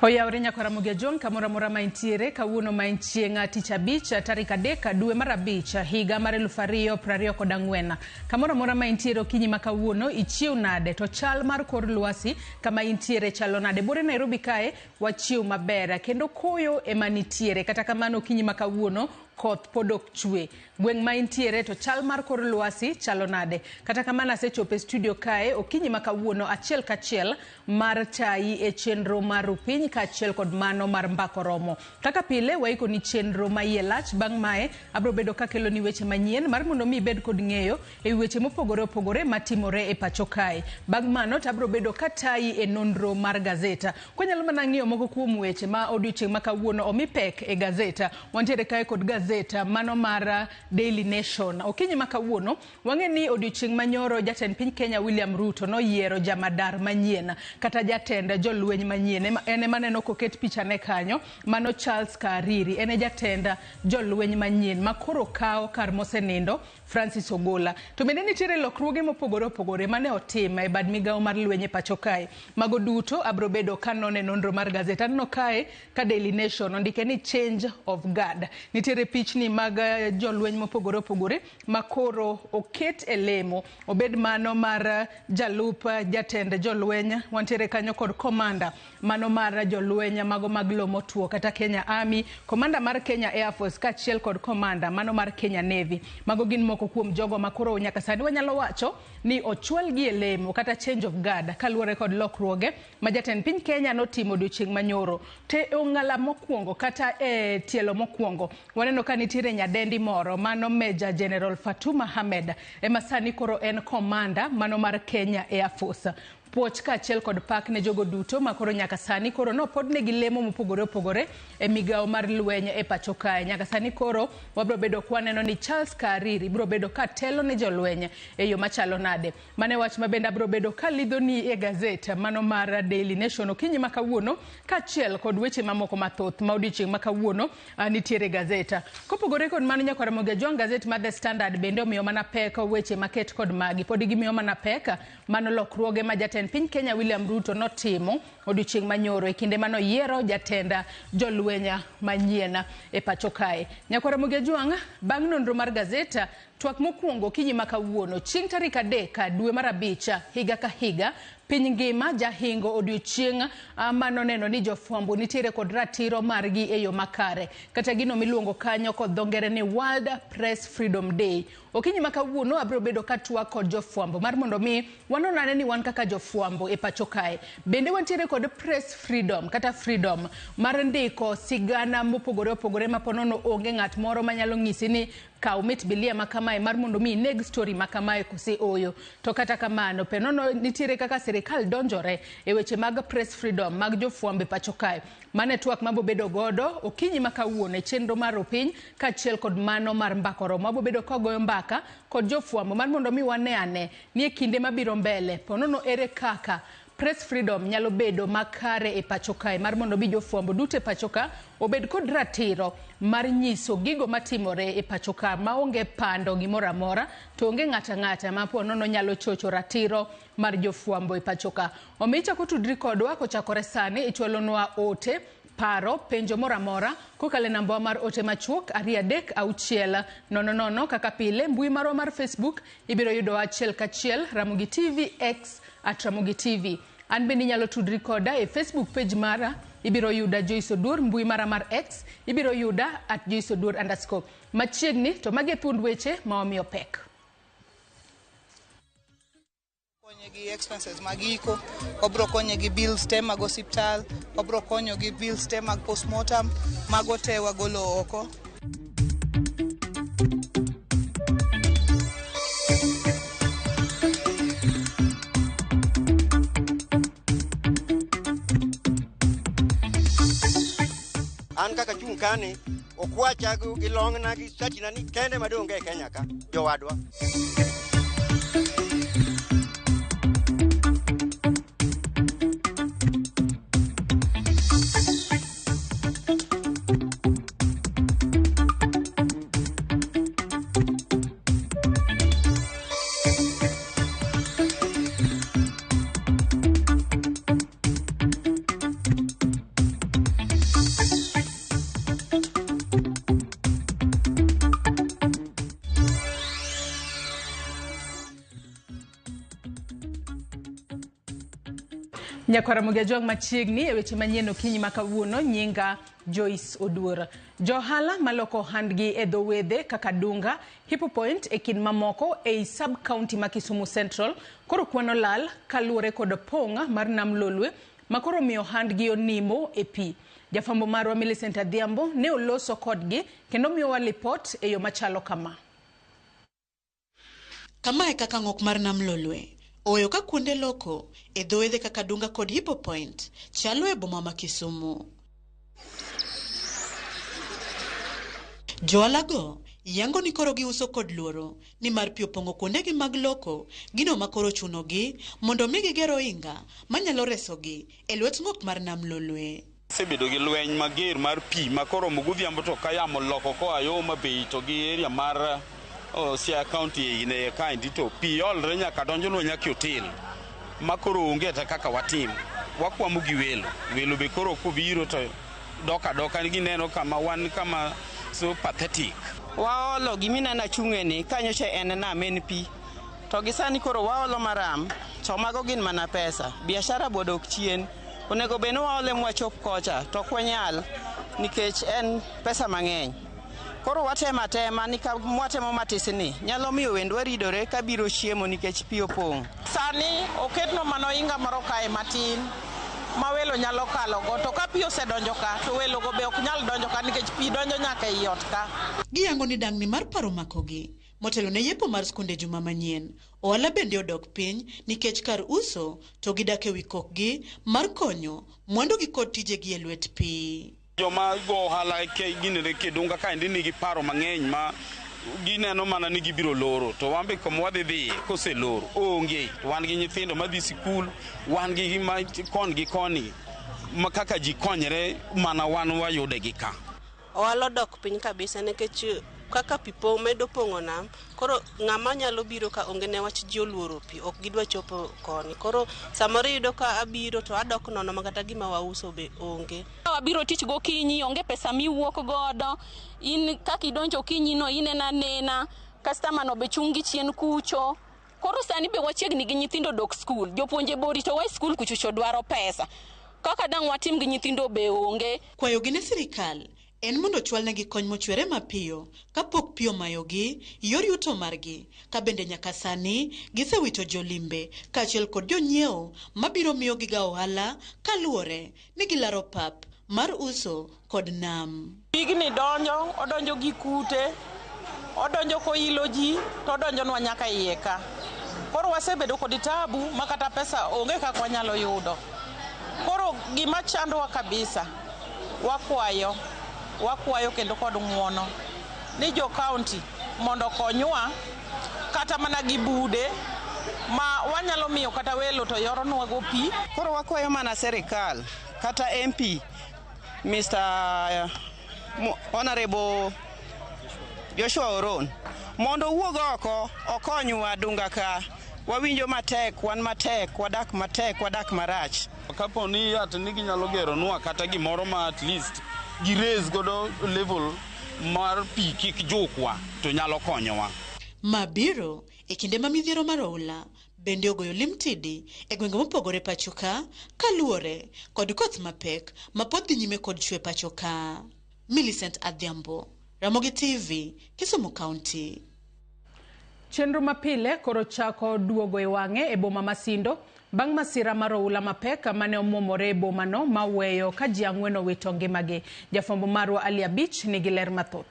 Oyawre nyaka Ramogi Ajwang' kamoro amora ma intiere kawuono ma en chieng' tich abich tarik 3 dwe mar 5 higa mar 2024. Kamoro amora ma intiere okinyi ma kawuono ichiew nade to chal mar kor lwasi kama intiere chalo nade? Buore Nairobi kae wachiew maber kendo koyo ema nitiere kata kamano okinyi ma kawuono koth pod ok chwe. Gweng' ma intiere to chal mar kor lwasi chalo nade? Kata kamano asechopo e studio kae okinyi ma kawuono achiel kachiel mar tayi e chenro mar Rupiny kaachiel kod mano mar Mbako Romo. Kaka pile waikoni chenro ma iye lach, bang' mae abro bedo kakeloni weche manyien mar mondo mi ibed kod ng'eyo e wi weche mopogore opogore matimore e pacho kae. Bang' mano to abro bedo katayi e nonro mar gazeta. Kwanyalo mana ng'iyo moko kuom weche ma odiochieng' ma kawuono omi pek e gazeta. Wantiere kae kod gazeta mano mar Daily Nation. Okinyi ma kawuono wang'e ni odiochieng' manyoro jatend piny Kenya William Ruto noyiero jamadar manyien kata jatend jolweny manyien. En ema neno koket pichane kanyo, mano Charles Kariri. En e jatend jolweny manyien ma koro kawo kar mosenindo Francis Ogola. To bende nitiere lokruoge mopogore opogore mane otim e bad migawo mar lweny e pacho kae. Mago duto abro bedo kanone nonro mar gazet. Aneno kae ka Daily Nation ondike ni change of guard. Nitiere pichni mag jolweny mopogore opogore ma koro oket e lemo. Obed mano mar jalup jatend jolweny, wantiere kanyo kod komanda mano mar jolweny mago mag lowo motwo kata Kenya Army, komanda mar Kenya Air Force kaachiel kod komanda mano mar Kenya Navy. Mago gin moko kuom jogo ma koro nyaka sani wanyalo wacho ni ochwalgi e lemo kata change of guard kaluwore kod lokruoge ma jatend piny Kenya notimo odiochieng' manyoro. Te ong'ala mokwongo kata e tielo mokwongo waneno ka nitiere nyadendi moro mano Major General Fatuma Ahmed ema sani koro en komanda mano mar Kenya Air Force. Puoch kaachiel kod pak ne jogo duto ma koro nyaka sani koro nopodnegi lemo mopogore opogore e migawo mar lweny e pacho kae. Nyaka sani koro wabro bedo kwaneno ni Charles Kariri bro bedo ka telo ne jolweny e yo machalo nade. Mano e wach ma bende abro bedo kalidhoni e gazet mano mar Daily Nation okinyi ma kawuono kaachiel kod weche mamoko mathoth ma odiochieng' ma kawuono nitiere e gazet. Kopogore kod mano nyakwar Ramogi Ajwang' gazet mar The Standard bende omiyo mana pek weche maket kod magi. Pod gimiyo mana pek mano lokruoge ma jatend piny Kenya William Ruto notimo odiochieng' manyoro e kinde mano yiero jatend jolweny manyien e pacho kae. Nyakwar Ramogi Ajwang' bang' nonro mar gazet twak mokwongo okinyi ma kawuono chieng' tarik 3 dwe mar 5 higa ka higa piny ngima jahingo odiochieng' manoneno ni jofwambo nitiere kod ratiro margi e yo makare kata gino miluongo kanyo kod dho ngere ni World Press Freedom Day. Okinyi ma kawuono abiro bedo ka twak kod jofwambo mar mondo mi wanon ane ni wan kaka jofwambo e pacho kae bende wantiere kod press freedom kata freedom mar ndiko sigana mopogore opogore ma ponono onge ng'at moro manyalo ng'isi ni kaw mit bilia ma kamae mar mondo mi ineg story ma kamae kose oyo. To kata kamano penono nitiere kaka sirikal donjore e weche mag press freedom mag jofwambo e pacho kae. Mano e twak mabo bedo godo okinyi ma kawuono e chenro mar Rupiny kaachiel kod mano mar Mbako Romo. Wabo bedo ka wagoyo mbaka kod jofwambo mar mondo mi wane ane ni e kinde mabiro mbele ponono ere kaka press freedom nyalo bedo makare e pacho kae mar mondo mi jofwambo duto e pacho ka obed kod ratiro mar nyiso gigo matimore e pacho ka maonge pando gimoro amora to onge ng'ata ng'ata ma ponono nyalo chocho ratiro mar jofwambo e pacho ka. Omiyo ichako tudri kodwa kochakore sani ichwalonwa ote paro penjo moro amora kokalo e namba mar ote machuok 2 3 6 0 0 kaka pile mbui marwa mar Facebook ibiro yudowa achiel kachiel Ramogi TV X at Ramogi TV. An bende inyalo tudri koda e Facebook page mara ibiro yuda Joyce Oduor, mbui mara mar X ibiro yuda at Joyce Oduor underscore. Machiegni to magi e thuond weche ma wamiyo pek. Konye gi expenses mag iko, wabro konye gi bills te mag osiptal, wabro konyo gi bills te mag postmortem, mago te wagolo oko. An kaka chung' kani, okwacha gi long'na gi satina ni kende madonge e Kenya ka, jowadwa. Nyakwara Ramogi Ajwang' machiegni e weche manyien okinyi ma kawuono nyinga Joyce Oduor. Johala maloko ohandgi e dho wedhe kaka Dunga, Hippo Point e kind mamoko ei sub county ma Kisumu Central koro kwano lal kaluwore kod pong' mar nam Lolwe ma koro miyo ohandgi onimo e pi. Jafwambo marwa Millicent Adhiambo ne oloso kodgi kendo miyowa lipot e yo machalo kama. Kamae kaka ng'ok mar nam Lolwe oweyo ka kuonde loko e dho wedhe kaka Dunga kod Hippo Point chalo e boma ma Kisumu. Johala go yango ni koro giuso kod luoro nimar pi opong'o kuondegi mag loko, gino ma koro chunogi mondo mi giger ohinga manyalo resogi e lwet ng'ok mar nam Lolwe. Osebedo gi lweny mager mar pi ma koromo godhiambo to ka yamo loko koa yo Homa Bay to gi area mar Siaya County e kaendi to pi olre nyaka donjonwa nyaka e hotel ma koro onge kata kaka watim. Wakwamo gi welo. Welo be koro kobiro to dok adoka gineno kama wan kama so pathetic. Waolo gimineno achung'e ni kanyocha en nam en pi. To gi sani koro waolo maram to mago gin mana pesa. Biashara bodok chien. Onego bed ni waole mwachop kocha to ok wanyal nikech en pesa mang'eny. Koro watemo atema ni ka mwatemo matis ni nyalo miyo wendwa ridore kabiro chiemo nikech pi opong'. Sani oketnwa mana ohinga moro kae matin ma welo nyalo kalo go to ka pi osedonjo ka to welo go be ok nyal donjo ka nikech pi donjo nyaka ei ot ka. Giyango ni dang'ni mar paro makogi motelo ne yepo mar skunde juma manyien. Ohala bende odok piny nikech kar uso to gidak e wi kokgi mar konyo mwandugi kod tijegi e lwet pi. Joma go ohala ginene Kedunga kaendi nigi paro mang'eny ma gineno mana ni gibiro loro to wan be kuma wadhi dhiye koselor onge. To wan gi nyithindo madhi sikul, wan gi ma kon gi koni ma kaka ji konyre mana wan wayude gi ka. Ohala odok piny kabisa nikech kaka pi medo pong'o nam, koro ng'ama nyalo biro ka onge newach ji oluoro pi, ok gidwa chopo koni. Koro samoro iyudo ka abiro to adok nono ma kata gima wauso be onge. Wabiro tich gokinyi, onge pesa miwuok godo. In kaka idonjo okinyi no ineno anena, customer no be chung' gi chien kucho. Koro sani be wachiegni gi nyithindo dok skul, jopuonje be oritowa e skul kuchocho dwaro pesa. Kaka dang' watim gi nyithindo be onge. Kwayogi ne sirikal en mondo ochwalnegi kony mochwere mapiyo kapok pi omayogi yor yuto margi ka bende nyaka sani gisewito jolimbe kaachiel kod jonyiewo mabiro miyo giga ohala kaluwore ni gilaro pap mar uso kod nam. Pigni donjo, odonjo gi kute, odonjo koilo ji to odonjonwa nyaka iye ka. Koro wasebedo kod tabu ma kata pesa onge kaka wanyalo yudo. Koro gima chandowa kabisa, wakwayo, wakwayo kendo kod ng'uono ni jo county mondo okonywa kata mana gi bude ma wanyalo miyo kata welo to yoronwa go pi. Koro wakwayo mana sirikal kata MP Mr. Honorable Joshua Oron mondo owuog oko okonywa Dunga ka. Wawinjo matek, wan matek, wadak matek, wadak marach. Kapo ni at ni ginyalo geronwa kata gimoro ma at least gi raise godo level mar pi kik jukwa to nyalo konyowa. Ma biro e kinde ma midhiero mar oula bende ogoyo limtidi e gwenge mopogore pacho ka kaluwore kod koth mapek ma pod dhi nyime kod chwe pacho ka. Millicent Adhiambo, Ramogi TV, Kisumu County. Chenro mapile koro chako duogo e wang'e e boma ma Sindo bang' masira mar oula mapek mane omuomore e bomano ma oweyo ka ji ang'wen owito ngimagi. Jafwambo marwa Ali Abich nigi ler mathoth.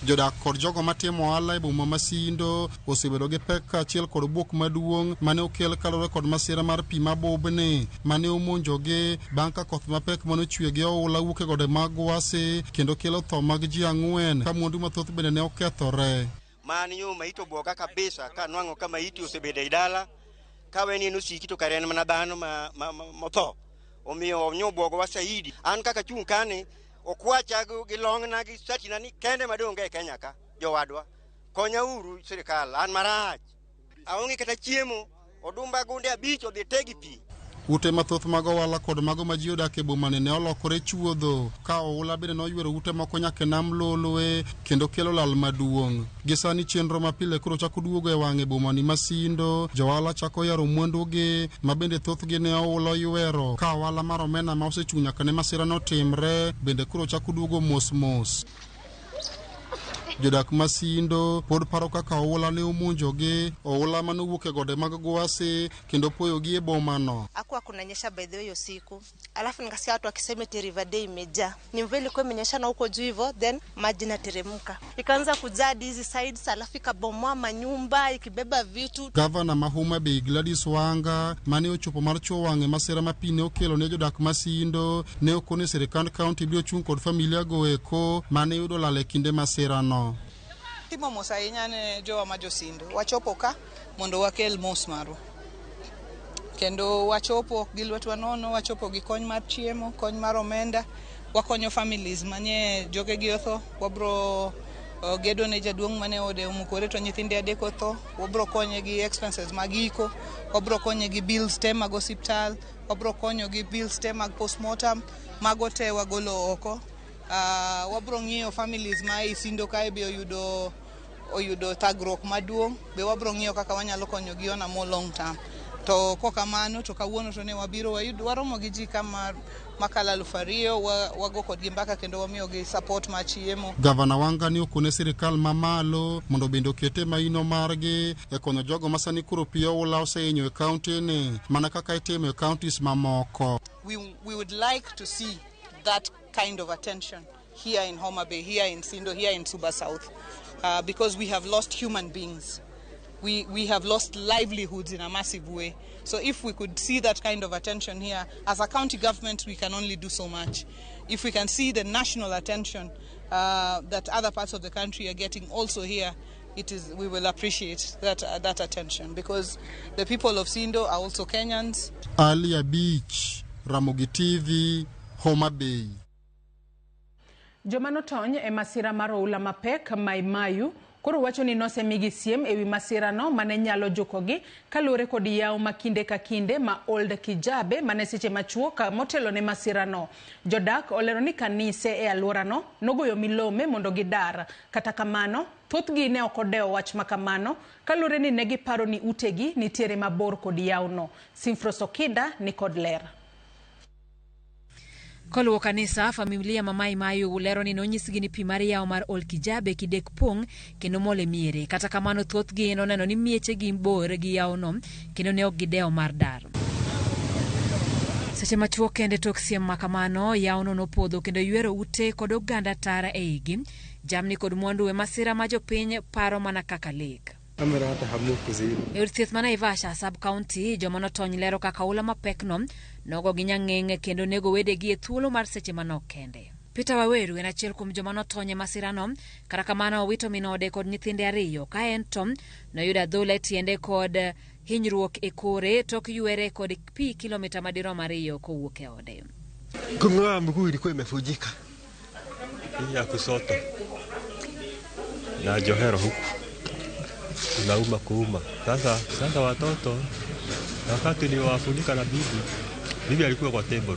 Jodak kod jogo matimo ohala e boma ma Sindo osebedo gi pek kaachiel kod buok maduong' mane okel kaluwore kod masira mar pi mabubni mane omonjogi bang' ka koth mapek mane ochwe gi oula wuok e gode mag Gwasi kendo kelo tho mag ji ang'wen ka mwandu mathoth bende ne okethore. Mani yo maiti obwoga kabisa ka nwang'o ka maiti osebedo ei dala ka weni en osiki to kare en mana dhano motho. Omiyo nyo obwogowa saidi. An kaka achung' kani okwacha gi long'na gi satina ni kende madong' e Kenya ka jowadwa. Konyauru sirikal, an marach. Aonge kata chiemo, odumba gunde 5 odhi te gi pi. Ute mathoth mag ohala kod mago ma ji odak e bomani ne olokore chuodho ka oula bende noywero ute moko nyaka e nam Lolwe kendo kelo lal maduong'. Gi sani chenro mapile koro chako duogo e wang'e bomani ma Sindo, johala chako yaro mwandugi ma bende thothgi ne oula oywero ka ohala mar omena ma osechung' nyaka ne masira notimre bende koro chako duogo mos mos. Jodak ma Sindo pod paro kaka oula ne omonjogi, oula manowuok e gode mag Gwasi kendo poyogi e bomano. Hakuwa kunanyesha by the way usiku, alafu nikasikia watu wakisema eti River Day imejaa. Ni mvua ilikuwa imenyesha na huko juu hivyo, then maji inateremka ikaanza kujaa hadi hizi sides, alafu ikabomoa manyumba ikibeba vitu. Gavana ma Homa Bay Gladys Wanga mane ochopo mar chuo wang'e masira ma pi ne okelo ne jodak ma Sindo ne okone sirikand kaunti biro chung' kod familia go eko mane yudo lal e kinde masirano. Timo mos ahinya ne jowa ma Josindo. Wachopo ka mondo wakel mos marwa. Kendo wachopo ok gi lwetwa nono, wachopo gi kony mar chiemo, kony mar omenda, wakonyo families manye jogegi otho, wabro gedo ne jaduong' mane ode omukore to nyithinde adek otho, wabro konye gi expenses mag iko, wabro konye gi bills te mag osiptal, wabro konyo gi bills te mag postmortem, mago te wagolo oko. Wabro ng'iyo families ma ei Sindo kae be oyudo thagruok maduong', be wabro ng'iyo kaka wanyalo konyogi on a more long term. To kokamano to kawuono to ne wabiro waromo gi ji kama makalo 2,000 wago kodgi mbaka kendo wamiyogi support mar chiemo. Gavana Wanga ne okone sirikal mamalo mondo bende okete maino margi e konyo jogo ma sani koro pi oula osehinyo e kaunti ni mana kaka itimo e counties mamoko. We would like to see that kind of attention here in Homa Bay, here in Sindo, here in Suba South, because we have lost human beings. We have lost livelihoods in a massive way. So if we could see that kind of attention here, as a county government, we can only do so much. If we can see the national attention that other parts of the country are getting also here, we will appreciate that attention, because the people of Sindo are also Kenyans. Alia Beach, Ramogi TV, Homa Bay. Joma notony e masira mar oula mapek Mai Mahiu koro wacho ni nosemigi siem ewi masirano mane nyalo jukogi kaluwore kod yawo ma kinde ka kinde ma Old Kijabe mane seche machuok motelo ne masirano. Jodak olero ni kanise e alworano nogoyo milome mondo gidar. Kata kamano, thothgi ne ok odewo wach makamano kaluwore ni ne giparo ni utegi nitiere mabor kod yawono. Simfros Okinda ni kod ler. Koluwo kanisa, familia ma Mai Mahiu lero ni nonyisgi ni pi mar yawo mar Old Kijabe kidek pong' kendo mol e miere. Kata kamano thothgi noneno ni miechegi bor gi yawono kendo ne ok gidewo mar dar. Seche machuok kende tok siem ma kamano, yawono nopodho kendo ywero ute kod oganda tara e igi. Jamni kod mwandu e masira ma jopiny paro mana kaka lek. E od thieth ma Naivasha sub-county, joma notony lero kaka oula mapekno nogo gi nyang'eng' kendo nego wedegi e thuolo mar seche manok kende. Peter Waweru en achiel kuom joma notony e masirano, kata kamano owito min ode kod nyithinde ariyo, ka en to noyudo adhola e tiende kod hinyruok e kore tok ywere kod pi kilomita madirom 2 kowuok e ode. Kung'oa mguu ilikuwa imevunjika ya kushoto na johero huku inauma kuuma. Sasa watoto wakati niliwafunika na bibi alikuwa kwa table,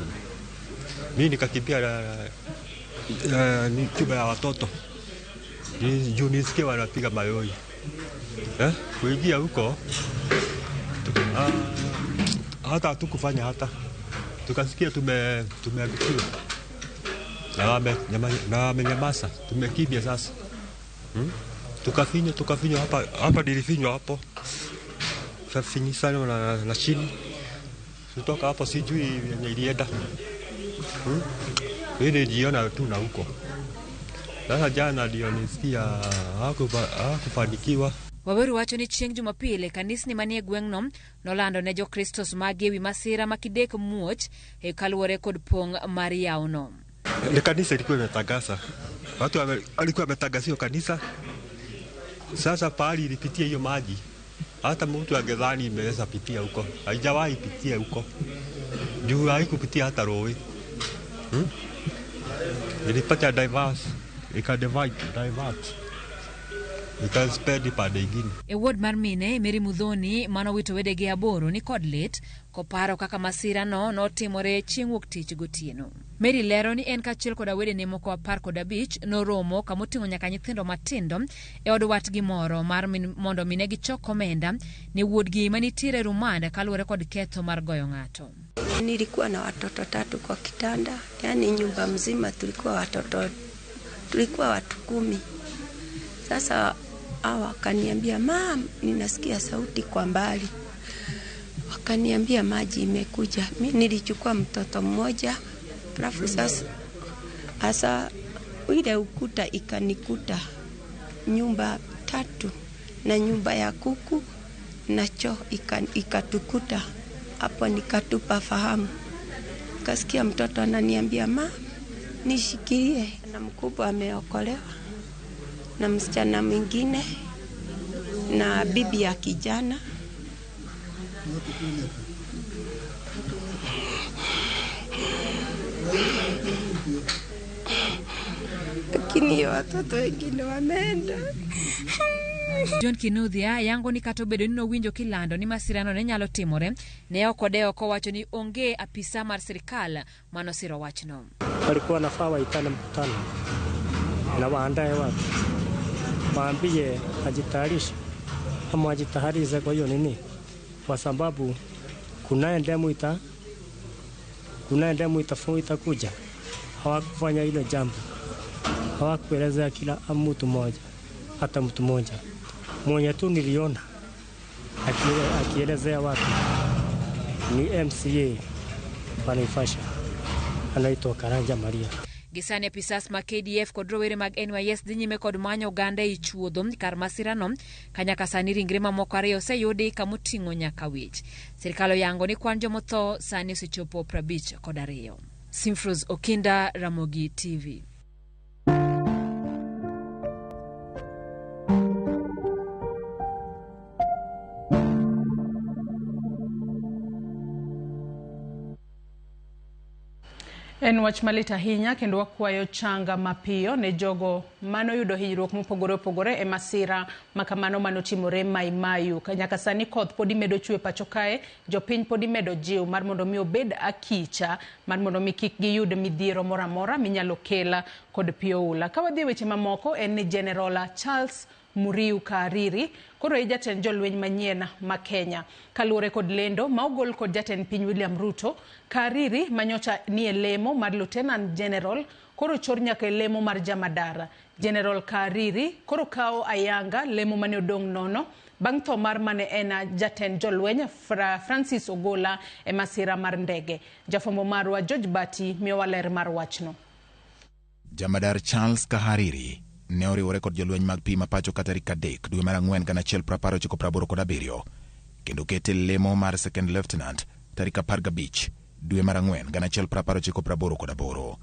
mimi nikakimbia chumba ya watoto juu nisikie wanapiga mayoi. Kuingia huko hata hatukufanya hata tukasikia tumeangukiwa na wamenyamaza, tumekimbia sasa. Tukafinywa hapa nilifinywa hapo. Kafinywa sana na chini. Kutoka hapo sijui yenye ilienda. Mimi nilijiona tu na huko. Sasa jana ndio nisikia hakufanikiwa. Waweru wacho ni chieng' Jumapil kanisni manie gweng'no nolando ne Jokristo mage ewi masira ma kidek muoch e kaluwore kod pong' mar yawono. Ni kanisa ilikuwa imetangaza. Watu walikuwa wametangazia kanisa. Sasa pahali ilipitia hiyo maji, hata mtu angedhani imeweza pitia huko. Haijawahi pitia huko. Juu haikupitia hata roe. Ilipata diverse, ika divert. Ikaspend pande ingine. E ward mar mine, Mary Muthoni manowito wedege 8 ni kod lit koparo kaka masirano notimore chieng' wuok tich gotieno. Mary lero ni en kaachiel koda wedene moko 15 noromo kamoting'o nyaka nyithindo matindo e od watgi moro mar mondo mine gichok omenda ne wuodgi manitiere rumand kaluwore kod ketho mar goyo ng'ato. Nilikuwa na watoto 3 kwa kitanda, yani nyumba mzima tulikuwa watoto, tulikuwa watu 10. Sasa hawa wakaniambia, mam, ninasikia sauti kwa mbali. Wakaniambia maji imekuja. Mimi nilichukua mtoto mmoja, alafu sasa asa ile ukuta ikanikuta nyumba 3 na nyumba ya kuku na choo ikatukuta. Hapo nikatupa fahamu. Kasikia mtoto ananiambia, ma, nishikilie. Na mkubwa ameokolewa na msichana mwingine na bibi ya kijana. Lakini watoto wengine wameenda. John Kinuthia yango ni kata obedo ni nowinjo kilando ni masirano ne nyalo timore, ne ok odewo kowacho ni onge apisa mar sirikal manosiro wachno. Walikuwa nafaa waitane mkutano na waandae watu, waambie ajitayarishe ama ajitayarishe kwa hiyo nini, kwa sababu kunaye ndemu itakuja. Hawakufanya hilo jambo, hawakuelezea kila mtu mmoja, hata mtu mmoja. Mwenye tu niliona akielezea watu ni MCA wa Naivasha, anaitwa Karanja Maria. Gisani apisas ma KDF kod rowere mag NYS dhi nyime kod manyo oganda ei chuodho kar masirano ka nyaka sani ringre mamoko 2 oseyudi kamoting'o nyaka wich. Sirikal oyango ni kwan jomotho sani osechopo 52. Simfrose Okinda, Ramogi TV. En wach malit ahinya kendo wakwayo changa mapiyo ne jogo manoyudo hinyruok mopogore opogore e masira makamano manotimore Mai Mahiu. Nyaka sani koth pod imedo chwe pacho kae, jopiny pod imedo jiw mar mondo mi obed akicha mar mondo mi kik giyud midhiero moro amora minyalo kela kod pi oula. Ka wadhi e weche mamoko, en ni General Charles Muriu Kahariri koro e jatend jolweny manyien ma Kenya. Kaluwore kod lendo ma ogol kod jatend piny William Ruto, Kahariri manyocha ni e lemo mar Lieutenant General koro chor nyaka e lemo mar jamadara. General Kahariri koro kawo ayanga lemo mane odong' nono bang' tho mar mane en jatend jolweny Francis Ogola e masira mar ndege. Jafwambo marwa George Bati miyowa ler mar wachno. Jamadar Charles Kahariri ne oriwore kod jolweny mag pi ma pacho ka tarik 3 dwe mar 4 1987 kendo kete lemo mar Second Lieutenant tarik 15 dwe mar 4 1988.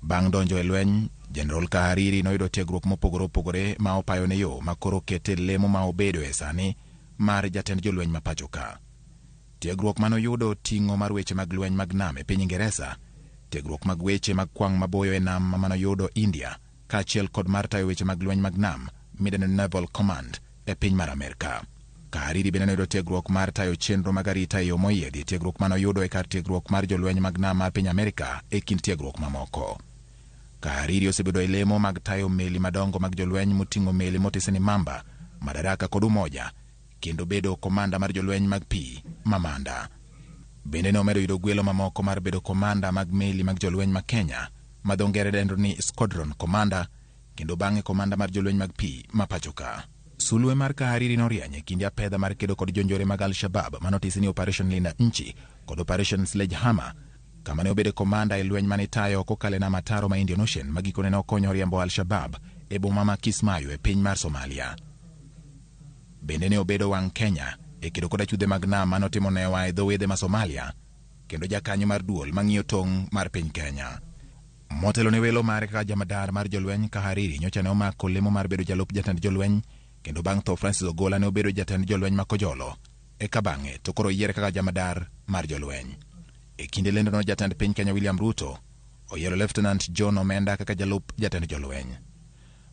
Bang' donjo e lweny, General Kahariri noyudo tiegruok mopogore opogore ma opayone yo ma koro kete lemo ma obedo e sani mar jatend jolweny ma pacho ka. Tiegruok manoyudo ting'o mar weche mag lweny mag nam e piny Ingeresa, tiegruok mag weche mag kwang' maboyo e nam manoyudo India, kaachiel kod mar tayo weche mag lweny mag nam midendo Naval Command e piny mar Amerka. Kahariri bende noyudo tiegruok mar tayo chenro mag arita e yo moyiedhi, tiegruok manoyudo e kar tiegruok mar jolweny mag nam mar piny Amerka e kind tiegruok mamoko. Kahariri osebedo e lemo mag tayo meli madongo mag jolweny moting'o meli motise ni Mamba, Madaraka kod Umoja, kendo bedo komanda mar jolweny mag pi Mamanda. Bende ne omedo yudo gwelo mamoko mar bedo komanda mag meli mag jolweny ma Kenya ma dho ngere dendo ni Squadron Commander, kendo bang'e komanda mar jolweny mag pi ma pacho ka. Sulwe mar Kahariri norieny e kinde apedha mar kedo kod jonjore mag Al-Shabaab manotisi ni Operation Linda Nchi kod Operation Sledgehammer, kama ne obedo komanda e lweny mane tayo kokalo e nam ataro ma Indian Ocean ma gikone ne okonyo riembo Al-Shabaab e boma ma Kismayo e piny mar Somalia. Bende ne obedo wang' Kenya e kedo kod achudhe mag nam manotimo newa e dho wedhe ma Somalia, kendo jakanyo mar duol mang'iyo tong' mar piny Kenya. Motelo ne welo mare kaka jamadar mar jolweny, Kahariri nyocha ne omako lemo mar bedo jalup jatend jolweny, kendo bang' tho Francis Ogola ne obedo jatend jolweny ma Kojolo, eka bang'e to koro oyiere kaka jamadar mar jolweny. E kinde lendono, jatend piny Kenya William Ruto oyiero Lieutenant John Omenda kaka jalup jatend jolweny.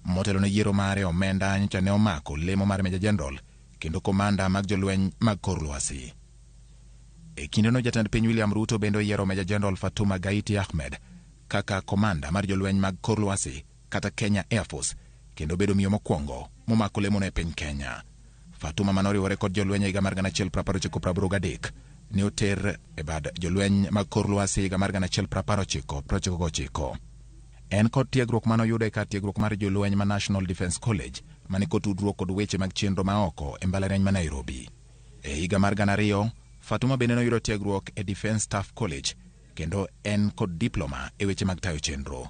Motelo ne yiero mare omenda nyocha ne omako lemo mar Major General kendo komanda mag jolweny mag kor lwasi. E kindeno jatend piny William Ruto bende oyiero Major General Fatuma Gaiti Ahmed kaka komanda mar jolweny mag kor lwasi kata Kenya Air Force kendo bedo miyo mokwongo momako lemono e piny Kenya. Fatuma manoriwore kod jolweny e higa mar 1983 ne oter e bad jolweny mag kor lwasi higa mar 1999. En kod tiegruok manoyudo e kar tiegruok mar jolweny ma National Defence College mane kod tudruok kod weche mag chenro ma oko e mbalariany ma Nairobi. E higa mar 2000, Fatuma bende noyudo tiegruok e Defence Staff College kendo en kod diploma e weche mag tayo chenro.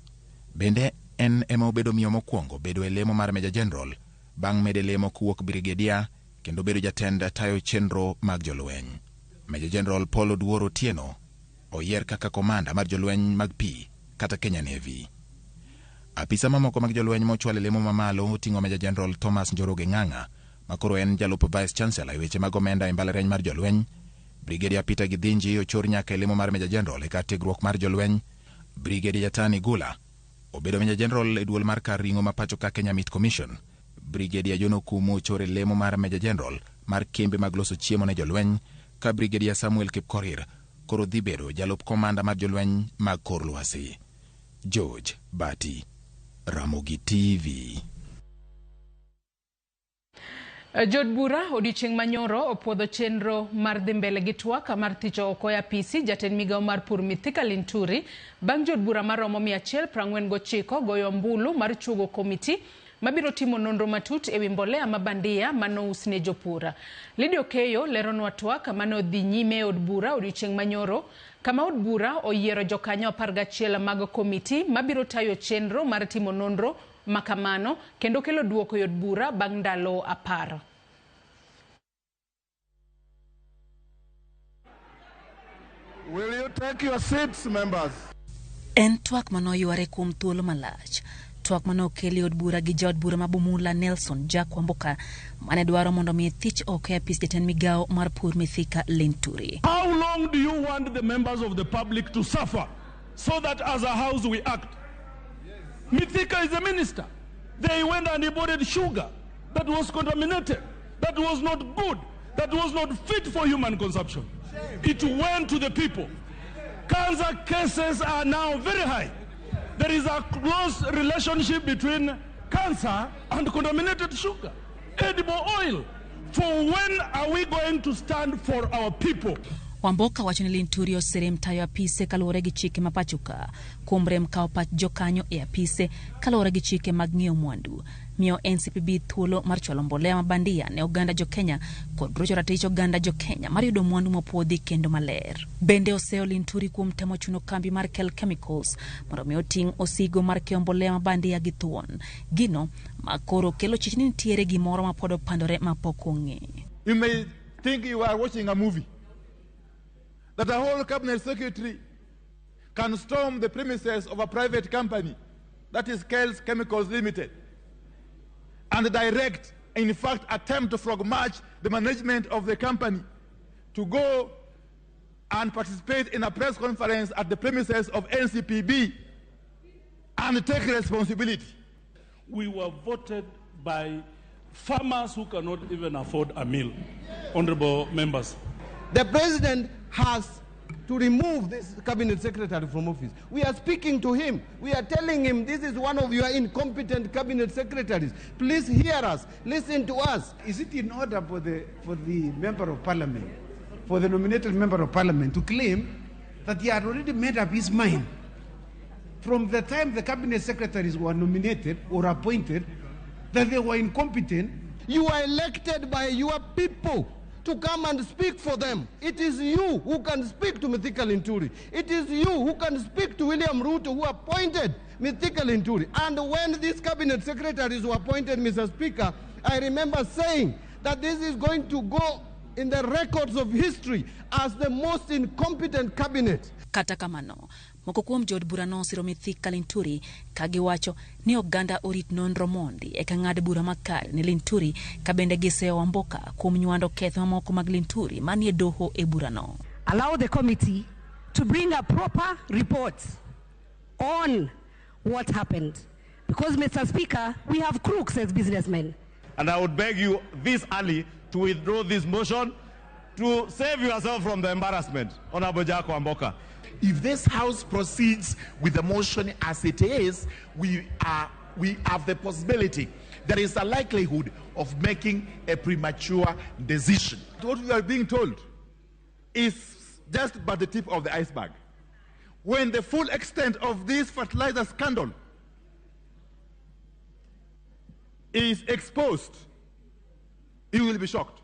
Bende en ema obedo miyo mokwongo bedo e lemo mar Major General bang' mede lemo kowuok Brigadier kendo bedo jatend tayo chenro mag jolweny. Major General Paul Oduor Otieno oyier kaka komanda mar jolweny mag pi kata Kenya Navy. Apisa mamoko mag jolweny mochwal e lemo mamalo oting'o Major General Thomas Njoroge Ng'ang'a makoro en jalup Vice Chancellor e weche mag omenda e mbalariany mar jolweny. Brigadier Peter Githinji ochor nyaka e lemo mar Major General e kar tiegruok mar jolweny. Brigadier Jatani Gula obedo Major General e duol mar kar ring'o ma pacho ka Kenya Meat Commission. Brigadier John Okumu ochor e lemo mar Major General mar kembe mag loso chiemo ne jolweny ka Brigadier Samuel Kipkorir koro dhi bedo jalup komanda mar jolweny mag kor lwasi. George Bati, Ramogi TV. Jood bura odiochieng' manyoro opuodho chenro mar dhi mbele gi twak mar thicho oko e apisi jatend migawo mar pur Mithika Linturi bang' jood bura maromo 149 goyo ombulu mar chuogo komiti mabiro timo nonro matut ewi mbolea ma bandia manous ne jopur. Lydia Okeyo leronwa twak mane odhi nyime e od bura odiochieng' manyoro kama od bura oyiero jokanyo 11 mag komiti mabiro tayo chenro mar timo nonro makamano kendo kelo duoko e od bura bang' ndalo 10. Will you take your seats, members? En twak manoyware kuom thuolo malach. Twak mane okel e od bura gi jaod bura ma Bumula Nelson Jack Wamboka mane dwaro mondo mi thich oko e apis jatend migawo mar pur Mithika Linturi. How long do you want the members of the public to suffer so that as a house we act? Mithika is a minister. They went and imported sugar that was contaminated, that was not good, that was not fit for human consumption. It went to the people. Cancer cases are now very high. There is a close relationship between cancer and contaminated sugar, edible oil. For when are we going to stand for our people? Wamboka wacho ni Linturi oserem tayo apise kaluwore gi chike ma pacho ka kuom rem kawo pach jokanyo e apise kaluwore gi chike mag ng'iewo mwandu, miyo NCPB thuolo mar chwalo mbolea ma bandia ne oganda jo Kenya kod rocho ratich oganda jo Kenya mar yudo mwandu mopuodhi kendo maler. Bende oseyo Linturi kuom temo chuno kambi mar Kel Chemicals mondo mi oting' osigo mar keyo mbolea ma bandia gi thuon, gino ma koro kelo chich ni nitiere gimoro ma pod opandore ma pok ong'e. You may think you are watching a movie, that a whole cabinet secretary can storm the premises of a private company, that is Kel's Chemicals Limited, and direct, in fact, attempt to frog march the management of the company to go and participate in a press conference at the premises of NCPB and take responsibility. We were voted by farmers who cannot even afford a meal, honorable members. The president has to remove this cabinet secretary from office. We are speaking to him. We are telling him this is one of your incompetent cabinet secretaries. Please hear us. Listen to us. Is it in order for the member of parliament, for the nominated member of parliament to claim that he had already made up his mind from the time the cabinet secretaries were nominated or appointed that they were incompetent? You are elected by your people to come and speak for them. It is you who can speak to Mithika Linturi. It is you who can speak to William Ruto, who appointed Mithika Linturi. And when these cabinet secretaries were appointed, Mr. Speaker, I remember saying that this is going to go in the records of history as the most incompetent cabinet. Kata kamano, moko kuom jood bura nosiro Mithika Linturi ka giwacho ni oganda orit nonro mondi eka ng'ad bura makare ne Linturi, ka bende giseyo Wamboka kuom nywando ketho mamoko mag Linturi manie doho e burano. Allow the committee to bring a proper report on what happened. Because, Mr. Speaker, we have crooks as businessmen. And I would beg you this early to withdraw this motion to save yourself from the embarrassment. Honorable Jack Wamboka. If this House proceeds with the motion as it is, we have the possibility, there is a likelihood of making a premature decision. What we are being told is just but the tip of the iceberg. When the full extent of this fertilizer scandal is exposed, you will be shocked.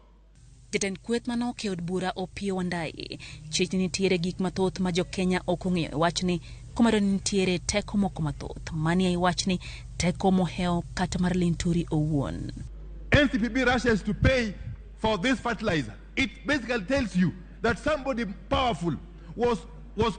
Jatend kweth manoke od bura Opiyo Wandayi chich ni nitiere gik mathoth ma jo-Kenya ok ong'eyo e wachni komedo ni nitiere teko moko mathoth manie e wachni teko mohewo kata mar Linturi owuon. NCPB rushes to pay for this fertilizer. It basically tells you that somebody powerful was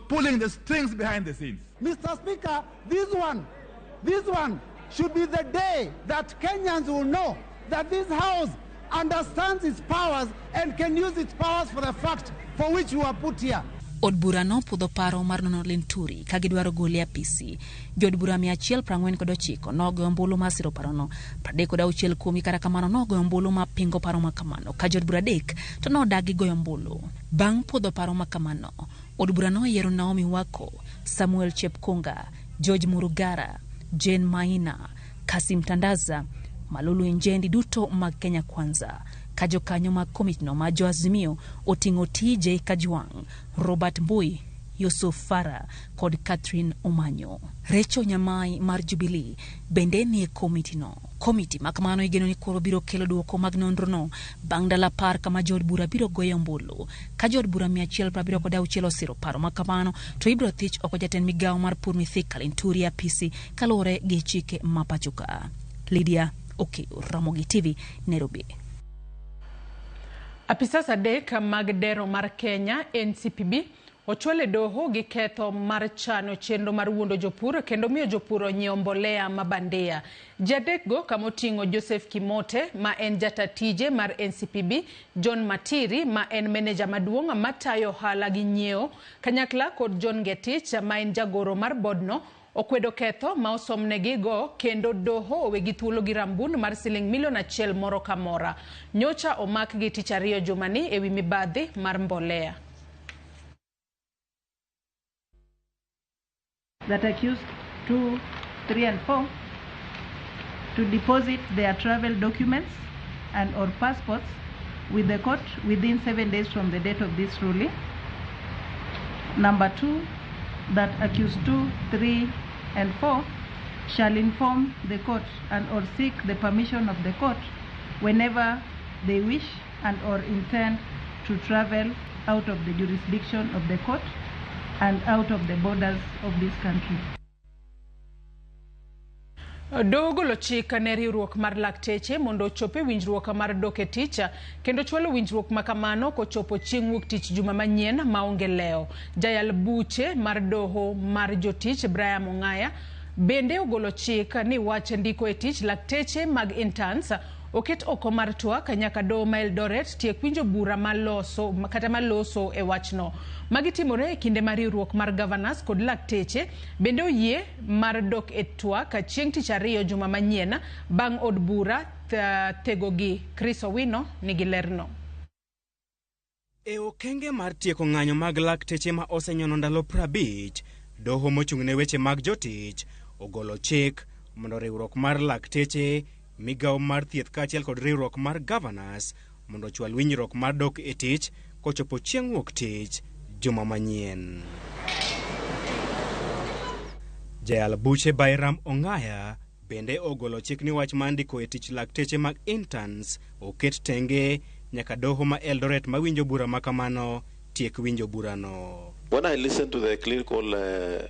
pulling the strings behind the scenes. Mr. Speaker, this one should be the day that Kenyans will know that this House understands its powers and can use its powers for the fact for which we are put here. Od bura nopudho paro mar nono Linturi ka gidwaro gole apisi. Jood bura 149 nogoyo ombulu mar siro parono, 36 kuomgi kata kamano nogoyo ombulu ma pingo paro ma kamano, ka jood bura 3 to nodagi goyo ombulu. Bang' puodho paro ma kamano, od bura noyiero Naomi Wako, Samuel Chepkonga, George Murugara, Jane Maina, Kasim Tandaza, Malulu Injendi duto mag Kenya Kwanza. Ka jokanyo mag komitno ma jo Azimio oting'o TJ Kajwang', Robert Mbui, Yusuf Farah kod Catherine Omanyo. Rachel Nyamai mar Jubilee bende nie komitino. Komiti ma kamano igeno ni koro biro kelo duoko mag nonrono bang' ndalo 10 kama jood bura biro goyo ombulu. Ka jood bura 176 osiro paro ma kamano, to ibiro thich oko jatend migawo mar pur Mithika Linturi apisi kaluwore gi chike ma pacho ka. Lydia Okeyo, Ramogi TV, Nairobi. Apisas 3 mag dero mar Kenya NCPB ochwal e doho gi ketho mar chano chenro mar wuondo jopur kendo miyo jopur onyiewo mbolea ma bandia. Ji adekgo kama oting'o Joseph Kimote ma en jata tije mar NCPB, John Matiri ma en meneja maduong' matayo ohala gi nyiewo kanyakla kod John Ngetich ma en jagoro mar bodno okwedo ketho ma osomnegi go kendo doho owegi thuolo gi rambun mar siling milion 1 moro ka mora. Nyocha omakgi tich ariyo jumani ewi mibadhi mar mbolea. That accused 2, 3 and 4 to deposit their travel documents and or passports with the court within 7 days from the date of this ruling. Number 2, that accused 2, 3 and 4 shall inform the court and or seek the permission of the court whenever they wish and or intend to travel out of the jurisdiction of the court and out of the borders of this country. Doho ogolo chik ne riwruok mar lakteche mondo ochop e winjruok mar dok e tich kendo chwalo winjruok ma kamano kochopo chieng' wuok tich juma manyien maonge lewo. Jayal buche mar doho mar jotich Brian Ong'aya bende ogolo chik ni wach ndiko e tich lakteche mag interns oket oko mar twak nyaka doho ma Eldoret tiek winjo bura maloso kata maloso e wachno. Magi timore e kinde mar riwruok mar governors kod lakteche bende oyie mar dok e twak chieng' tich ariyo juma manyien bang' od bura thegogi. Chris Owino nigi lerno. E okenge mar tieko ng'anyo mag lakteche ma osenyono ndalo 50, doho mochung' ne weche mag jotich ogolo chik mondo riwruok mar lakteche, migawo mar thieth kaachiel kod riwruok mar governors mondo ochwal winjruok mar dok e tich kochopo chieng' wuok tich juma manyien. Jayal buche Bairam Ong'aya bende ogolo chik ni wach mar ndiko e tich lakteche mag interns oket tenge nyaka doho ma Eldoret mawinjo bura makamano tiek winjo burano. When I listen to the clinical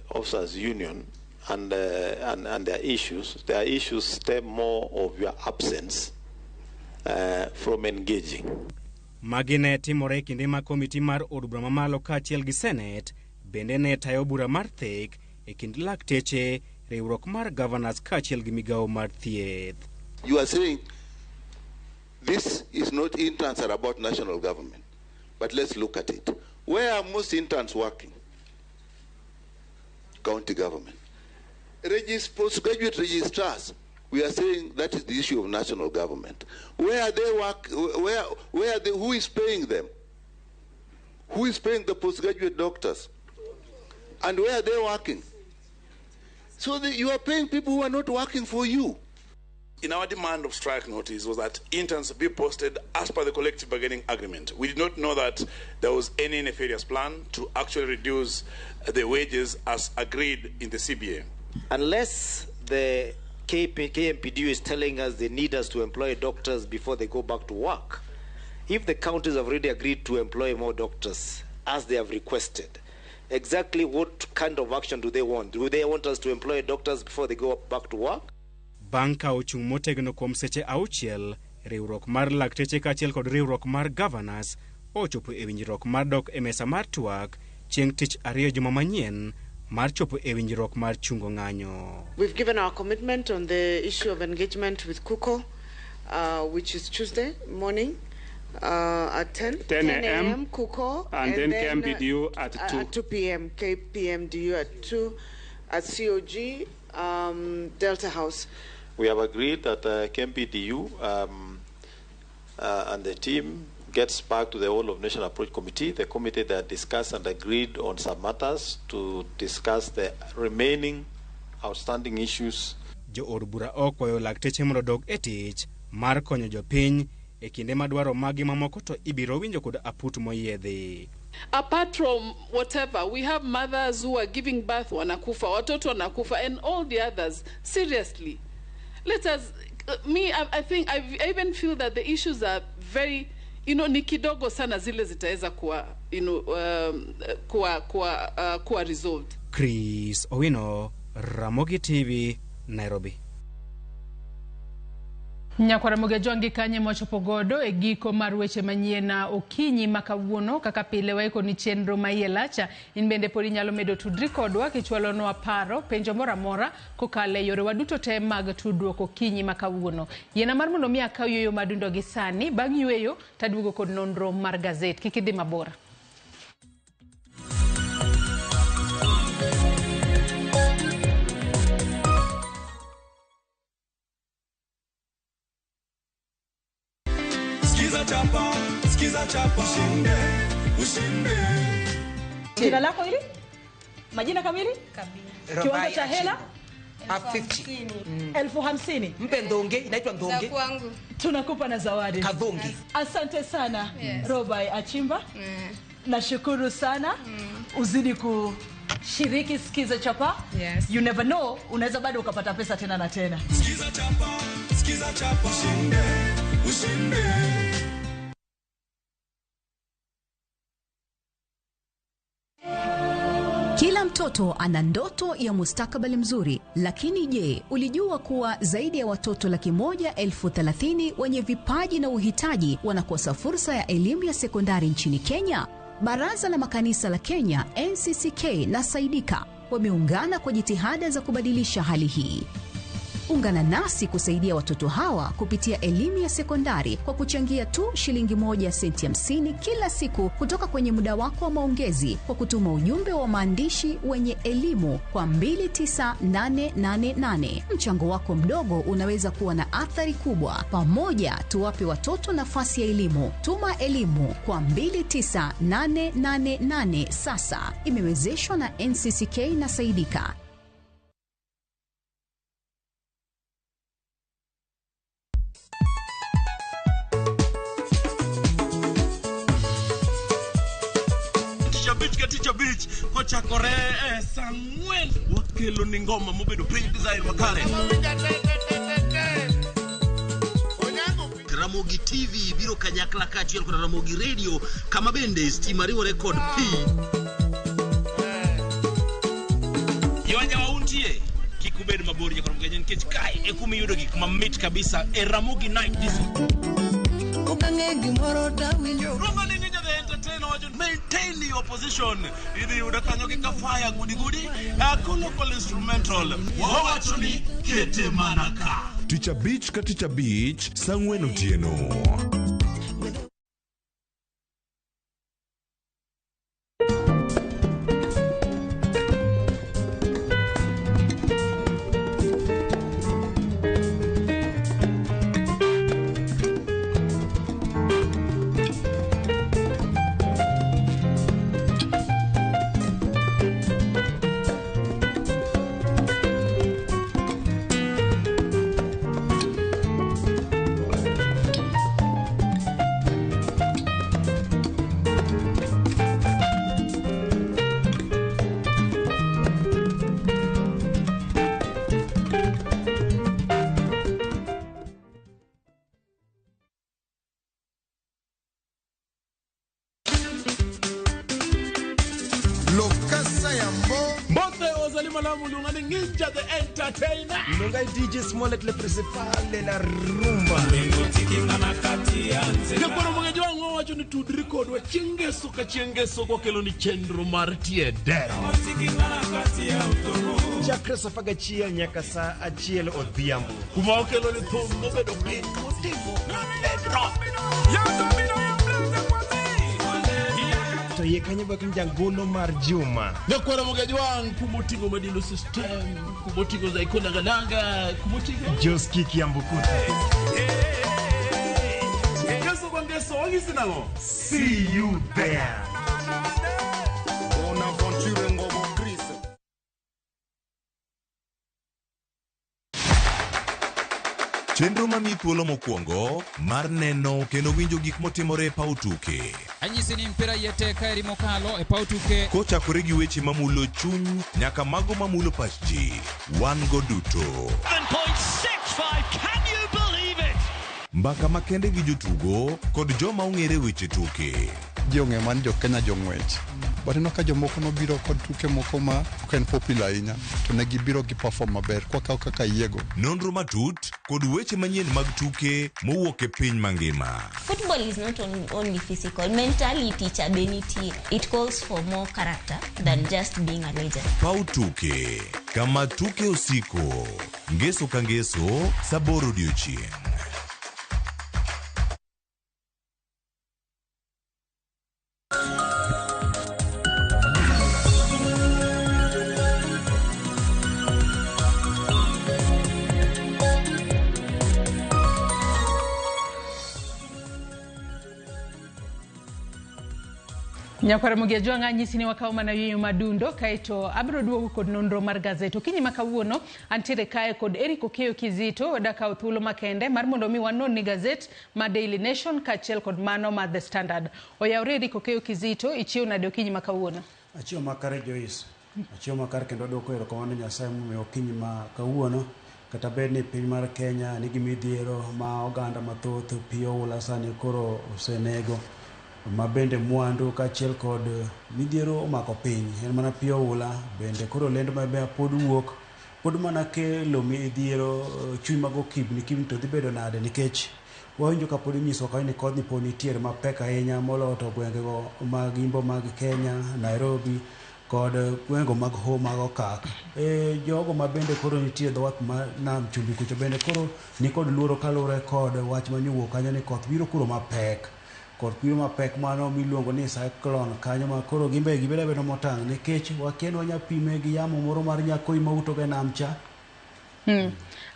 officers union and their issues stem more of your absence from engaging. Magi ne timore e kinde ma komiti mar od bura mamalo kaachiel gi Senate bende ne tayo bura mar thek e kind lakteche, riwruok mar governors kaachiel gi migawo mar thieth. You are saying this is not interns are about national government, but let's look at it. Where are most interns working? County government. Postgraduate registrars, we are saying that is the issue of national government. Where are they work? Where are they, who is paying them? Who is paying the postgraduate doctors? And where are they working? So you are paying people who are not working for you. In our demand of strike notice was that interns be posted as per the collective bargaining agreement. We did not know that there was any nefarious plan to actually reduce the wages as agreed in the CBA. Unless the KMPDU is telling us they need us to employ doctors before they go back to work, if the counties have already agreed to employ more doctors as they have requested, exactly what kind of action do they want? Do they want us to employ doctors before they go back to work? Bang' ka ochung' motegno kuom seche 6, riwruok mar lakteche kaachiel kod riwruok mar governors ochopo e winjruok mar dok e mesa mar twak chieng' tich ariyo juma manyien mar chopo e winjruok mar chungo ng'anyo. We've given our commitment on the issue of engagement with KUKO, which is Tuesday morning at 10 a.m. KUKO, and then KMPDU at 2. At 2 p.m. KPMDU at 2 at COG Delta House. We have agreed that KMPDU and the team gets back to the Whole of Nation Approach Committee, the committee that discussed and agreed on some matters to discuss the remaining outstanding issues. Jo od bura okwayo lakteche mondo odog e tich mar konyo jopiny e kinde madwaro magi mamoko to ibiro winjo kod aput moyiedhi. Apart from whatever, we have mothers who are giving birth wanakufa, watoto wanakufa, and all the others. Seriously, let us, me, I think, I even feel that the issues are very, ni kidogo sana zile zitaweza kuwa, kuwa resolved. Chris Owino, Ramogi TV, Nairobi. Nyakwara Mogejongi kanye mochopo godo e giko mar weche manyien okinyi ma kawuono kaka pile waiko ni chenro ma iye lacha in bende pod inyalo medo tudri kodwa kichwalonwa paro penjo moro amora kokalo e yorewa duto te mag tudruok okinyi ma kawuono. Yiena mar mondo mi akaw yueyo madundo gi sani bang' yueyo taduogo kod nonro mar gazet kik idhi mabor. Jina lako hili? Majina kamili? Kiwango cha hela? 50. 50,000. Mpe ndonge, inaitwa ndonge. Tunakupa na zawadi. Kadhonge. Asante sana. Yes. Robai Achimba. Nashukuru sana. Uzidi kushiriki Sikiza Chapa. Yes. You never know, unaweza bado ukapata pesa tena na tena. Sikiza Chapa, Sikiza Chapa, ushinde, ushinde. Kila mtoto ana ndoto ya mustakabali mzuri, lakini je, ulijua kuwa zaidi ya watoto 130,000 wenye vipaji na uhitaji wanakosa fursa ya elimu ya sekondari nchini Kenya? Baraza la Makanisa la Kenya, NCCK na Saidika wameungana kwa jitihada za kubadilisha hali hii. Ungana nasi kusaidia watoto hawa kupitia elimu ya sekondari kwa kuchangia tu shilingi 1.50 kila siku kutoka kwenye muda wako wa maongezi kwa kutuma ujumbe wa maandishi wenye elimu kwa 29888. Mchango wako mdogo unaweza kuwa na athari kubwa. Pamoja tuwape watoto nafasi ya elimu. Tuma elimu kwa 29888 sasa. Imewezeshwa na NCCK na Saidika. Ticha Beach kochakore saa 4 wakelo ni ngoma mobedo pre-design makare. Ramogi TV biro kanyakla kaachiel kod Ramogi Radio kama bende stima riwore kod pi. Yonya wauntie kik ubed mabor nyakoro mgenye nikech kae e kuma iyudo gik mamit kabisa e Ramogi Night Disco. Kokang'e gimoro tawinjo. Roma ni ninja the entertainer wacho maintain your position. Idhi yudo kanyo gi kafaya gudi gudi. Local instrumental. Wawacho ni kete mana ka. Ticha Beach ka Ticha Beach saa 4 otieno. Zalima Lamu luonga ni Nginja the Entertainer. Luonga DJ Smollett le principal la rumba. Nyakwaro Mogeji wang' wawacho ni tudri kodwa chieng' ngeso ka chieng' ngeso kwakelo ni chenro mar tie dero. Chakre saa 11 nyaka saa 1 odhiambo. Kuma wakelo ni thum mobedo piny motimo pedro. To yie kanyo bak jangolo mar Juma. Nyakwaro Mogeji wang' kumoting'o Madilu System, kumoting'o Zaiko Langalanga, kumoting'o Joski Kiambukuta. Ngeso kwa ngeso wang'isi nang'o? See you there. Bonaventure Ngobo Chris. Chenro mamiyi thuolo mokwongo mar neno kendo winjo gik motimore e paw tuke. Anyisi ni mpira yete kaeri mokalo e paw tuke. Kochakore gi weche mamulo chuny nyaka mago mamulo pach ji, wan go duto. 7.65, can you believe it? Mbaka makende gi jotugo kod joma ong'ere weche tuke. Ji ong'eyo mana ni jo Kenya jong'wech. But ineno ka jomoko nobiro kod tuke moko ma ok en popular ahinya to ne gibiro gi perform maber kwakawo kaka yiego. Nonro matut kod weche manyien mag tuke mowuok e piny mangima. Football is not only physical. Mentality cha be nitie. It calls for more character than just being a legend. Paw tuke, kama tuke osiko. Ngeso ka ngeso, saa 8 odiochieng'. Nyakwara Mogi Ajwang' anyisi ni wakawo mana yueyo madundo kaeto abiro duogo kod nonro mar gazet. Okinyi ma kawuono antiere kae kod Eric Okeyo Kizito wadakawo thuolo makende mar mondo mi wanon ni gazet ma Daily Nation kaachiel kod mano ma The Standard. Oyawre Eric Okeyo Kizito, ichiew nade okinyi ma kawuono? Achiew makare Joyce. Achiew makare kendo adwoko erokamano ne Nyasaye momiyo okinyi ma kawuono kata bed ni piny mar Kenya nigi midhiero ma oganda mathoth pi oula sani koro osenego ma bende mwandu kaachiel kod midhiero omako piny en mana pi oula bende koro lendo maber pod wuok pod mana kelo midhiero chuny mag okibni kibni to dhi bedo nade nikech wawinjo ka pod inyiso kanyo ni kodhni pod nitiere mapek ahinya moloyo to gwengego mag imbo mag Kenya, Nairobi kod gwengego mag Hoho mag Okak. Jogo ma bende koro nitie dho wath ma nam chumbi kucho bende koro nikod luoro kaluwore kod wach manyowuok kanyo ni koth biro kuro mapek. Koth biro mapek mano miluongo ni cyclone kanyo ma koro gimbe gibedo abeda motang' nikech wakia ni wanya pime gi yamo moro mar nyakoi mauto ga e nam cha.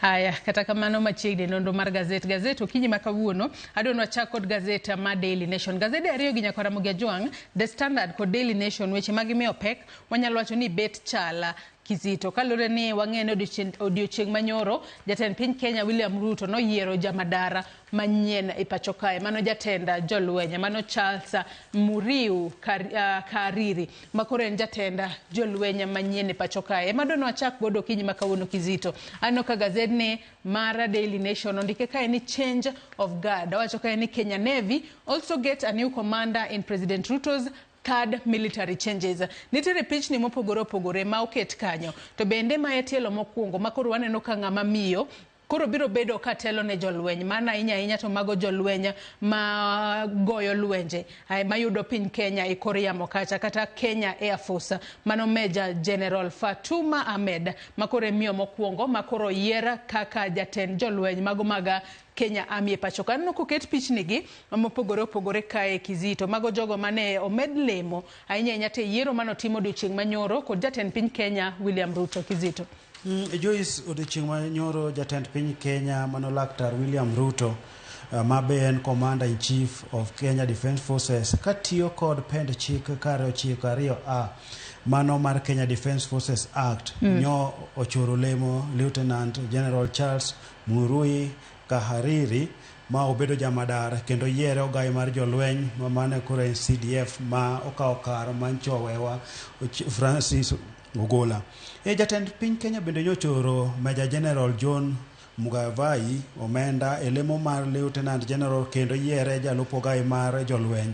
Aya, kata kamano machiegni nonro mar gazet. Gazet okinyi ma kawuono, adwa ni wachak kod gazet ma Daily Nation. Gazede ariyo gi nyakwara Ramogi Ajwang', The Standard kod Daily Nation, weche ma gimiyo pek, wanyalo wacho ni bet chala Kizito. Kaluwore ni wang'eyo ni odiochieng' manyoro, jatend piny Kenya William Ruto noyiero jamadara manyien e pacho kae, mano jatend jolweny, mano Charles Muriu Kariri, ma koro en jatend jolweny manyien e pacho kae. Ema adwa ni wachak godo okinyi ma kawuono Kizito. Aneno ka gazedni mar Daily Nation ondike kae ni change of guard. Owacho kae ni Kenya Navy also get a new commander in President Ruto's third military changes. Nitiere pichni mopogore opogore ma oket kanyo. To bende ma e tielo mokwongo ma koro waneno ka ng'ama miyo koro biro bedo ka telo ne jolweny. Mana ahinya ahinya to mago jolweny ma goyo lwenje mayudo piny Kenya e kor yamo kacha kata Kenya Air Force. Mano Major General Fatuma Ahmed ma koro e miyo mokwongo ma koro oyier kaka jatend jolweny mago mag Kenya Army e pacho ka. Aneno koket pichni gi mopogore opogore kae Kizito. Mago jogo mane omed lemo ahinya ahinya te yiero manotimo odiochieng' manyoro kod jatend piny Kenya William Ruto. Kizito. Joyce, odiochieng' manyoro jatend piny Kenya mano Laktar William Ruto ma be en Commander in Chief of Kenya Defence Forces katiyo kod pend chik kare 92A mano mar Kenya Defence Forces Act nyo ochoro lemo Lieutenant General Charles Murui Kahariri ma obedo jamadar kendo yiere ogai mar jolweny ma mane koro en CDF ma okawo kar mancho owewa Francis Ogola. Jatend piny Kenya bende nyochoro Major General John Mugavai Omenda e lemo mar Lieutenant General kendo yiere jalup ogai mar jolweny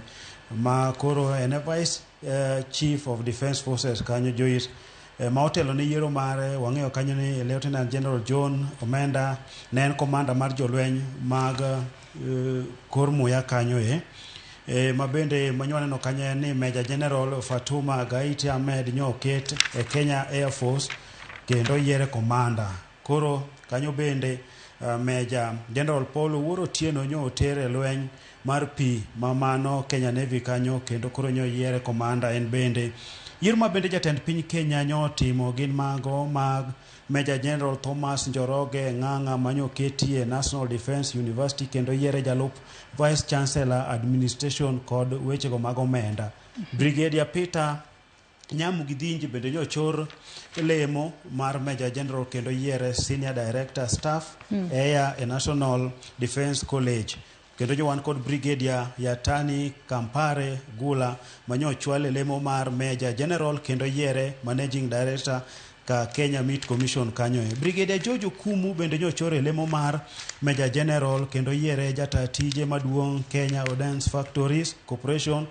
ma koro en Vice Chief of Defence Forces kanyo Joyce. Ma otelo ne yiero mare wang'eyo kanyo ni Lieutenant General John Omenda ne en komanda mar jolweny mag kor muya kanyo ma bende manyo waneno kanyo en ni Major General Fatuma Gaiti Ahmed nyo oket e Kenya Air Force kendo yiere komanda. Koro kanyo bende Major General Paul Owuor Otieno nyo oter e lweny mar pi ma mano Kenya Navy kanyo kendo koro nyo yiere komanda en bende. Yiero ma bende jatend piny Kenya nyo otimo gin mago mag Major General Thomas Njoroge Ng'ang'a manyo oketie National Defence University kendo yiere jalup Vice Chancellor Administration kod wechego mag omenda. Brigadier Peter Nyamu Githinji bende nyo ochor lemo mar Major General kendo yiere Senior Director Staff Air e National Defence College. Kendo nyo wan kod Brigadier Yatani Kampare Gula manyo ochwal e lemo mar Major General kendo yiere Managing Director ka Kenya Meat Commission kanyo. Brigadier George Okumu bende nyo ochor e lemo mar Major General kendo yiere jata tije maduong' Kenya Ordnance Factories Corporation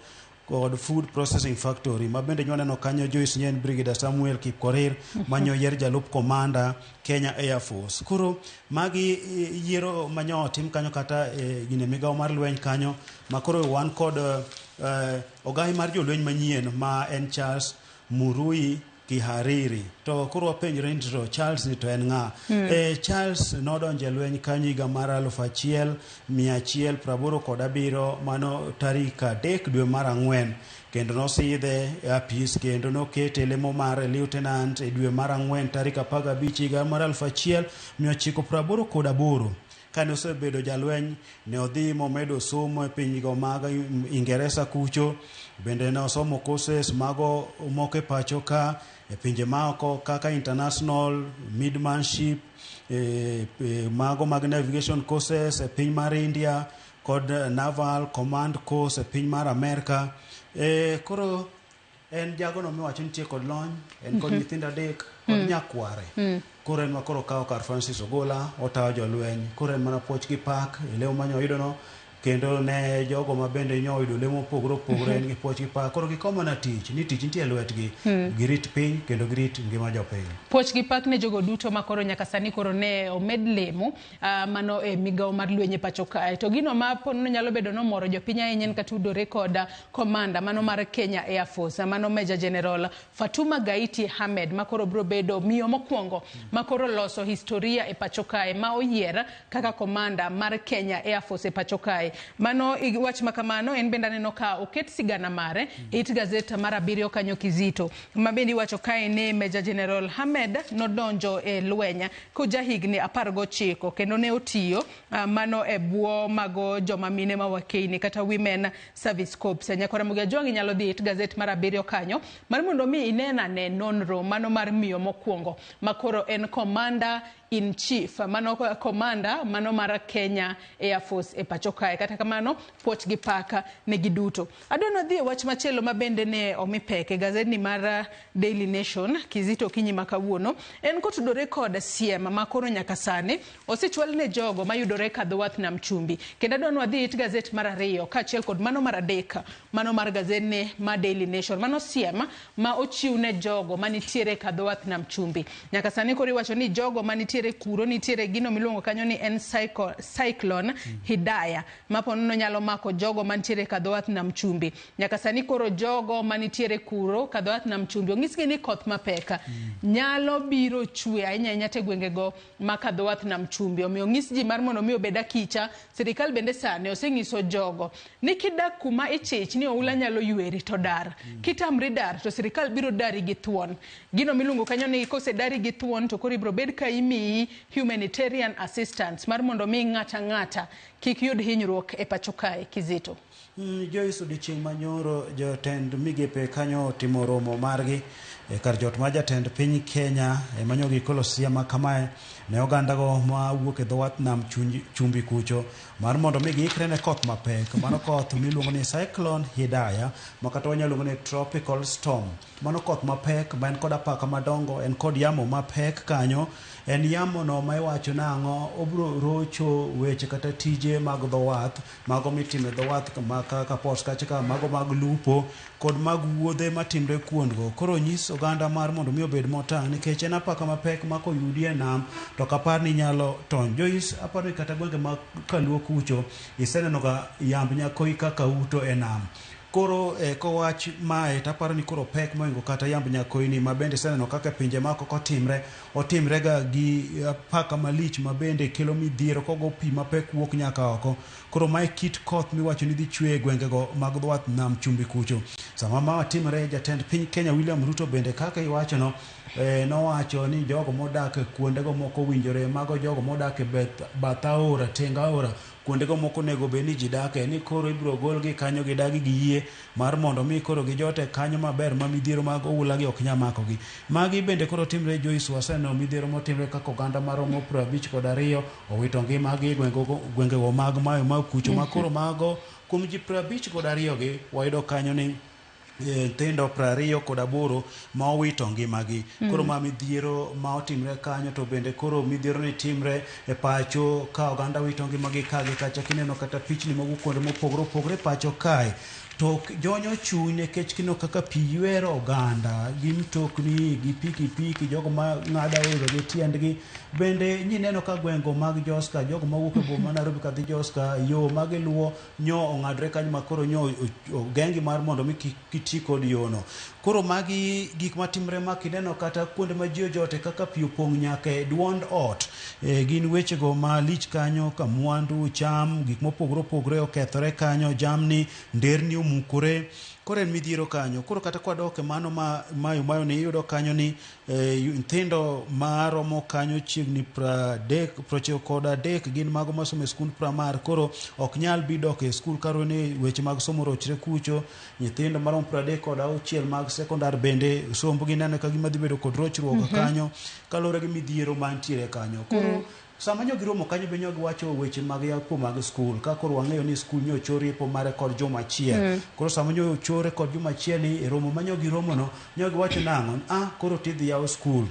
kod Food Processing Factory. Ma bende nyo waneno kanyo Joyce Nyen Brigadier Samuel Kipkorir manyo yier jalup komanda Kenya Air Force. Koro magi yiero manyo otim kanyo kata gine migawo mar lweny kanyo ma koro wan kod ogai mar jolweny manyien ma en Charles Murui Kihariri. To koro wapenjre ni to Charles ni to en ng'a? Charles nodonjo e lweny kanyo higa mar 1987 mano tarik 3 dwe mar 4 kendo nosidhe e apis kendo nokete lemo mar lieutenant e dwe mar 4 tarik 15 higa mar 1988. Kane osebedo jalweny ne odhi momedo somo e pinygo mag Ingeresa kucho, bende ne osomo courses mago moko e pacho ka e pinje maoko kaka international midmanship, mago mag navigation courses e piny mar India kod naval command course e piny mar Amerika. Koro en jagono miwacho nitie kod lony, en kod nyithindo 3 kod nyakware. Koro en ma koro kawo kar Francis Ogola otayo jolweny. Koro en mana puoch gi pak e lemo manyo oyudono, kendo ne jogo ma bende nyo oyudo lemo mopogore opogore en gi puoch gi pak. Koro gikomo na tich, ni tich nitie e lwetgi, girit piny kendo girit ngima jopiny. Puoch gi pak ne jogo duto ma koro nyaka sani koro ne omed lemo mano e migawo mar lweny e pacho kae. To gino ma pono nyalo bedo nomoro jopiny ahinya en katudore kod komanda mano mar Kenya Air Force, mano Major General Fatuma Gaiti Ahmed ma koro biro bedo miyo mokwongo ma koro loso historia e pacho kae ma oyier kaka komanda mar Kenya Air Force e pacho kae. Mano wach makamano en bende aneno ka oket sigana mare it gazet mar 7 kanyo Kizito ma bende iwacho kae ni Major General Ahmed nodonjo e lweny koja higni 19 kendo ne otiyo mano e bwo mago joma mine ma wakeini kata Women Service Corps. Nyakora Mugia Jwangi inyalo dhi it gazet mar 7 kanyo mar mondo mi inena ne nonro mano mar miyo mokwongo ma koro en commander in chief mano komanda mano mar Kenya Air Force e pacho kae. Kata kamano puoch gi paka ne giduto. Adwa dhi e wach machielo ma bende ne omi pek e gazetni mar Daily Nation Kizito okinyi ma kawuono en kotudore kod siem ma koro nyaka sani osechwal ne jogo mayudore kadho wath nam chumbi. Kendo adwa wadhi it gazet mar 2 kaachiel kod mano mar 3 mano mar gazetni ma Daily Nation. Mano siem ma ochiw ne jogo manitiere kadho wath nam chumbi. Nyaka sani koro iwacho ni jogo manitiere kuro nitiere gino miluongo kanyo ni en cyclone Hidaya maponono nyalo mako jogo mantiere kadho wath nam chumbi. Nyaka sani koro jogo manitiere kuro kadho wath nam chumbi onyisgi ni koth mapek nyalo biro chwe ahinya ahinya te gwengego ma kadho wath nam chumbi. Omiyo onyis ji mar mondo mi obed akicha. Sirikal bende sani osenyiso jogo ni kidak kuma ichich ni oula nyalo yweri to dar. Kitamri dar to sirikal biro dari gi thuon. Gino miluongo kanyo ni kosedari gi thuon to koro ibiro bed ka imiyi humanitarian assistance mar mondo mi ng'ata ng'ata kik yud hinyruok e pacho kae. Kizito. Joyce, odiochieng' manyoro jotend migepe kanyo otimo romo margi e kar jot mar jatend piny Kenya emanyo gikolo siem ma kamae ne ogandago mawuok e dho wath nam chumbi kucho mar mondo mi giikre ne koth mapek. Mano koth miluongo ni Cyclone Hidaya ma kata wanyalo luongo ni tropical storm. Mano koth mapek ma en kod apaka madongo, en kod yamo mapek kanyo. En yamo no ma iwacho nang'o obiro rocho weche kata tije mag dho wath, mago mitimo e dho wath kaka ports kacha ka, mago mag lupo kod mag wuodhe matimre kuondgo. Koro nyis oganda oganda mar mondo mi obed motang' nikech en apaka mapek ma koyudi e nam to ok apar ni nyalo tony. Joyce, aparo ni kata gwenge mag Kaluo kucho iseneno ga yamb nyakoi kaka uto e nam. Koro kowach mae to aparo ni koro pek mohingo kata yamb nyakoini ma bende iseneno kaka e pinje maoko kotimre, otimre ga gi apaka malich ma bende kelo midhiero kogo pi mapek wuok nyaka oko. Koro mae kit koth miwacho ni dhi chwe e gwengego mag dho wath nam chumbi kucho. Sama ma timore, jatend piny Kenya William Ruto bende kaka iwachono nowacho ni jogo modak e kuondego moko owinjore, mago jogo modak e bath aora, teng aora, kuondego moko onego bed ni ji dake, ni koro ibiro golgi kanyo gidagi gi yie mar mondo mi koro gijote kanyo maber ma midhiero mag oula gi ok nyal makogi. Magi bende koro timre Joyce, waseneno midhiero motimre kaka oganda maromo 52 owito ngimagi e gwengego mag Mayo Mau kucho ma koro mago kuom ji 52 gi wayudo kanyo ni nyithindo 28 ma owito ngimagi. Koro ma midhiero ma otimre kanyo to bende koro midhiero ni timre e pacho ka oganda wito ngimagi ka gi kacha kineno kata pichni mowuok kuonde mopogore opogore pacho kae to jonyo chuny nikech kineno kaka pi ywero oganda gi mtokni gi pikipiki jogo ma ng'ado aora gi tiendgi bende nyineno ka gwengo mag Joska jogo mawuok e boma ma Nairobi kadhi Joska yo ma giluwo nyo ong'adre kanyo ma koro nyo ogeng'gi mar mondo mi kik giti kod yono. Koro magi gik matimre ma kineno kata kuonde ma ji ojote kaka pi opong' nyaka e duond ot. Gin wechego malich kanyo ka mwandu, cham, gik mopogore opogore okethore kanyo, jamni, nderni omukore. Koro en midhiero kanyo. Koro kata kwadok e mano ma Mayo Mayo ni iyudo kanyo ni nyithindo maromo kanyo chiegni 93 gin mago masomo e skund primar koro ok nyal bi dok e skul kaluwore ni weche mag somo orochre kucho. Nyithindo maromo 36 mag sekondar bende sombgi neno ka gima dhi bedo kod rochruok kanyo kaluwore gi midhiero mantiere kanyo. Koro sama nyo giromo kanyo be nyo giwacho weche mag yapo mag skul ka koro wang'eyo ni skul nyo ochor yepo mare kod juma achiel. Koro sama nyo ochore kod juma achiel ni e romo ma nyo giromo no nyo giwacho nang'o? Koro tidhi yaw skul.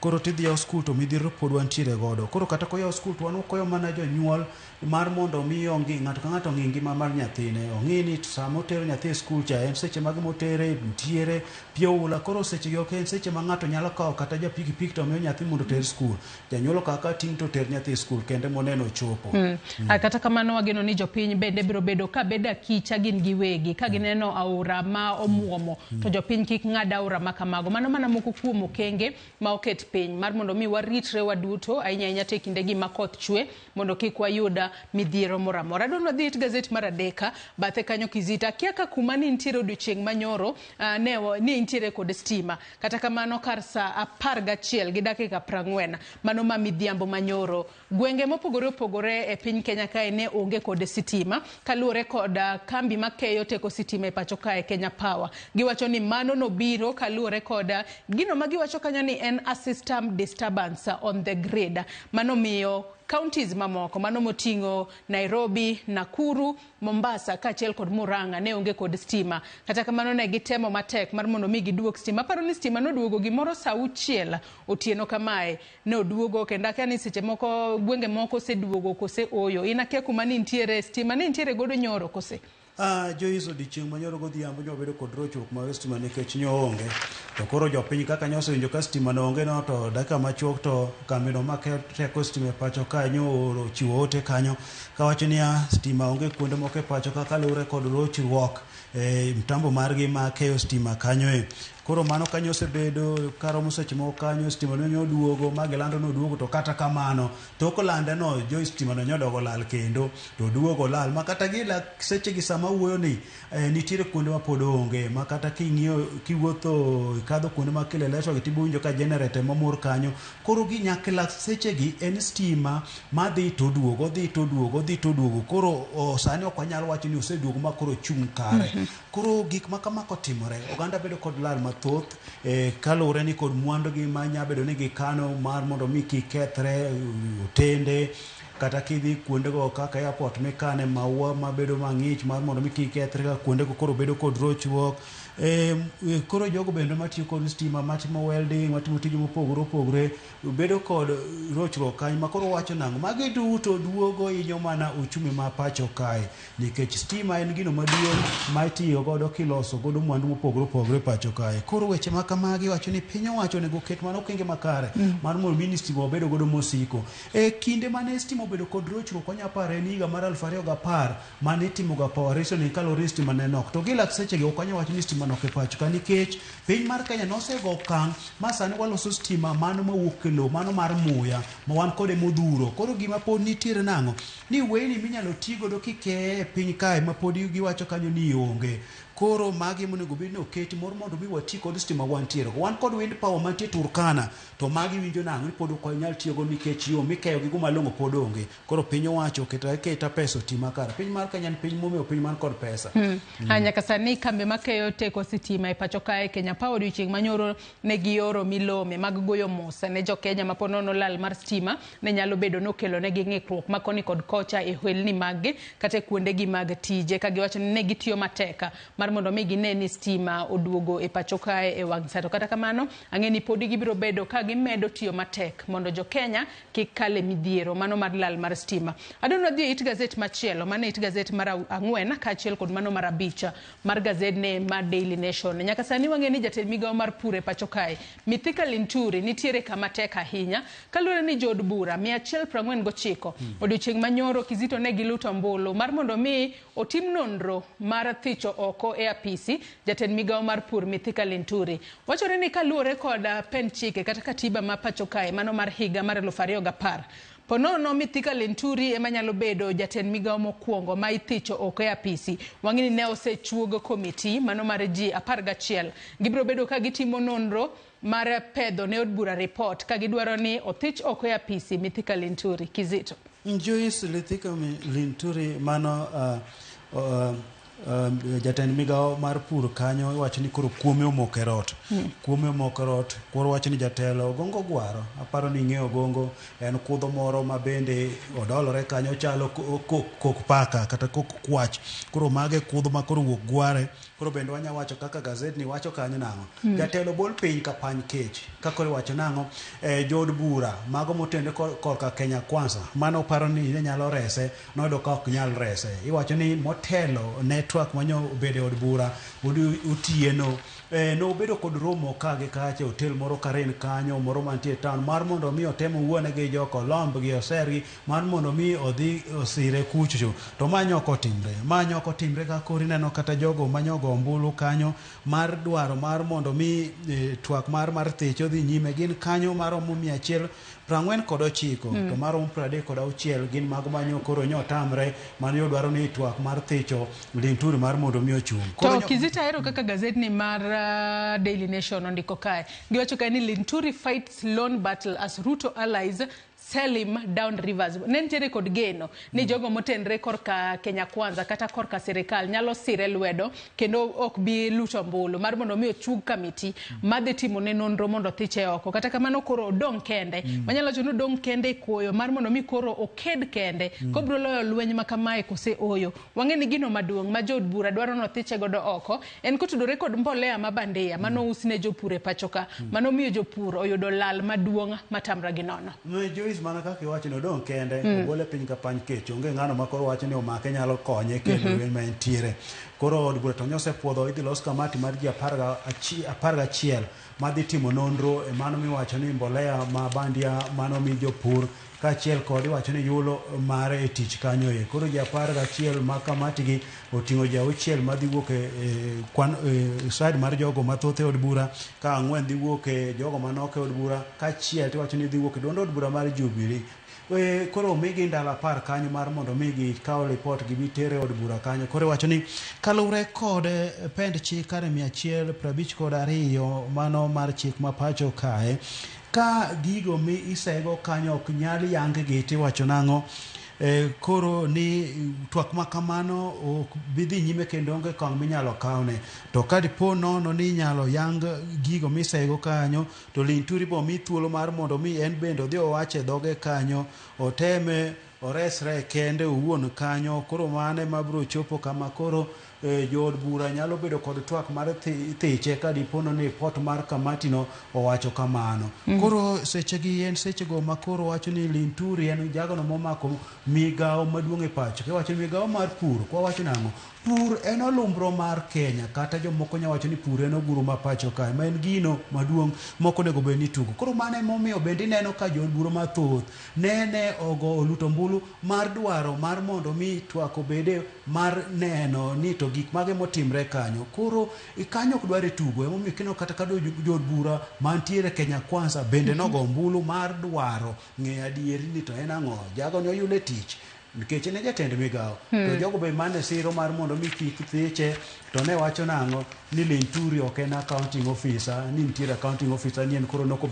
Koro tidhi yaw skul to midhiero pod wantiere godo. Koro kata koyaw skul to wan wakoyo mana jonyuol mar mondo mi ong'i ng'ato ka ng'ato ong'i ngima mar nyathine. Ong'i ni sama otero nyathi e skul cha en seche mage motere, nitiere pi oula. Koro seche gi ok en seche ma ng'ato nyalo kawo kata ja pikipiki to miyo nyathi mondo oter skul. Janyuol okaw akawa ting' to oter nyathi e skul kende moneno ochopo. Kata kamano wageno ni jopiny bende biro bedo ka bedo akicha gin giwegi ka gineno aora ma omuomo to jopiny kik ng'ad aora ma kamago. Mano mana moko kuom okenge ma oket piny mar mondo mi waritre waduto ahinya ahinya to e kindegi ma koth chwe mondo kik wayud midhiero moro amora. Adwa ni wadhi it gazet mar adek bathe kanyo Kizito. Akia ka kuma ne nitiere odiochieng' manyoro ne nitiere kod stima. Kata kamano kar saa 11 gi dakika 40 mano ma midhiambo manyoro gwenge mopogore opogore e piny Kenya kae ne onge kod sitima kaluwore kod kambi makeyo teko sitima e pacho kae Kenya Power. Giwacho ni mano nobiro kaluwore kod gino ma giwacho kanyo ni en a system disturbance on the grid. Mano miyo counties mamoko mano moting'o Nairobi, Nakuru, Mombasa kaachiel kod Murang'a ne onge kod stima. Kata kamano ne gitemo matek mar mondo mi giduok stima. Aparo ni stima noduogo gimoro saa 6 otieno kamae ne oduogo kendo akia ni seche moko gwenge moko oseduogo kose oyo. In akia kuma ne nitiere stima ne nitiere godo nyoro kose? Joyce odiochieng' manyoro godhiambo nyo wabedo kod rochruok mar stima nikech nyo onge. To koro jopiny kaka nyo osewinjo ka stima no onge no to dakika machuok to kambino ma teko stima e pacho kae nyo ooro chiwo ote kanyo kawacho niya stima onge kuonde moko e pacho ka kaluwore kod rochruok e mtambo margi ma keyo stima kanyo e. Koro mano kanyo osebedo karomo seche moko kanyo stima no nyo oduogo ma gilando ni oduogo to kata kamano tok lande no jo stima no nyodogo lal kendo to oduogo lal ma kata gi seche gi sama wuoyo ni nitiere kuonde ma pod onge ma kata king'iyo kiwuotho ikadho kuonde ma Kileleshwa gi tibo winjo ka generator mamor kanyo. Koro gi nyaka seche gi en stima madhi to duogo dhi to duogo dhi to duogo. Koro sani ok wanyal wacho ni oseduogo ma koro chung' kare. Koro gik ma kama kotimore oganda bedo kod lal mathoth kaluwore ni kod mwandu gi ma nya bedo ni gikano mar mondo mi kik kethre otende Kata kidhi kuondego kaka airport mikane maua mabedo mang'ich mar mondo mi kik kethre ka kuondego koro bedo kod rochruok. Koro jogo bende matiyo kod stima, matimo welding, matimo tije mopogore opogore bedo kod rochruok kanyo ma koro wacho nang'o? Magi duto duogo hinyo mana uchumi ma pacho kae nikech stima en gino maduong' ma itiyo godo kiloso godo mwandu mopogore opogore pacho kae. Koro weche ma kamagi wacho ni piny owacho onego oket mana okenge makare mar mondo mi ni stima obedo godo mosiko. E kinde mane stima obedo kod rochruok wanya paro en higa mar 2010 mane itimoga power rationing kaluwore ni stima ne nok. To gi lak sechegi ok wanyal wacho ni stima nok e pacho ka nikech piny mar Kenya nosego okang' ma sani waloso stima mano mawuok e lowo, mano mar muya ma wan kode modhuro. Koro gima pod nitiere nang'o? Ni weyni minyalo ti godo kikeye e piny kae ma pod giwacho kanyo ni onge. Koro magi monego bed ni oketi mor mondo mi wati kod stima wantiere. Wan kod wind power mantie Turkana to magi winjo nang'o ni pod ok wanyal tiyogo nikech yo mikeyo gi guma long'o pod onge. Koro piny owacho oketo aketa pesa oti makare. Piny mar Kenya en piny momewo, piny man kod pesa. Nyaka sani kambi makeyo teko sitima e pacho kae Kenya Power odiochieng' manyoro ne gioro milome mag goyo mos ne jo Kenya ma po nono lal mar stima ne nyalo bedo nokelo negi ng'ikruok ma koni kod kocha e ohelni maggi kata e kuondegi mag tije ka giwacho ni ne gitiyo matek mar mondo mi gine ni stima oduogo e pacho kae e wang' sa. To kata kamano ang'e ni podi gibiro bedo ka gimedo tiyo matek mondo jo Kenya kik kal e midhiero mano mar lal mar stima. Adwaro dhi e it gazet machielo, mano e it gazet mar 4 kaachiel kod mano mar 5 mar gazedne mar Daily Nation. Nyaka sani wang'e ni jatend migawo mar pur e pacho kae Mithika Linturi nitiere kama tek ahinya kaluwore ni jood bura 149 odiochieng' manyoro Kizito ne giluto ombulu mar mondo mi otim nonro mar thicho oko e apisi jatend migawo mar pur Mithika Linturi. Wachore ni kaluwore kod pend chike kata katiba ma pacho kae mano mar higa mar 2010 ponono Mithika Linturi ema nyalo bedo jatend migawo mokwongo ma ithicho oko e apisi. Wang'e ni ne osechuog komiti mano mar ji 11. Gibiro bedo ka gitimo nonro mar pedho ne od bura report ka gidwaro ni othich oko e apisi Mithika Linturi. Kizito. Joyce Mithika Linturi mano jatend migawo mar pur kanyo iwacho ni koro kuome omoko e rot. Kuome omoko e rot, koro wacho ni jatelo Ogongo Gwaro, aparo ni ing'eyo Ogongo, en kudho moro ma bende odolore kanyo chalo kok paka kata kok kwach. Koro mage kudho ma koro wuok gware. Koro bende wanya wacho kaka gazetni wacho kanyo nang'o. Jatelo bol piny ka pany kech. Ka koro iwacho nang'o, jood bura mago motende korka Kenya Kwanza mano paro ni ne nyalo rese noyudo ka ok nyal rese. Iwacho ni motelo ne twak manyo obedo e od bura otieno nobedo kod romo ka gi kacha e hotel moro Karen kanyo moro mantie e town mar mondo mi otem owuone gi joko olomb gi osergi mar mondo mi odhi osire kuchocho. To ma nyok otimre, ma nyok otimre ka koro ineno kata jogo manyogo ombulu kanyo mar dwaro mar mondo mi twak mar thich odhi nyime gin kanyo maromo 149 to maromo 36 gin mago manyo koro nyo tamre mano dwaro ni twak mar thicho Linturi mar mondo mi ochung'. To Kizito ahero kaka gazetni mar Daily Nation ondiko kae. Giwacho kae ni Linturi fights lone battle as Ruto allies sell him down rivers. Ne nitiere kod geno ni jogo motenre korka Kenya Kwanza kata korka sirikal nyalo sire lwedo kendo ok bi luto ombulu mar mondo mi ochung kamiti madhi timo ne nonro mondo thiche oko. Kata kamano koro odong' kende. Wanyalo wacho ni odong' kende e koyo mar mondo mi koro oked kende. Kobiro loyo lweny ma kamae kose oyo. Wang'e ni gino maduong' ma jood bura dwaro ni othiche godo oko en kotudore kod mbolea ma bandia mano us ne jopur e pacho ka. Mano miyo jopur oyudo lal maduong' matamra gi nono. Joyce mana kaka iwacho ni odong' kende, ogole piny ka pany kech, onge ng'ano ma koro wacho ni omake nyalo konye kendo lweny ma entiere. Koro od bura to nyosepuodho idhi los kamati mar ji 11 madhi timo nonro e mano miwacho ni mbolea ma bandia mano mi jopur kaachiel kod iwacho ni yulo mare e tich kanyo e. Koro ji 11 ma kamati gi oting'o ji 6 madhi wuok e side mar jogo mathoth e od bura, ka 4 dhi wuok e jogo manok e od bura, kaachiel tiwacho ni dhi wuok e duond od bura mar Jubilee. Koro omigi ndalo 10 kanyo mar mondo mi gikaw ripot gibi tere od bura kanyo. Koro iwacho ni kaluwore kod pend chik kare 152 mano mar chik ma pacho kae, ka gigo mi isego kanyo ok nyal yang gi tiwacho nang'o, koro ni twak ma kamano ok bi dhi nyime kendo onge okang' minyalo kawne. To ka dipo nono ni inyalo yang gigo misego kanyo to Linturi bo mi thuolo mar mondo mi en bende odhi owach e dhoge kanyo oteme oresre kende owuon kanyo. Koro mano ema biro chopo kama koro jood bura nyalo bedo kod twak mar thiche ka dipono ni ripot mar kamatino owacho kamano. Koro sechegi en sechego ma koro wacho ni Linturi en jagono momako migawo maduong' e pacho. Kiwacho ni migawo mar pur, kwawacho nang'o? Pur en olumbro mar Kenya, kata jomoko nyalo wacho ni pur en oguro ma pacho kae, ma en gino maduong' mok onego bed ni tugo. Koro mano emomiyo bende ineno ka jood bura mathoth nene ogo oluto ombulu mar dwaro mar mondo mi twak obede mar neno ni to gik mage motimre kanyo. Koro kanyo ok dwar tugo, emomiyo kineno kata ka jood bura mantiere Kenya Kwanza bende nogo ombulu mar dwaro ng'eyo adieri ni to en ang'o, jago ne oyude tich nikech en e jatend migawo. To jogo be mane siro mar mondo mi kik thiche to ne wacho nang'o ni Linturi ok en accounting officer, ni nitiere accounting officer ni en koro ok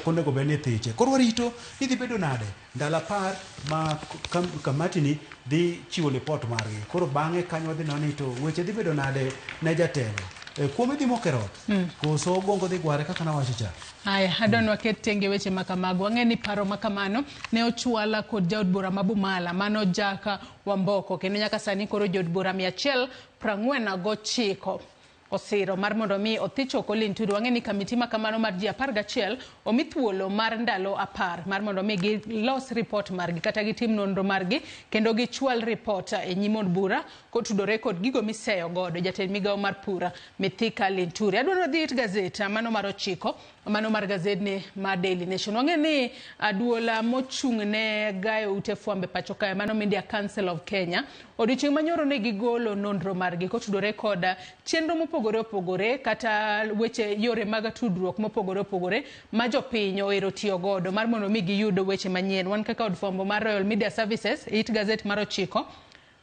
onego bed ni thiche. Koro warito ni dhi bedo nade ndalo 10 ma kamati ni dhi chiwo ripot margi. Koro bang'e kanyo wadhi neno ni to weche dhi bedo nade ne jatelo. Kuome dhi moko e rot, koso ogongo dhi gware kaka nawacho cha. Aya, adwa waket tenge weche makamago. Wang'e ni paro makamano ne ochwala kod jaod bura ma Bumala, mano Jack Wamboko, kendo nyaka sani koro jood bura 149 osiro mar mondo mi othich oko Linturi. Wang'e ni kamiti makamano mar ji 11 omi thuolo mar ndalo 10 mar mondo mi gilos ripot margi kata gitim nonro margi kendo gichwal ripot e nyim od bura kotudore kod gigo miseyo godo jatend migawo mar pur Mithika Linturi. Adwaro dhi it gazet mano mar 9, mano mar gazedni mar Daily Nation. Wang'e ni duola mochung' ne gayo ute fwambo e pacho kae, mano Media Council of Kenya, odiochieng' manyoro ne gigolo nonro margi kotudore kod chenro mopogore opogore kata weche yore mag tudruok mopogore opogore ma jopiny ohero tiyo godo mar mondo mi giyud weche manyien. Wan kaka od fwambo mar Royal Media Services, it gazet mar 9,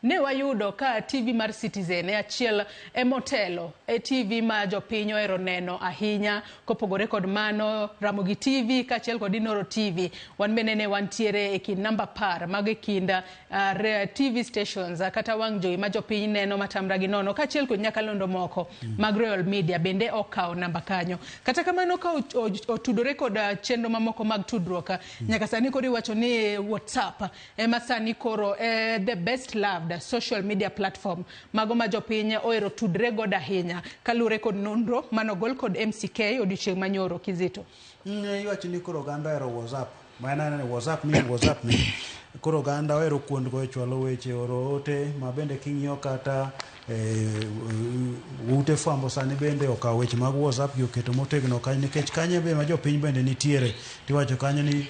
ne wayudo ka TV mar Citizen e achiel emotelo e TV ma jopiny ohero neno ahinya. Kopogore kod mano, Ramogi TV kaachiel kod Inoro TV, wan bende ne wantiere e kind namba 10 mago e kind TV stations kata wang' jowi ma jopiny neno matamra gi nono, kaachiel kod nyakalondo moko mag Royal Media bende okawo namba kanyo. Kata kamano ka otudore kod chenro mamoko mag tudruok, nyaka sani koro iwacho ni WhatsApp ema sani koro the best loved social media platform mago ma jopiny ohero tudre godo ahinya kaluwore kod nonro manogol kod MCK odiochieng' manyoro. Kizito, iwacho ni koro oganda ohero WhatsApp, ma en aneno WhatsApp ni WhatsApp ni koro oganda ohero kuondgo e chwalo weche, oro ote, ma bende king'iyo kata ute fwambo sani bende okawo weche mag WhatsApp gi oketo motegno kanyo, nikech kanyo be ma jopiny bende nitiere. Tiwacho kanyo ni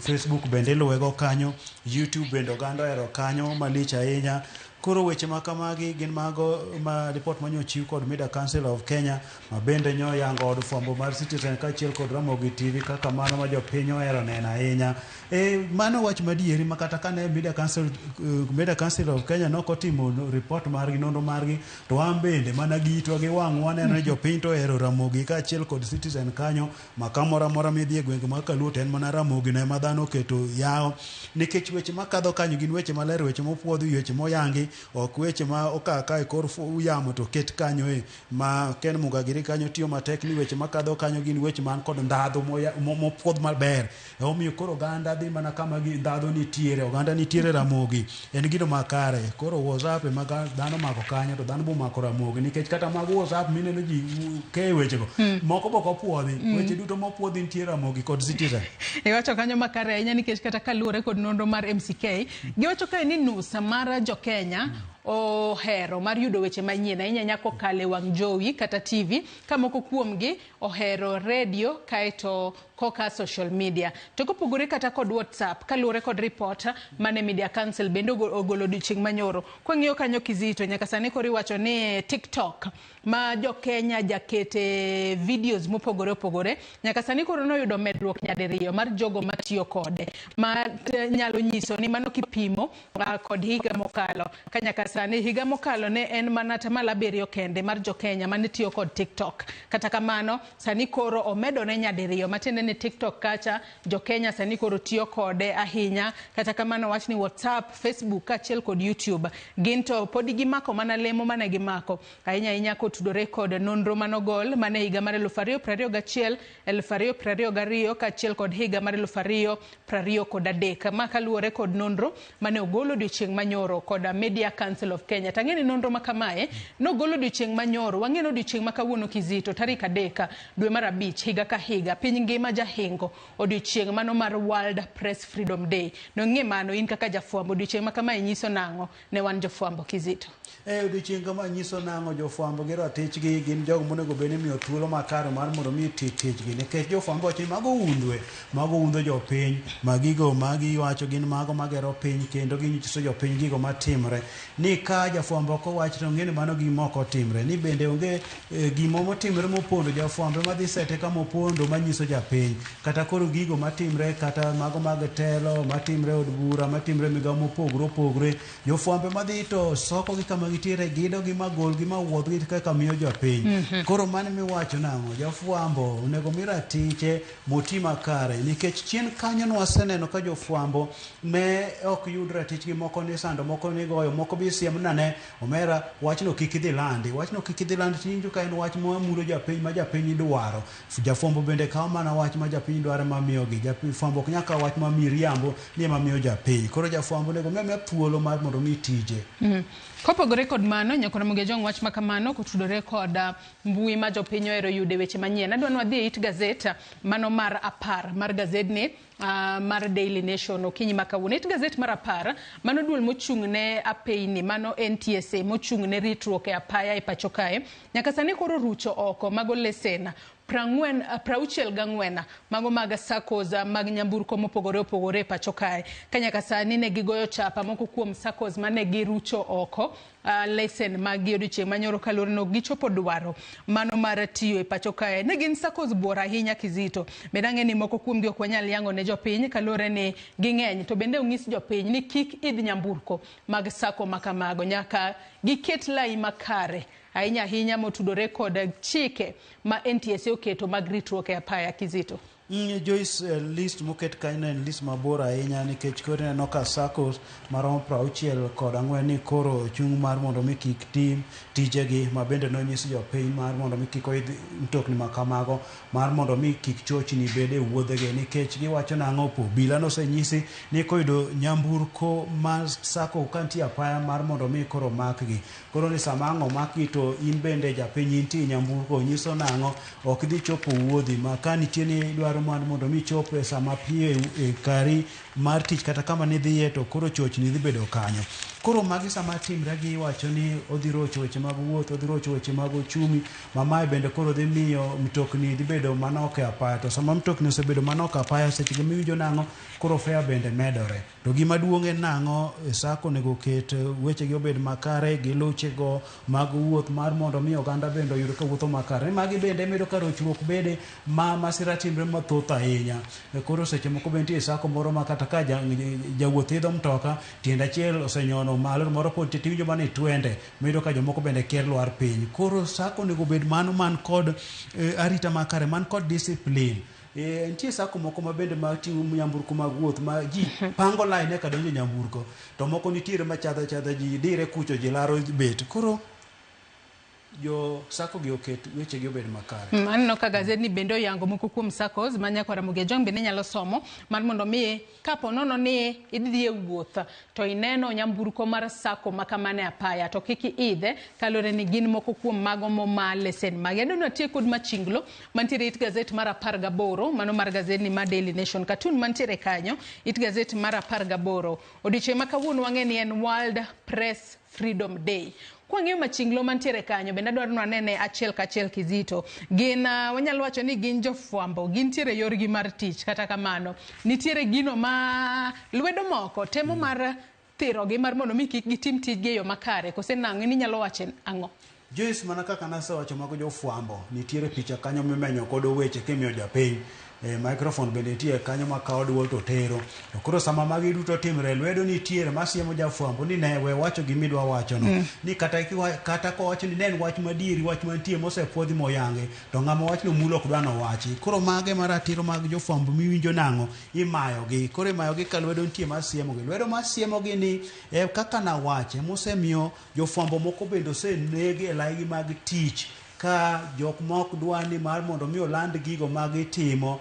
Facebook bende iluwego kanyo, YouTube bende oganda ohero kanyo malich ahinya. Koro weche ma kamagi gin mago ma ripot manyo ochiw kod Media Council of Kenya, ma bende nyo yango od fwambo mar Citizen kaachiel kod Ramogi TV kaka mano ma jopiny ohero neno ahinya. Mano wach madieri ma kata kane Media Council of Kenya nokotimo ripot margi, nonro margi, to wan bende mana gi itwa gi wang'wa waneno ni jopiny to ohero Ramogi kaachiel kod Citizen kanyo, ma kamoro amora midhi e gwenge mag Kaluo to en mana Ramogi no ema dhano oketo yawo, nikech weche makadho kanyo gin weche maler, weche mopuodhi, weche moyangi, ok weche ma okaka e kor yamo to ket kanyo e ma Ken Mugagiri kanyo tiyo matek ni weche makadho kanyo gin weche man kod ndhadhu mopuodh maber. Emomiyo koro oganda dhi mana kama gi ndhadhu nitiere, oganda nitiere Ramogi, en gino makare. Koro WhatsApp ema dhano mako kanyo to dhano bomako Ramogi, nikech kata mag WhatsApp mineno ji keyo wechego moko bok opuodhi, weche duto mopuodhi nitie Ramogi kod Citizen. Iwacho kanyo makare ahinya, nikech kata kaluwore kod nonro mar MCK giwacho kae ni nus mar jokenya ohero mar yudo weche manyien ahinya nyaka okalo e wang' jowi kata TV, ka moko kuomgi ohero redio kaeto koka social media. To kopogore kata kod WhatsApp, kaluwore kod report mane Media Council bende ogolo odiochieng' manyoro. Kwang'iyo kanyo Kizito, nyaka sani koro iwacho ni TikTok ma jokenya jakete videos mopogore opogore, nyaka sani koro noyudo medruok nyadiriyo mar jogo matiyo kode, ma nyalo nyiso ni mano kipimo kod higa mokalo ka nyaka sani higa mokalo ne en mana 7% kende mar jokenya mane tiyo kod TikTok. Kata kamano sani koro omedore nyadiriyo, matiende ni TikTok kacha jokenya sani koro tiyo kode ahinya. Kata kamano wach ni WhatsApp, Facebook kaachiel kod YouTube gin to podi gimako mana lemo mane gimako ahinya ahinya kotudore kod nonro manogol mane higa mar 2021, 2022 kaachiel kod higa mar 2023. Ma kaluwore kod nonro mane ogol odiochieng' manyoro kod Media Council of Kenya. Tang'e ni nonro ma kamae nogol odiochieng' manyoro, wang'e ni odiochieng' ma kawuono Kizito tarik 3 dwe mar 5 higa ka higa piny ngima jahingo odiochieng' mano mar World Press Freedom Day. Nong'e mano in kaka jafwambo, odiochieng' ma kamae nyiso nang'o ne wan jofwambo Kizito? Odiochieng' kama nyiso nang'o jofwambo gi ratichgi gin jogo monego bed ni imiyo thuolo makare mar mondo mi ti tichgi, nikech jofwambo wacho ni mago undwe, mago undho jopiny, magigo magiwacho gin mago magero piny kendo ginyiso jopiny gigo matimre. Ni ka jafwambo ok owach to ng'e ni mano gima ok otimre, ni bende onge gima motimre mopondo, jafwambo ema dhi sete kama opondo manyiso japiny. Kata koro gigo matimre kata mago mag telo, matimre od bura, matimre migawo mopogore opogore, jofwambo ema dhi to soko gi kama gitiere, gido gi magol gi mawuodh gi kaka miyo jopiny. Koro mano miwacho nang'o, jafwambo onego mi ratiche moti makare, nikech chien kanyo nwaseneno ka jofwambo ne ok yud ratichgi, moko ni sando, moko ni goyo, moko bi siem nane omera wachno kik idhi landi, wachno kik idhi landi, tiwinjo ka en wach mamulo japiny ma japiny dwaro. Jafwambo bende kawo mana wach ma japiny dwaro ema miyogi. Jafwambo ok nyal kawo wach ma miriambo ni ema miyo japiny. Koro jafwambo onego mi amiya thuolo mar mondo mi tije. Kopogore kod mano, Nyakoro Jong wach makamano kotudore kod mbui ma jopiny ohero yude weche manyien. Adwa ni wadhi e it gazet mano mar 10 mar gazedni mar Daily Nation okinyi ma kawuono. It gazet mar 10 mano duol mochung' ne apeyni mano NTSA mochung' ne ritruok e apaya e pacho kae. Nyaka sani koro rucho oko mago lesen 64 mago mag SACCOs mag nyamburko mopogore opogore e pacho kae. Ka nyaka sani ne gigoyo chapa moko kuom SACCOs mane girucho oko lesen mag gi odiochieng' manyoro kaluwore ni ok gichopo dwaro mano mar tiyo e pacho kae. Ne gin SACCOs buora ahinya Kizito. Bende ang'e ni moko kuomgi ok wanyal yango ne jopiny kaluwore ni ging'eny, to bende onyis jopiny ni kik idh nyamburko mag SACCO makamago, nyaka giket lai makare ahinya ahinya motudore kod chike ma NTSA oketo mag ritruok e apaya Kizito. Joyce, list moket kanyo en list mabor ahinya, nikech koro ineno ka SACCOs maromo 64 ni koro chung' mar mondo mi kik tim tijegi, ma bende nonyis jopiny mar mondo mi kik oidh mtokni ma kamago, mar mondo mi kik chochni bed e wuodhegi, nikech giwacho nang'o po obila nosenyisi ni koyudo nyamburko mar SACCO ka nitie apaya mar mondo mi koro makgi. Koro ni sama ang' omakgi to in bende japiny intie nyamburko, nyiso nang'o ok idhi chopo wuodhi ma ka nitie ni idwaro mar mondo mi ichop e sama piyo e kari mar tich kata kama nidhiye to koro chochni dhi bedo kanyo. Koro magi sama timre gi iwacho ni odhi rocho weche mag wuoth, odhi rocho weche mag ochumi, ma mae bende koro dhi miyo mtokni dhi bedo manok e apaya. To sama mtokni osebedo manok e apaya, seche go miwinjo nang'o koro fare bende medore. To gima duong' en nang'o, SACCO onego oket wechegi obed makare gi luchego mag wuoth mar mondo mi oganda bende oyud ka wuotho makare. Magi bende medo ka rochruok bede ma masira timre mathoth ahinya. Koro seche moko be nitie SACCO moro ma kata ka jawuoth idho mtoka, tiende achiel osenyono malo, moro pod nitie, tiwinjo mana ni twende, miyudo ka jomoko bende kier lwar piny. Koro SACCO onego bed mano man kod arita makare, man kod discipline. Nitie SACCO moko ma bende mating'o nyamburko mag wuoth ma ji pango line eka donjo e nyamburko, to moko nitiere ma chadha chadha ji dire kucho ji laro bet. Koro jo SACCO gi oket wechegi obed makare. Aneno ka gazedni bende oyango moko kuom SACCOs ma Nyakwa Ramogi Ajwang' bende nyalo somo mar mondo mi kapo nono ni idhi e wuoth to ineno nyamburko mar SACCO ma kamano e apaya to kik iidhe kaluwore ni gin moko kuom mago moma lesen mage. Adwa ni watiek kod machinglo mantiere it gazet mar 18 mano mar gazedni mar Daily Nation. Cartoon mantiere kanyo it gazet mar 18. Odiochieng' ma kawuono wang'e ni en World Press Freedom Day. Kwang'iyo machinglo mantiere kanyo bende adwaro ni wanene achiel kachiel Kizito. Gin wanyalo wacho ni gin jofwambo, gintiere yorgi mar tich, kata kamano nitiere gino ma lwedo moko temo mar thirogi mar mondo mi kik gitim tijgi e yo makare, kose nang'o in inyalo wacho ang'o? Joyce, mana kaka nasewacho mago jofwambo, nitiere picha kanyo mimenyo kodo weche kimiyo japiny. Microphone bende nitie kanyo makawo duol to tero. To koro sama magi duto timre, lwedo nitiere masiemo jafwambo ni ne we wacho gimidwa wachono. Ni kata kata kowacho ni ne en wach madieri, wach mantie mosepuodhi moyangi, to ng'ama wachno mulo ok dwa nowachi. Koro mage ma ratiro mag jofwambo miwinjo nang'o imayogi. Koro imayogi ka lwedo nitie masiemogi. Lwedo masiemogi ni kaka nawache mosemiyo jofwambo moko bende oseneg e laigi mag tich ka jok mok dwa ni mar mondo mi oland gigo ma gitimo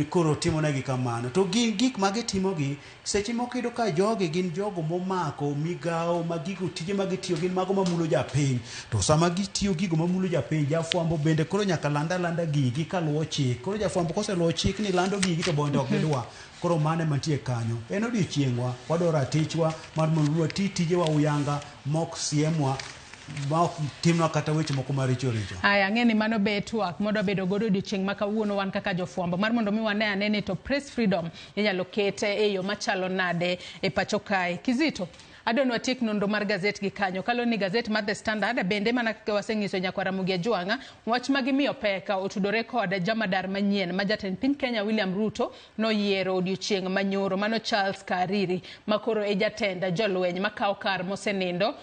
koro timonegi kamano. To gin gik ma gitimogi, seche moko iyudo ka jogi gin jogo momako migawo ma gigo tije ma gitiyo gin mago mamulo japiny. To sama gitiyo gigo mamulo japiny, jafwambo bende koro nyaka land alanda gigi kaluwo chik. Koro jafwambo koseluwo chik ni lando gigi to bonde ok gidwa. Koro mano ema nitie kanyo. En odiochieng'wa, wadwaro ratichwa mar mondo wati tijewa uyanga mok siemwa ma ok timnwa kata weche moko maricho richo. Aya, ang'e ni mano be twak modwa bedo godo odiochieng' ma kawuono wan kaka jofwambo mar mondo mi wane ane ni to press freedom inyalo ket e yo machalo nade e pacho kae. Kizito, adwa ni watiek nonro mar gazet gi kanyo. Kaluwore ni gazet mar The Standard bende mana kaka waseng'iso nyakwar Ramogi Ajwang', wach ma gimiyo pek otudore kod jamadar manyien ma jatend piny Kenya William Ruto noyiero odiochieng' manyoro, mano Charles Kariri ma koro e jatend jolweny makawo kar mosenindo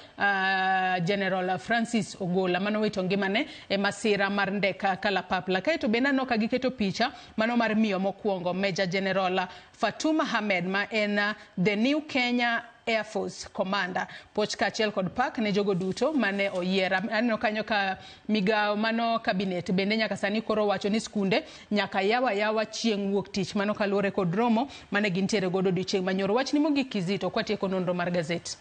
General Francis Ogola manowito ngimane e masira mar ndek kalapapla. Kaeto bende aneno ka giketo picha mano mar miyo mokwongo Major General Fatuma Ahmed ma en the new Kenya Air Force Commander. Puoch kaachiel kod pak ne jogo duto mane oyier. Aneno kanyo ka migawo mano cabinet bende nyaka sani koro wacho ni skunde nyaka yaw ayawa chieng' wuok tich, mano kaluwore kod romo mane gintiere godo odiochieng' manyoro. Wachni mogik Kizito, kwatieko nonro mar gazet.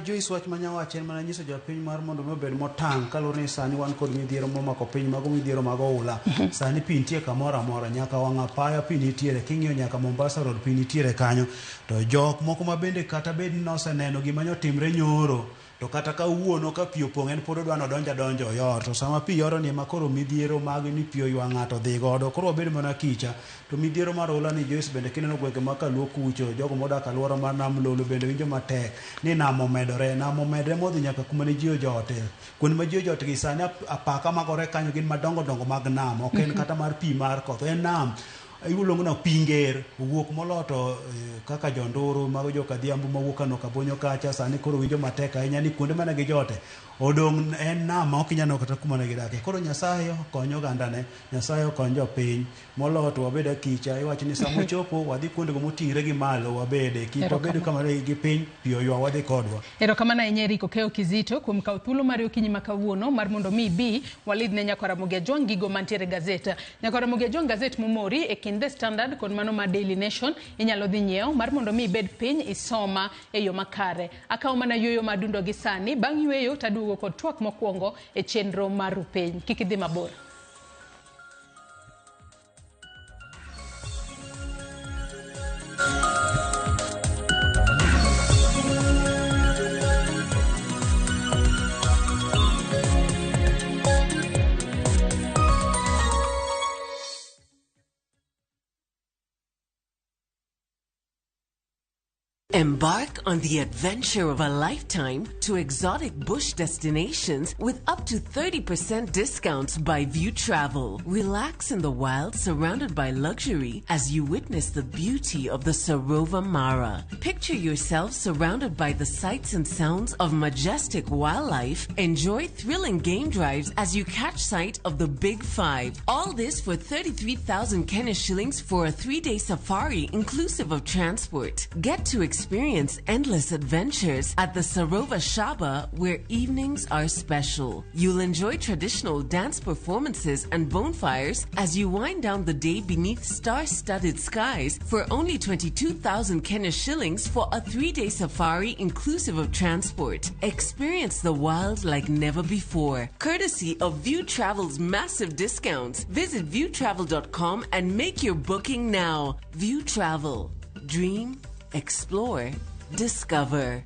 Joyce, wach manyawacho en mana nyiso jopiny mar mondo mi obed motang' kaluwore ni sani wan kod midhiero momako piny, mago midhiero mag oula. Sani pi nitie kamoro amora, nyaka wang' apaya pi nitiere, king'iyo nyaka Mombasa Road pi nitiere kanyo. To jok moko ma bende kata bed ni noseneno gima nyotimre nyoro, to kata kawuono ka pi opong' en pod odwa nodonj adonja oyor. To sama pi yoro ni ema koro midhiero mag ni pi oywa ng'ato dhi godo. Koro wabed mana kicha. To midhiero mar oula ni Joyce bende kineno gwenge ma Kaluo kucho, jogo modak alwora mar Nam Lolo bende winjo matek ni nam omedore. Nam omedore modhi nyaka kuma ne ji ojote. Kuonde ma ji ojote gi sani apaka magore kanyo gin madongo dongo mag nam. Ok en kata mar pi mar koth, en nam. Iluongo ni pi nger owuok moloto kaka jonduru mago joka Adhiambo mawuok Kano Kabonyo kacha sani koro winjo matek ahinya ni kuonde mane gijote odong' en nam ma ok inyal neno kata kuma ne gidakie. Koro Nyasaye okony ogandane, Nyasaye okony jopiny moloyo to wabed akicha. Iwacho ni sama ochopo wadhi kuondego moting're gi malo wabede, kik wabed kama gi piny pi oywa wadhi kodwa. Erokamano ahinya Eric Okeyo Kizito kuom kawo thuolo mari okinyi ma kawuono mar mondo mi ibi walidh ne nyakwar Ramogi Ajwang' gigo mantiere e gazet. Nyakwar Ramogi Ajwang' gazet momori e kind The Standard kod mano mar Daily Nation inyalo dhi nyiewo mar mondo mi ibed piny isoma e yo makare. Akawo mana yueyo madundo gi sani, bang' yueyo taduogo kod twak mokwongo e chenro mar Rupiny. Kik idhi mabor. Embark on the adventure of a lifetime to exotic bush destinations with up to 30% discounts by View Travel. Relax in the wild surrounded by luxury as you witness the beauty of the Sarova Mara. Picture yourself surrounded by the sights and sounds of majestic wildlife. Enjoy thrilling game drives as you catch sight of the Big Five. All this for 33,000 Kenya shillings for a 3-day safari inclusive of transport. Get to experience endless adventures at the Sarova Shaba, where evenings are special. You'll enjoy traditional dance performances and bonfires as you wind down the day beneath star-studded skies for only 22,000 Kenya shillings for a 3-day safari inclusive of transport. Experience the wild like never before, courtesy of View Travel's massive discounts. Visit viewtravel.com and make your booking now. View Travel. Dream, explore, discover.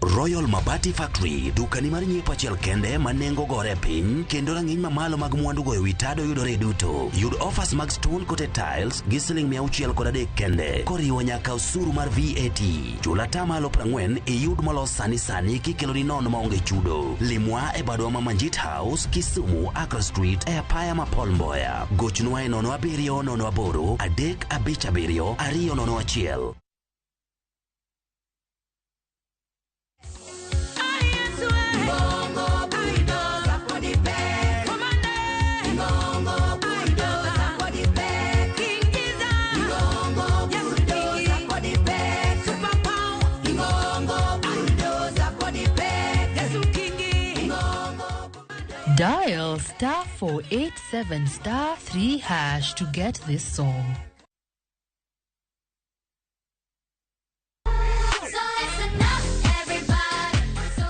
Royal Mabati Factory, dukani mar nyiepo achiel kende ma nengo gore piny kendo rang'iny mamalo mag mwandu goyo wi tado yudore duto. Yud offers mag stone coated tiles gi siling 603 kende koriwo nyaka osuru mar VAT. Chul atamalo 40 iyud molos sani sani kikeloni nono maonge chudo. Limwa e badwa ma Manjit House, Kisumu, Accra Street e apaya ma Paul Mboya. Gochnwa e 07 08 357 201. Dial star 487 star 3 hash to get this song.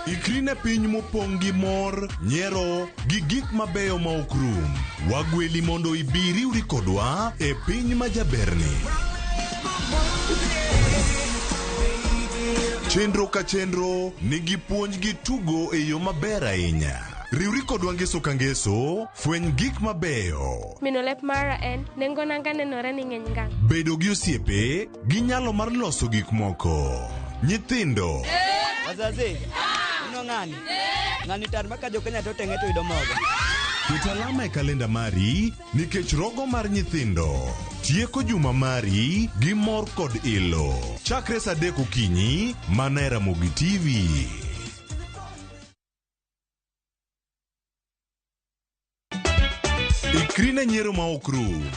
Ikri ne piny mopong' gi mor, nyiero, gi gik mabeyo ma ok rum. Wagweli mondo ibi riwri kodwa e piny ma jaberni. Chenro ka chenro nigi puonj gi tugo e yo maber ahinya. Riwri kodwa ngeso ka ngeso, fweny gik mabeyo. Mino lep mara en nengo nanga nenore ni ng'eny ngang'. Bedo gi osiepe gi nyalo mar loso gik moko. Nyithindo. Wazazi, ino ng'ani? Ng'ani tar ma ka jo-Kenya to teng'e to yudo mogo. Ket alama e kalenda mari nikech rogo mar nyithindo tieko juma mari gi mor kod ilo. Chakre saa 3 okinyi mana e Ramogi TV. Ikri ne nyiero ma ok rum.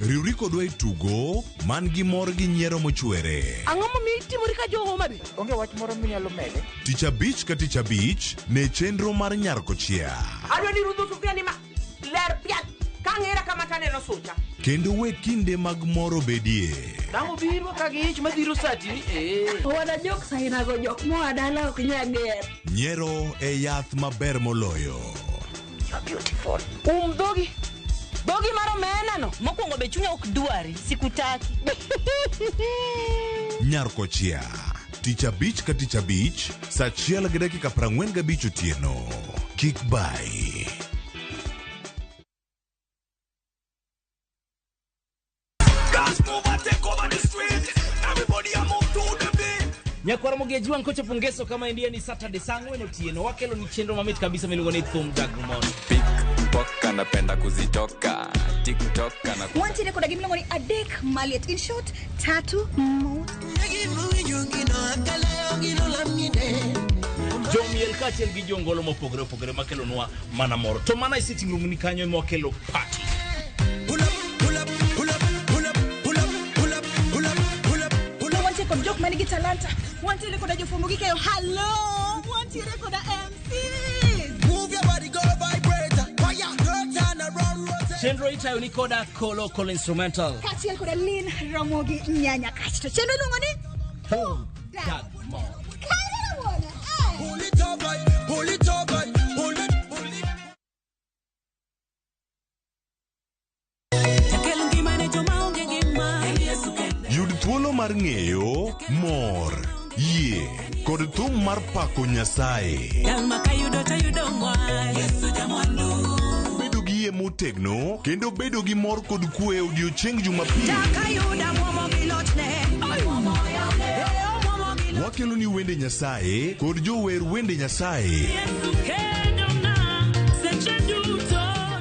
Riwri kodwa e tugo man gi mor gi nyiero mochwere. Ang'o momiyo itimori ka jo Homa Bay? Onge wach moro minyalo mede? Tich abich ka tich abich ne chenro mar Nyar Kochia. Adwa ni rudho sufuria ni ma ler piat ka ng'era kama taneno sucha. Kendo we kinde mag mor obedie. Dang' obiro ka gi ich madhiro sati ni eh. Wana jok sainago jok moa dala ok nyal ger. Nyiero e yath maber moloyo. You're beautiful. Dhogi. Dhogi mar omena no. Mokwongo be chunya ok dwari, sikutaki. Nyar Kochia. Tich abich ka tich abich, saa 1:45 otieno. Kik bai. Nyakwar Mogeji kochopo ngeso kama endia ni Saturday saa 4 otieno wakelo ni chenro mamit kabisa miluongo ni Thum Dag Moro. Pickpocket anapenda kuzitoka TikTok ana Wantiere koda gimiluongo ni adek maliet. In short, tatu mot. Jomiel kaachiel gi jongolo mopogore opogore makelonwa mana mor. To mana e sitting room ni kanyo ema wakelo party. Wantiere kod jok manigi talanta. Wantiere koda jofwambo gi keyo. Hello! Wantiere koda MCs. Move your body, go vibrator. Fire, turn around, rotate. Chenro itayo ni koda Kolo Kolo Instrumental. Kaachiel koda Lin Ramogi Nyanya kasto. Chenro iluongo ni Thum Dag Mor. Pull it up, pull it up, pull it, pull it. Yud thuolo mar ng'eyo, mor, yie kod thum mar pako Nyasaye. Bedo gi yie motegno kendo bedo gi mor kod kwe e odiochieng' Jumapil. Wakelo ni wende Nyasaye kod jower wende Nyasaye.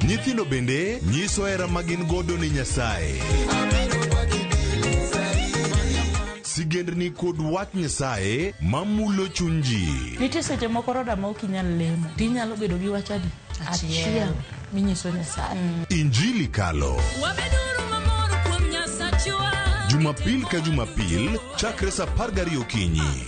Nyithindo bende nyiso hera ma gin godo ni Nyasaye. Sigendni kod wach Nyasaye mamulo chuny ji. Nitie seche moko roda ma ok inyal lemo tinyalo bedo gi wach adi achiel minyiso Nyasaye. Injili kalo. Jumapil ka Jumapil chakre saa 12 okinyi.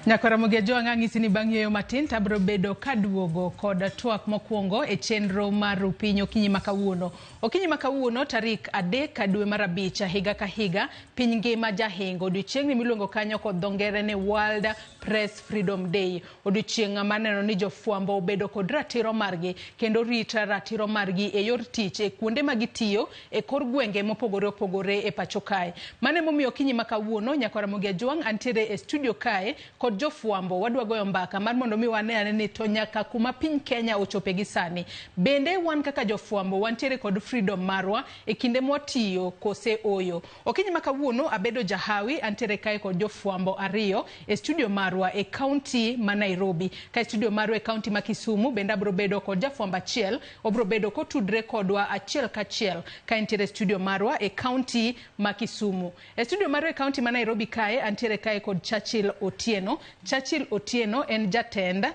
Nyakora Ajwang' ang'isi ni bang' yueyo matin to abiro bedo kaduogo kod twak mokwongo e chenro mar Rupiny okinyi ma kawuono. Okinyi ma kawuono tarik 3 dwe mar 5 higa ka higa piny ngima jahingo odiochieng'ni miluongo kanyo kod dho ngere ni World Press Freedom Day. Odiochieng' maneno ni jofwambo obedo kod ratiro margi kendo rita ratiro margi e yor tich e kuonde ma gitiyo e kor gwenge mopogore opogore e pacho kae. Mano emomiyo okinyi ma kawuono Nyakora Ajwang' antiere e studio kae kod jofwambo wadwa goyo mbaka mar mondo mi wane ane ni to nyaka kuma piny Kenya ochope gi sani. Bende wan kaka jofwambo wantiere kod freedom marwa e kinde mwatiyo kose oyo. Okinyi ma kawuono abedo jahawi antiere kae kod jofwambo ariyo e studio marwa e kaunti ma Nairobi. Ka e studio marwa e kaunti ma Kisumu bende abro bedo kod jafwambo achiel, obro bedo kotudre kodwa achiel kachiel ka entiere e studio marwa e kaunti ma Kisumu. E studio marwa e kaunti ma Nairobi kae antiere kae kod Churchill Otieno. Churchill Otieno en jatend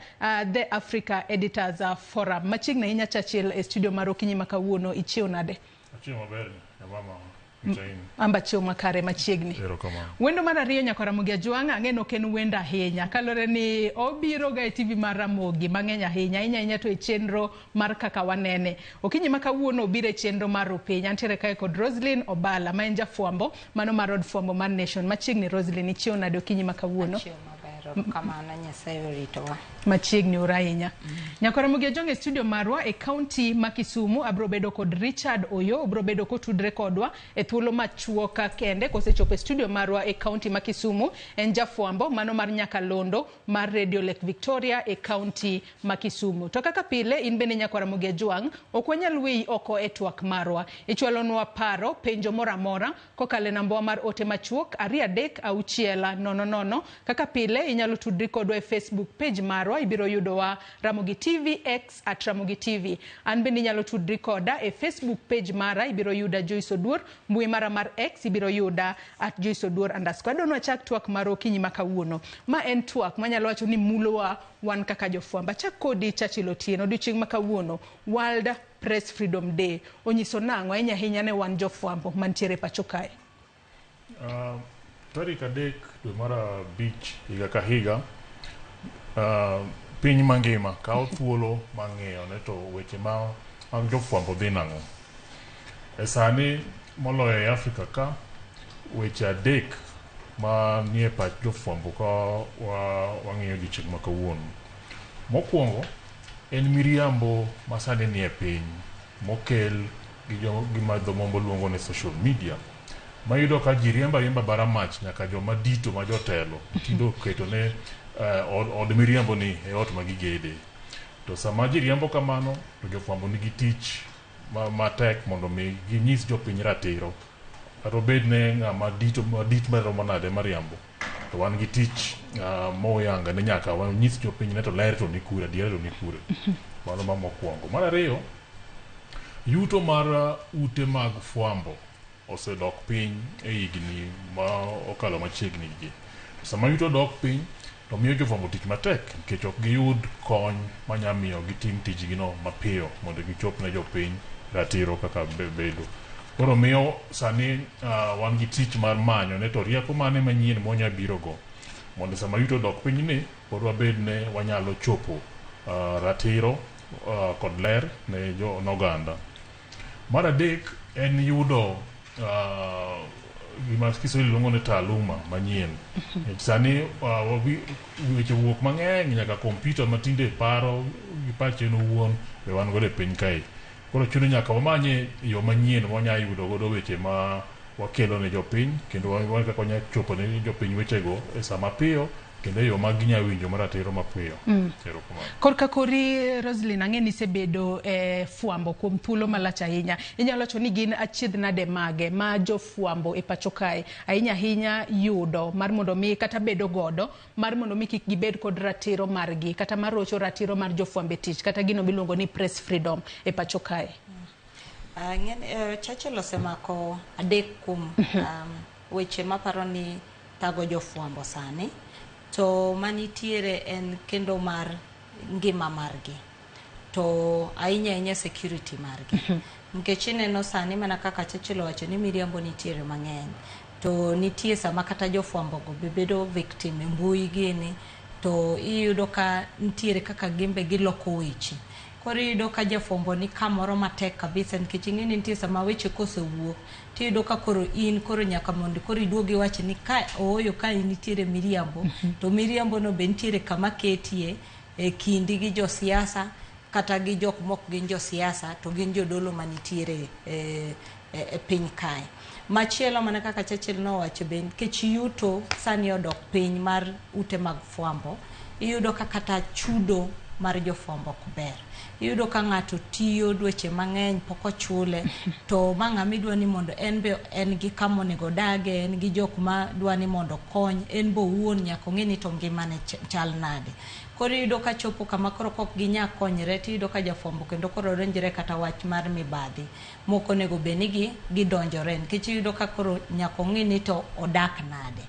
The Africa Editors Forum. Machiegni ahinya Churchill e studio mar okinyi ma kawuono, ichiew nade? Achiew maber nyamama Mitaini. Amba chiew makare machiegni. Erokamano. Wendo mar ariyo Nyakora Ramogi Ajwang' ang'e ni ok en wendo ahinya kaluwore ni obiro ga e TV mar Ramogi mang'eny ahinya ahinya ahinya to e chenro mar kaka wanene. Okinyi ma kawuono obiro e chenro mar Rupiny. Antiere kae kod Roslyn Obala ma en jafwambo mano mar od fwambo mar Nation. Machiegni Roslyn, ichiew nade okinyi ma kawuono? Achiew maber, kamano Nyasaye oritowa. Machiegni uru ahinya. Nyakora Ramogi Ajwang' e studio marwa e kaunti ma Kisumu abro bedo kod Richard Oyo, obro bedo kotudre kodwa e thuolo machuok kende kosechopo e studio marwa e kaunti ma Kisumu. En jafwambo mano mar Nyakalondo mar Radio Lake Victoria e kaunti ma Kisumu. To kaka pile in bende Nyakora Ramogi Ajwang' ok wanyal weyi oko e twak marwa. Ichwalonwa paro, penjo moro amora kokalo e nambawa mar ote machuok 2 3 6 0 0. Kaka pile inyalo tudri kodwa e Facebook page marwa, ibiro yudowa Ramogi TV X at Ramogi TV. An bende inyalo tudri koda e Facebook page mara, ibiro yuda Joyce Oduor, mbui mara mar X ibiro yuda at Joyce Oduor underscore. Adwa ni wachak twak mar okinyi ma kawuono. Ma en twak manyalo wacho ni mulowa wan kaka jofwambo. Achak kodi Churchill Otieno, odiochieng' ma kawuono World Press Freedom Day onyiso nang'o ahinya ahinya ne wan jofwambo mantiere pacho kae? Tarik 3 dwe mar 5 higa ka higa piny mangima kawo thuolo mar ng'iyo ne to weche mag jofwambo dhi nang'o. E sani moloyo e Afrika ka weche 3 manie pach jofwambo ka wang'iyo odiochieng' ma kawuono. Mokwongo en miriambo ma sani nie piny mokel gi gima dho mombo luongo ni social media. Mayudo ka ji riembo ariemba bara mach nyaka joma dito ma jotelo tinde oketo ne od miriambo ni e ot ma gigede. To sama ji riembo kamano to jofwambo nigi tich matek mondo mi ginyis jopiny ratiro. Kata obed ne ng'ama dito dit maromo nade mariambo, to wan gi tich moyanga ni nyaka wanyis jopiny ne to ler to ni kure, adiera to ni kure. Mano ma mokwongo. Mar ariyo, yuto mar ute mag fwambo osedok piny e higni ma okalo machiegni gi. Sama yuto dok piny to miyo jofwambo tich matek nikech ok giyud kony manya miyo gitim tijgino mapiyo mondo gichop ne jopiny ratiro kaka bedo. Koro miyo sani wan gi tich mar manyo ne to rieko mane manyien mwanya biro go mondo sama yuto dok piny ni pod wabed ne wanyalo chopo ratiro kod ler ne oganda. Mar adek en yudo gima Kiswahili luongo ni taaluma manyien. Sani weche wuok mang'eny nyaka kompyuta matinde paro gi pache en owuon be wan godo e piny kae. Koro chuno nyaka wamanye yo manyien mwanya yudo godo weche ma wakelo ne jopiny kendo wan kaka wanya chopo ne jopiny wechego e sama piyo kendo e yo ma ginya winjo maratiro mapiyo. Erokamano. Korka kori Roslyn, ang'e ni isebedo e fwambo kuom thuolo malach ahinya. Inyalo wacho ni gin achiedh nade mage ma jofwambo e pacho kae ahinya ahinya yudo mar mondo mi kata bedo godo mar mondo mi kik gibed kod ratiro margi kata mar rocho ratiro mar jofwambo e tich kata gino miluongo ni press freedom e pacho kae? Churchill osemako 3 kuom weche maparo ni thago jofwambo sani. To manitiere en kendo mar ngima margi to ahinya ahinya security margi. Nikech ineno sani mana kaka Churchill owacho ni miriambo nitiere mang'eny to nitie sama kata jofwambo go be bedo victim e mbui gini To iyudo ka nitiere kaka gimbe giloko weche. Koro iyudo ka jafwambo ni kamoro matek kabisa nikech ing'e ni nitie sama weche kosewuok tiyudo ka koro in koro nyaka mondo koro iduog iwach ni ka ooyo ka nitiere miriambo to miriambo no be nitiere kama ketie e kindi gi josiasa kata gi jok mok gin josiasa to gin jodolo manitiere e piny kae. Machielo mana kaka Churchill nowacho be nikech yuto sani odok piny mar ute mag fwambo, iyudo ka kata chudo mar jofwambo ok ber. Iyudo ka ng'ato tiyo dweche mang'eny pok ochule to ma ng'ama idwa ni mondo en be en gi kama onego odage, en gi jok ma dwa ni mondo okony, en be owuon nyaka ong'e ni to ngimane chal nade. Koro iyudo ka chopo kama koro kok ginya konyre tiyudo ka jafwambo kendo koro donjre kata wach mar mibadhi mok onego bed ni gidonjore nikech iyudo ka koro nyaka ong'i ni to odak nade.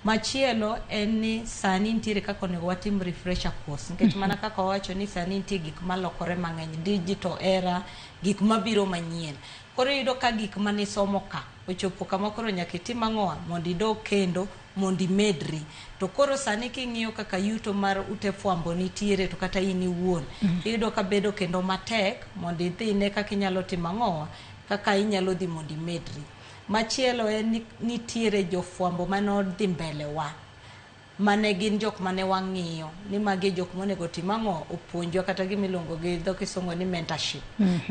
Machielo en ni sani nitiere kaka onego watim refresher course nikech mana kaka wawacho ni sani nitie gik malokore mang'eny, digital era, gik mabiro manyien. Koro iyudo ka gik manisomo ka ochopo kama koro nyaka itim ang'owa mondo idog kendo mondo imedri. To koro sani king'iyo kaka yuto mar ute fwambo nitiere to kata in iwuon iyudo ka bedo kendo matek mondo idhi ine kaka inyalo timo ang'owa kaka inyalo dhi mondo imedri. Machielo en ni nitiere jofwambo manodhi mbele wa mane gin jok mane wang'iyo ni magi e jok monego otim ang'o opuonjwa kata gima iluongo gi dho kisungu ni mentorship.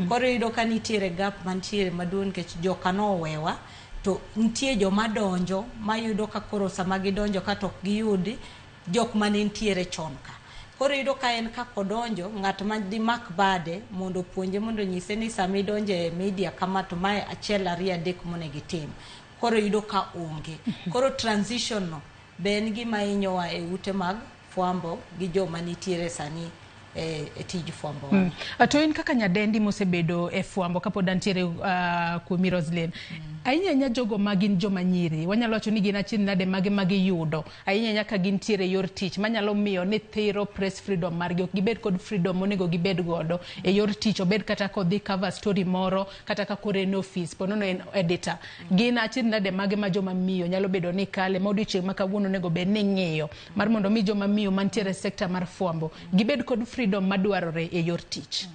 Koro iyudo ka nitiere gap mantiere maduong' nikech joka nowewa to nitie joma donjo mayudo ka koro sama gidonjo ka to ok giyudi jok mane nitiere chon ka. Koro iyudo ka en kaka odonjo ng'at ma dimak bade mondo opuonje mondo onyise ni sama idonjo e media kama to mae achiel ariyo adek monego itim. Koro iyudo ka onge. Koro transition no be en gima hinyowa e ute mag fwambo gi joma nitiere sani e tij fwambo. To in kaka nyadendi mosebedo e fwambo kapod antiere kuomi Roslyn, ahinya ahinya jogo ma gin joma nyiri, wanyalo wacho ni gin achiedh nade mage ma giyudo ahinya ahinya ka gintiere e yor tich manyalo miyo ni thiro press freedom margi, ok gibed kod freedom monego gibed godo e yor tich, obed kata kodhi cover story moro kata ka koro en office ponono en editor. Gin achiedh nade mage ma joma miyo nyalo bedo ni kale ma odiochieng' ma kawuono onego bed ni ing'iyo mar mondo mi joma miyo mantiere e sekta mar fwambo gibed kod freedom madwarore e yor tich?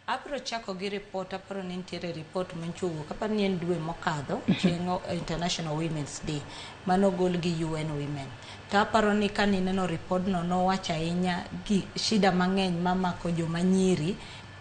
Abiro chako gi report, aparo ni nitiere report manyocha owuok, aparo ni en dwe mokadho, chieng' International Women's Day, manogol gi UN Women. To aparo ni kanineno report no nowacho ahinya gi shida mang'eny mamako joma nyiri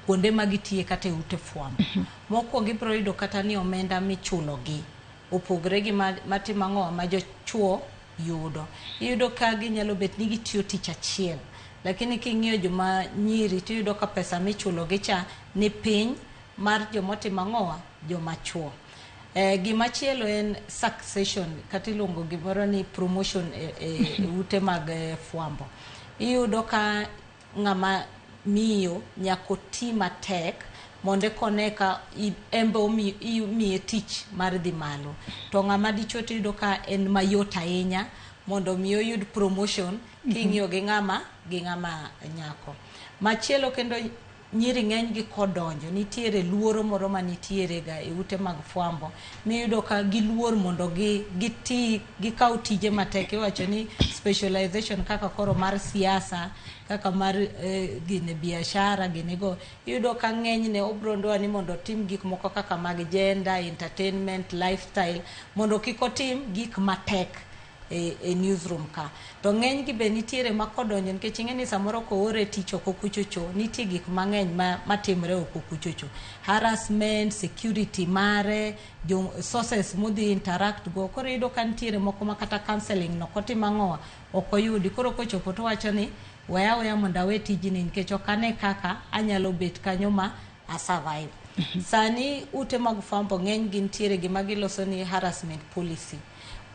kuonde ma gitiye kata e ute fwambo. Mokwongo ibiro yudo kata ni omenda michulogi opogore gi matimo ang'o ma jochuo yudo. Iyudo ka ginyalo bet ni gitiyo tich achiel, lakini king'iyo joma nyiri tiyudo ka pesa michulo gi cha ni piny mar jomotimo ang'owa joma chuo. Gimachielo en succession kata iluongo gimoro ni promotion e ute mag fwambo. Iyudo ka ng'ama miyo nyaka oti matek mondo eka one ka en be imiye tich mar dhi malo. To ng'ama dichuo tiyudo ka en mayot ahinya mondo mi oyud promotion king'iyo gi ng'ama nyako. Machielo kendo nyiri ng'eny gi kodonjo nitiere luoro moro manitiere ga e ute mag fwambo miyudo ka giluor mondo giti gikaw tije matek. Iwacho ni specialization kaka koro mar siasa kaka mar gine biashara gine go iyudo ka ng'enyne obro dwa ni mondo otim gik moko kaka mag gender, entertainment, lifestyle mondo kik otim gik matek e newsroom ka. To ng'eny gi be nitiere ma kodonjo nikech ing'e ni samoro koore tich oko kuchocho nitie gik mang'eny matimre oko kuchocho. Harassment, security mare, jo sources modhi interact go. Koro iyudo ka nitiere moko ma kata counseling no kotim ang'owa ok oyudi. Koro kochopo towacho ni weya aweya mondo awe tijni nikech ok ane kaka anyalo bet kanyo ma a survive. Sani ute mag fwambo ng'eny gi nitiere gima giloso ni harassment policy.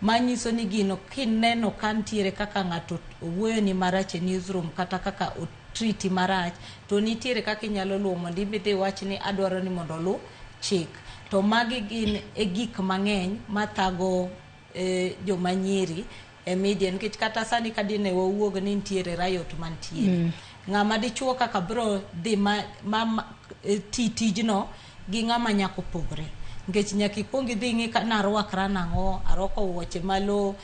Manyiso ni gino kineno ka nitiere kaka ng'ato owuoyo ni marach e newsroom kata kaka otriti marach to nitiere kaka inyalo luwo mondo ibidhi iwach ni adwaro ni mondo oluw chik. To magi gin e gik mang'eny mathago joma nyiri e media nikech kata sani ka dine wawuog ni nitiere riot mantiere. Ng'ama dichuo kaka bro dhi ma ti tijno gi ng'ama nyako pogre. Nikech nyaka ikuong idhi ing'i ka narwakra nang'o, arwako wuoche malo,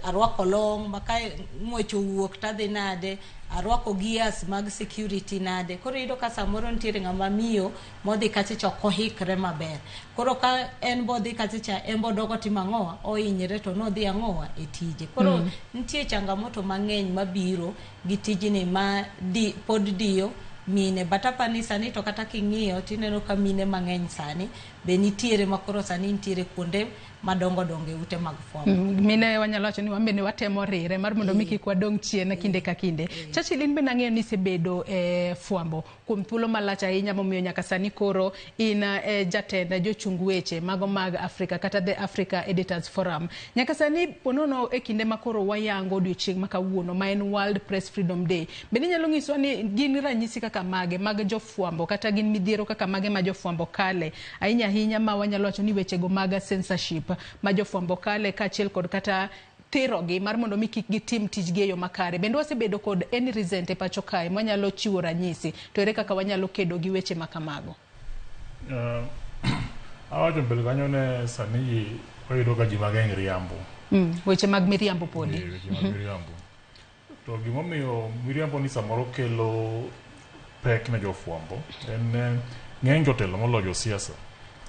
arwako long ma ka ng'wech owuok tadhi nade, arwako gears mag security nade. Koro iyudo ka samoro nitiere ng'ama miyo modhi kacha cha ok ohikre maber. Koro ka en bodhi kacha cha en bodok otimo ang'owa, ohinyre to nodhi ang'owa e tije. Koro nitie changamoto mang'eny mabiro gi tijni ma di, pod diyo mine. But apani sani to kata king'iyo tineno ka mine mang'eny sani be nitiere ma koro sani nitiere kuonde madongo dongo e ute mag fwambo. Mine wanyalo wacho ni wan bende watemo rire mar mondo mi kik wadong' chien kinde ka kinde. Churchill, in bende ang'eyo ni isebedo e fwambo kuom thuolo malach ahinya momiyo nyaka sani koro in jatend jochung weche mago mag Africa kata the Africa Editors Forum. Nyaka sani ponono e kinde ma koro wayango odiochieng' ma kawuono ma en World Press Freedom Day. Bende inyalo nyiswa ni gin ranyisi kaka mage mag jofwambo kata gin midhiero kaka mage ma jofwambo kale ahinya ahinya ma wanyalo wacho ni wechego mag censorship ma jofwambo kale kaachiel kod kata thirogi mar mondo mi kik gitim tijgi e yo makare. Bende wasebedo kod any recent e pacho kae mwanyalo chiwo ranyisi to ere kaka wanyalo kedo gi weche ma kamago? Awacho mbele kanyo ne sani wayudo ka ji mang'eny riambo. Weche mag miriambo podi. Weche mag miriambo. To gimomiyo miriambo ni samoro kelo pek ne jofwambo en ng'eny jotelo moloyo josiasa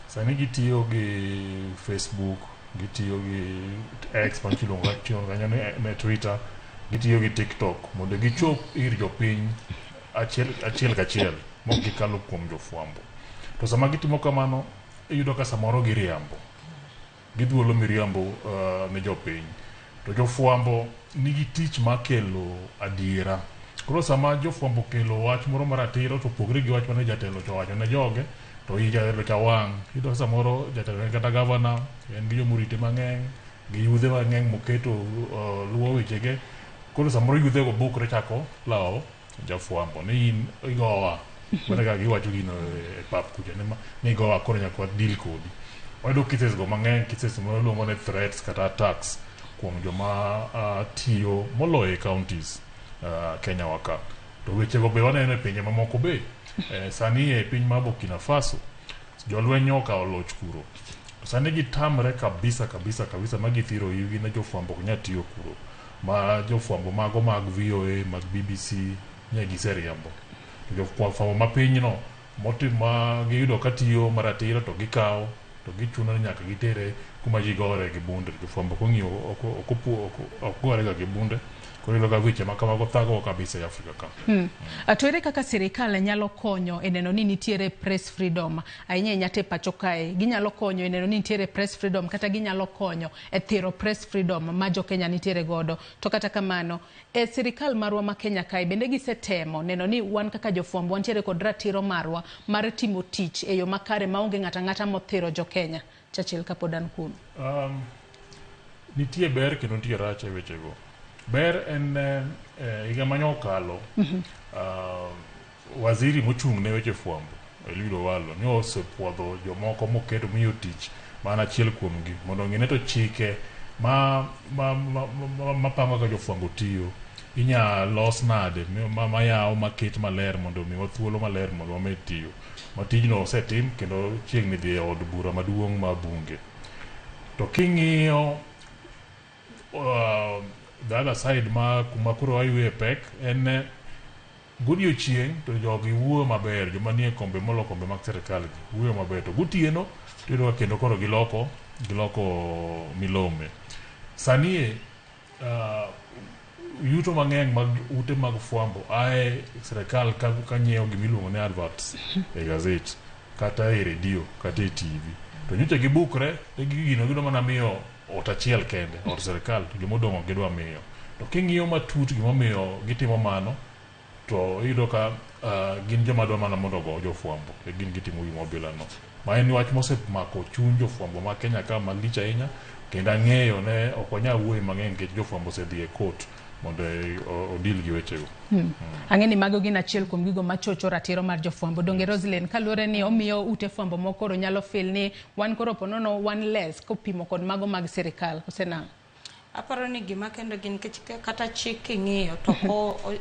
sani gitiyo gi Facebook, gitiyo gi X machiluongo kanyo ne Twitter, gitiyo gi TikTok mondo gichop ir jopiny achiel kachiel mok gikalo kuom jofwambo. To sama gitimo kamano iyudo ka samoro giriambo, gidhuolo miriambo ne jopiny. To jofwambo nigi tich mar kelo adiera. Koro sama jofwambo kelo wach moro maratiro to opogre gi wach mane jatelo cha owacho ne joge, to i jatelo cha wang'. Iyudo ka samoro jatelo en kata gavana, en gi jomorite mang'eny, gi yudhe mang'eny moketo luwo wechege. Koro samoro yudhe go bukre chako lawo jafwambo ni in igowa. Mana kaka giwacho gino e pap kucha ni igowa koro nyaka wa deal kodi. Wayudo cases go mang'eny, cases ma iluongo ni threats kata attacks kuom joma tiyo moloyo e counties Kenya wa ka. To wechego be waneno e pinje mamoko be. Sani e piny mar Burkina Faso, jolweny okawo loch kuro. To sani gitamre kabisa kabisa kabisa ma githiro iwgi ne jofwambo ok nyal tiyo kuro. Ma jofwambo mago mag VOA, mag BBC nye giseriembo. To jofwambo ma pinyno ma giyudo ka tiyo maratiro to gikawo to gichuno ni nyaka gitere kuma ji gore gi bunde. Jofwambo kong'iyo ok gore ga gi bunde. Koro iyudo ka weche ma kamago thagowa kabisa e Afrika ka. To ere kaka sirikal nyalo konyo e neno ni nitiere press freedom ahinya ahinya te pacho kae? Ginyalo konyo e neno ni nitiere press freedom kata ginyalo konyo e thiro press freedom ma jokenya nitiere godo. To kata kamano, e sirikal marwa ma Kenya kae bende gisetemo neno ni wan kaka jofwambo wantiere kod ratiro marwa mar timo tich e yo makare maonge ng'ato ang'ata mothiro jokenya. Churchill kapod an kuomi. Nitie ber kendo nitie rach e wechego. Ber en higa mane okalo, waziri mochung' ne weche fwambo Eliud Owalo ne osepuodho jomoko moketo miyo tich mana achiel kuomgi mondo ong'i ne to chike ma pango kaka jofwambo tiyo inya los nade mayaw maket maler mondo omiwa thuolo maler mondo wamed tiyo. Ma tijno osetim kendo chiegni dhi e od bura maduong' mar bunge. To king'iyo the other side ma kuma koro wayude pek en godiochieng' to jogi wuoyo maber, joma nie kombe molo kombe mag sirikal gi wuoyo maber, to gotieno to iyudo ka kendo koro giloko milome. Sani e yuto mang'eny mag ute mag fwambo ae sirikal ka nyiewo gimiluongo ni adverts e gazet kata e redio kata e TV. To nyocha gibukre to gino gidwa mana miyo ot achiel kende, od sirikal, to jomodong' ok gidwa miyo. To king'iyo matut gimomiyo gitimo mano, to iyudo ka gin joma dwa mana mondo ogo jofwambo e gin gitimo gima bilano. Ma en wach mosemako chuny jofwambo ma Kenya ka malich ahinya, kendo ang'eyo ne ok wanyal wuoyo mang'eny nikech jofwambo osedhi e court mondo odil gi wechego. Ang'e ni mago gin achiel kuom gigo machocho ratiro mar jofwambo. Donge Roslyn, kaluwore ni omiyo ute fwambo moko koro nyalo feel ni wan koro ponono wan less kopimo kod mago mag sirikal, kose nang'o? Aparo ni gima kendo gin nikech kata chik king'iyo to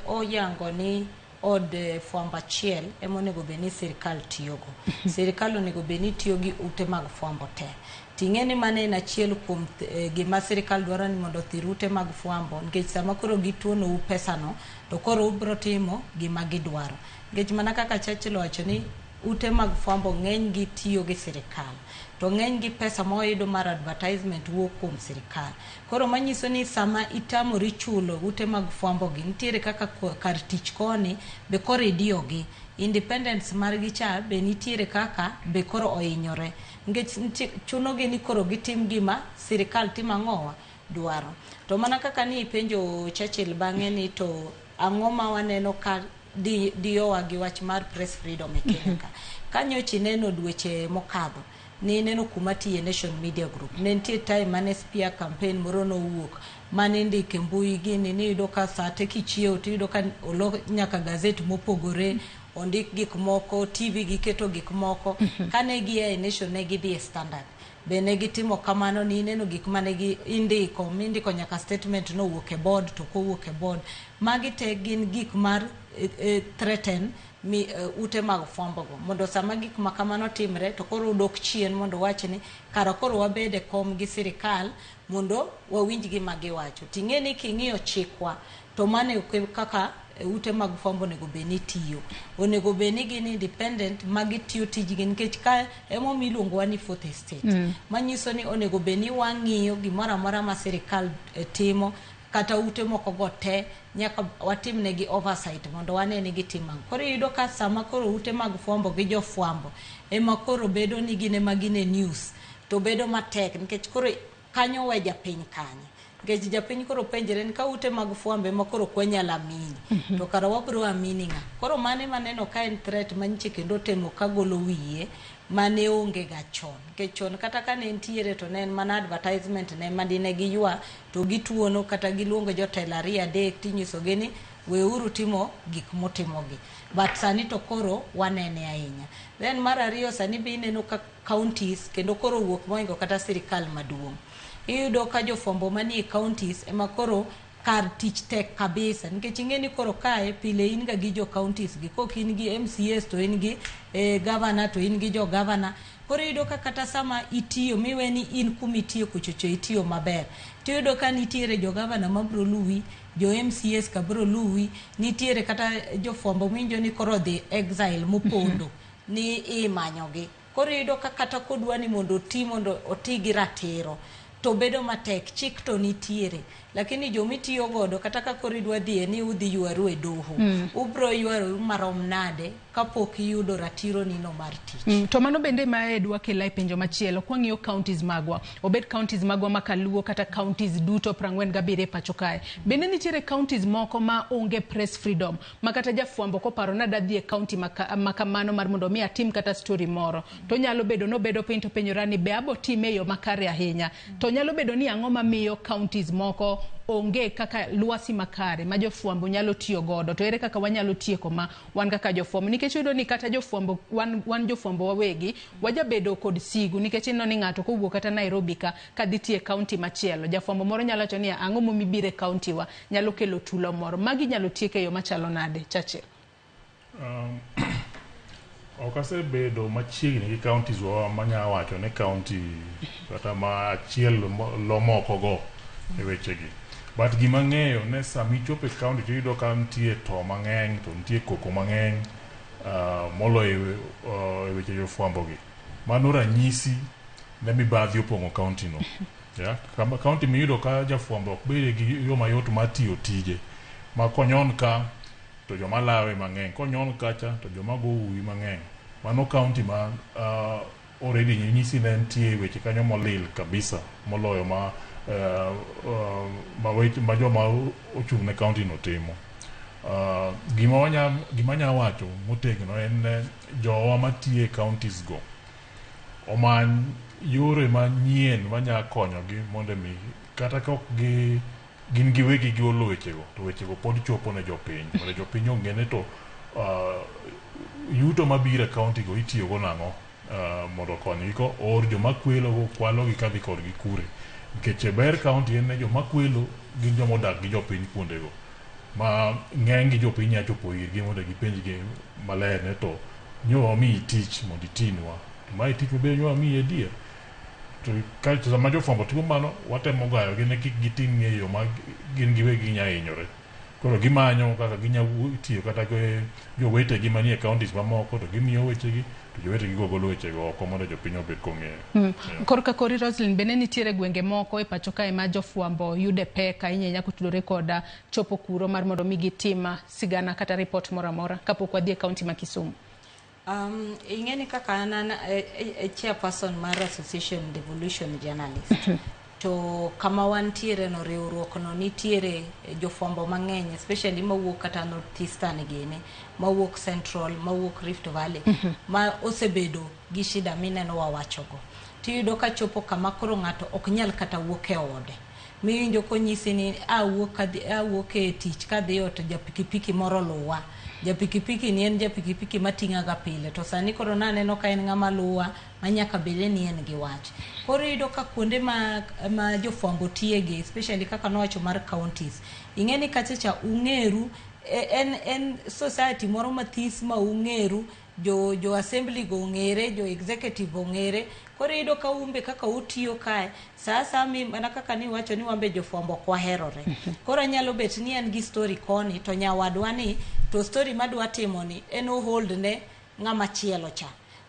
oyango ni od fwambo achiel ema onego bed ni sirikal tiyogo. Sirikal onego bed ni tiyo gi ute mag fwambo te. Ting'e ni mano en achiel kuom gima sirikal dwaro ni mondo othir ute mag fwambo, nikech sama koro gituonou pesano to koro ubro timo gima gidwaro. Nikech mana kaka Churchill owacho ni ute mag fwambo ng'eny gi tiyo gi sirikal, to ng'eny gi pesa ma wayudo mar advertisement wuok kuom sirikal. Koro manyiso ni sama itamori chulo ute mag fwambo gi, nitiere kaka kar tich koni be koro idiyogi. Independence margi cha be nitiere kaka be koro ohinyore. Nikech chunogi ni koro gitim gima sirikal timo ang'owa dwaro. To mana kaka ni ipenjo Churchill bang'e ni to ang'o ma waneno ka diyowa gi wach mar press freedom e Kenya ka. Kanyocha ineno dweche mokadho, ni ineno kuma tiye Nation Media Group. Ne nitie time mane spear campaign moro nowuok, mane indiko e mbui gini, niyudo ka saa te kichiewo tiyudo ka olok nyaka gazet mopogore, ondik gik moko, TV giketo gik moko. Kane gia e Nation ne gidhi e Standard. Be ne gitimo kamano, ni ineno gik mane gi indiko, mindiko nyaka statement nowuok e board to kowuok e board. Magi te gin gik mar threaten mi ute mag fwambo go. Mondo sama gik ma kamano timre to koro udok chien mondo wach ni kara koro wabed e kom gi sirikal mondo wawinj gima giwacho. Ting'e ni king'iyo chikwa to mano e kaka ute mag fwambo onego bed ni tiyo. Onego bed ni gin independent ma gitiyo tijgi, nikech ka emomiyo iluongowa ni fourth estate. Manyiso ni onego bed ni wang'iyo gimoro amora ma sirikal timo, kata ute moko go te nyaka watimnegi oversight mondo wane ni gitimo ang'o. Koro iyudo ka sama koro ute mag fwambo gi jofwambo ema koro bedo ni gin ema gin e news, to bedo matek nikech koro kanyo we japiny kanye. Nikech japiny koro penjre ni ka ute mag fwambo ema koro ok wanyal amini, to kara wabro amini ng'a? Koro mano ema aneno ka en threat manyiche kendo temo ka golo wiye mane onge ga chon. Nikech chon kata kane nitiere to ne en mana advertisement ne ma dine giywa to gituono kata giluongo jotelo ariyo adek tinyisogi ni weuru timo gik mutimogi. But sani to koro wanene ahinya. Then mar ariyo, sani be ineno ka counties kendo koro wuok mohingo kata sirikal maduong'. Iyudo ka jofwambo manie counties ema koro kar tich tek kabisa, nikech ing'e ni koro kae pile in ga gi jo counties gi, kok in gi MCAs to in gi governor to in gi jo governor. Koro iyudo ka kata sama itiyo miwe ni in kumitiyo kuchocho itiyo maber, tiyudo ka nitiere jo governor mabro luwi, jo MCAs ka bro luwi, nitiere kata jofwambo minjo ni koro dhi exile mopondo ni imanyogi. Koro iyudo ka kata kodwa ni mondo oti, mondo oti gi ratiro to bedo matek. Chik to nitiere, lakini jomitiyo godo kata ka koro idwa dhiye ni udhi ywaru e doho, ubro ywaru marom nade kapok iyudo ratiro nino mar tich. To mano bende ma dwa kela e penjo machielo. Kwang'iyo counties magwa, obed counties magwa ma Kaluo kata counties duto 47 e pacho kae, bende nitiere counties moko ma onge press freedom, ma kata jafwambo koparo ni adwa dhi e county ma kamano mar mondo mi atim kata story moro, to nyalo bedo nobedo piny to penjora ni be abo time e yo makare ahinya. To nyalo bedo ni ang'o mamiyo counties moko onge kaka lwasi makare ma jofwambo nyalo tiyo godo, to ere kaka wanyalo tieko ma wan kaka jofwambo? Nikech iyudo ni kata jofwambo wan jofwambo wawegi wajabedo kod sigu, nikech ineno ni ng'ato kowuok kata Nairobi ka kadhi tiyo e county machielo, jafwambo moro nyalo wacho ni ang'o momiyo ibiro e county wa, nyalo kelo tulo moro. Magi nyalo tiek e yo machalo nade, Churchill? Ok asebedo machiegni gi counties wa manya wacho ni county kata ma achiel lo moko go e wechegi. But gima ng'eyo ne sama ichopo e county to iyudo ka nitie to mang'eny to nitie koko mang'eny moloyo e weche jofwambo gi. Mano ranyisi ne mibadhi opong'o county no. Yeah? County miyudo ka jafwambo ok bede gi yo mayot mar tiyo tije. Ma konyon ka to joma lawe mang'eny, konyon kacha to joma go uwi mang'eny. Mano county ma already nyisi ne nitie weche kanyo molil kabisa moloyo ma ma joma ochung' ne county no timo. Gima nya wacho motegno en jowa matiyo e counties go omany yore manyien manya konyogi mondo mi kata ka ok gi gin giwegi giolo wechego to wechego pod chopo ne jopiny mondo jopiny ong'e ni to yuto mabiro e county go itiyogo nang'o mondo okonygi ko or joma kwelo go kwalo gi kadhi kodgi kure. Nikech ber county en ni joma kwelo gin joma odak gi jopiny kuondego. Ma ng'eny gi jopiny nyalo chopo irgi mondo gipenjgi maler ni to nyo wamiyi tich mondo itinwa. To mae tich maber nyo wamiyi adier. To kaeto sama jofwambo timo mano, watemo gayogi ni kik gitim e yo ma gin giwegi ginya hinyore. Koro gimanyo kaka ginya tiyo kata gi jowetegi manie counties mamoko to gimiyo wechegi to jowetegi go golo wechego oko mondo jopiny obed kong'eyo. Korka kori Roslyn, bende nitiere gwenge moko e pacho kae ma jofwambo yude pek ahinya ahinya kotudore koda chopo kuro mar mondo mi gitim sigana kata ripot moro amora kapok wadhi e kaunti ma Kisumu? Ing'e ni kaka an an e chairperson mar Association Devolution Journalist. To kama wantiere no, riwruok no nitiere jofwambo mang'eny, especially mawuok kata North Eastern gini, mawuok Central, mawuok Rift Valley, ma osebedo gi shida mineno wawachogo. Tiyudo ka chopo kama koro ng'ato ok nyal kata wuok e ode. Miwinjo konyisi ni awuok kadhi awuok e tich kadhi ot, ja pikipiki moro luwa. Ja pikipiki ni en ja pikipiki mating'a ga pile, to sani koro naneno ka en ng'ama luwa ma nyaka bede ni en gi wach. Koro iyudo ka kuonde ma jofwambo tiyegi, especially kaka nowacho mar counties, ing'e ni kacha cha ung'eru, en society moro mathis ma ung'eru, jo assembly go ong'ere, jo executive ong'ere. Koro iyudo ka umbe kaka utiyo kae, sa asaya mi mana kaka niwacho ni wambe jofwambo ok waherore. Koro anyalo bet ni an gi story koni to nyawadwa ni to story madwa timo ni en ohold ne ng'ama chielo cha.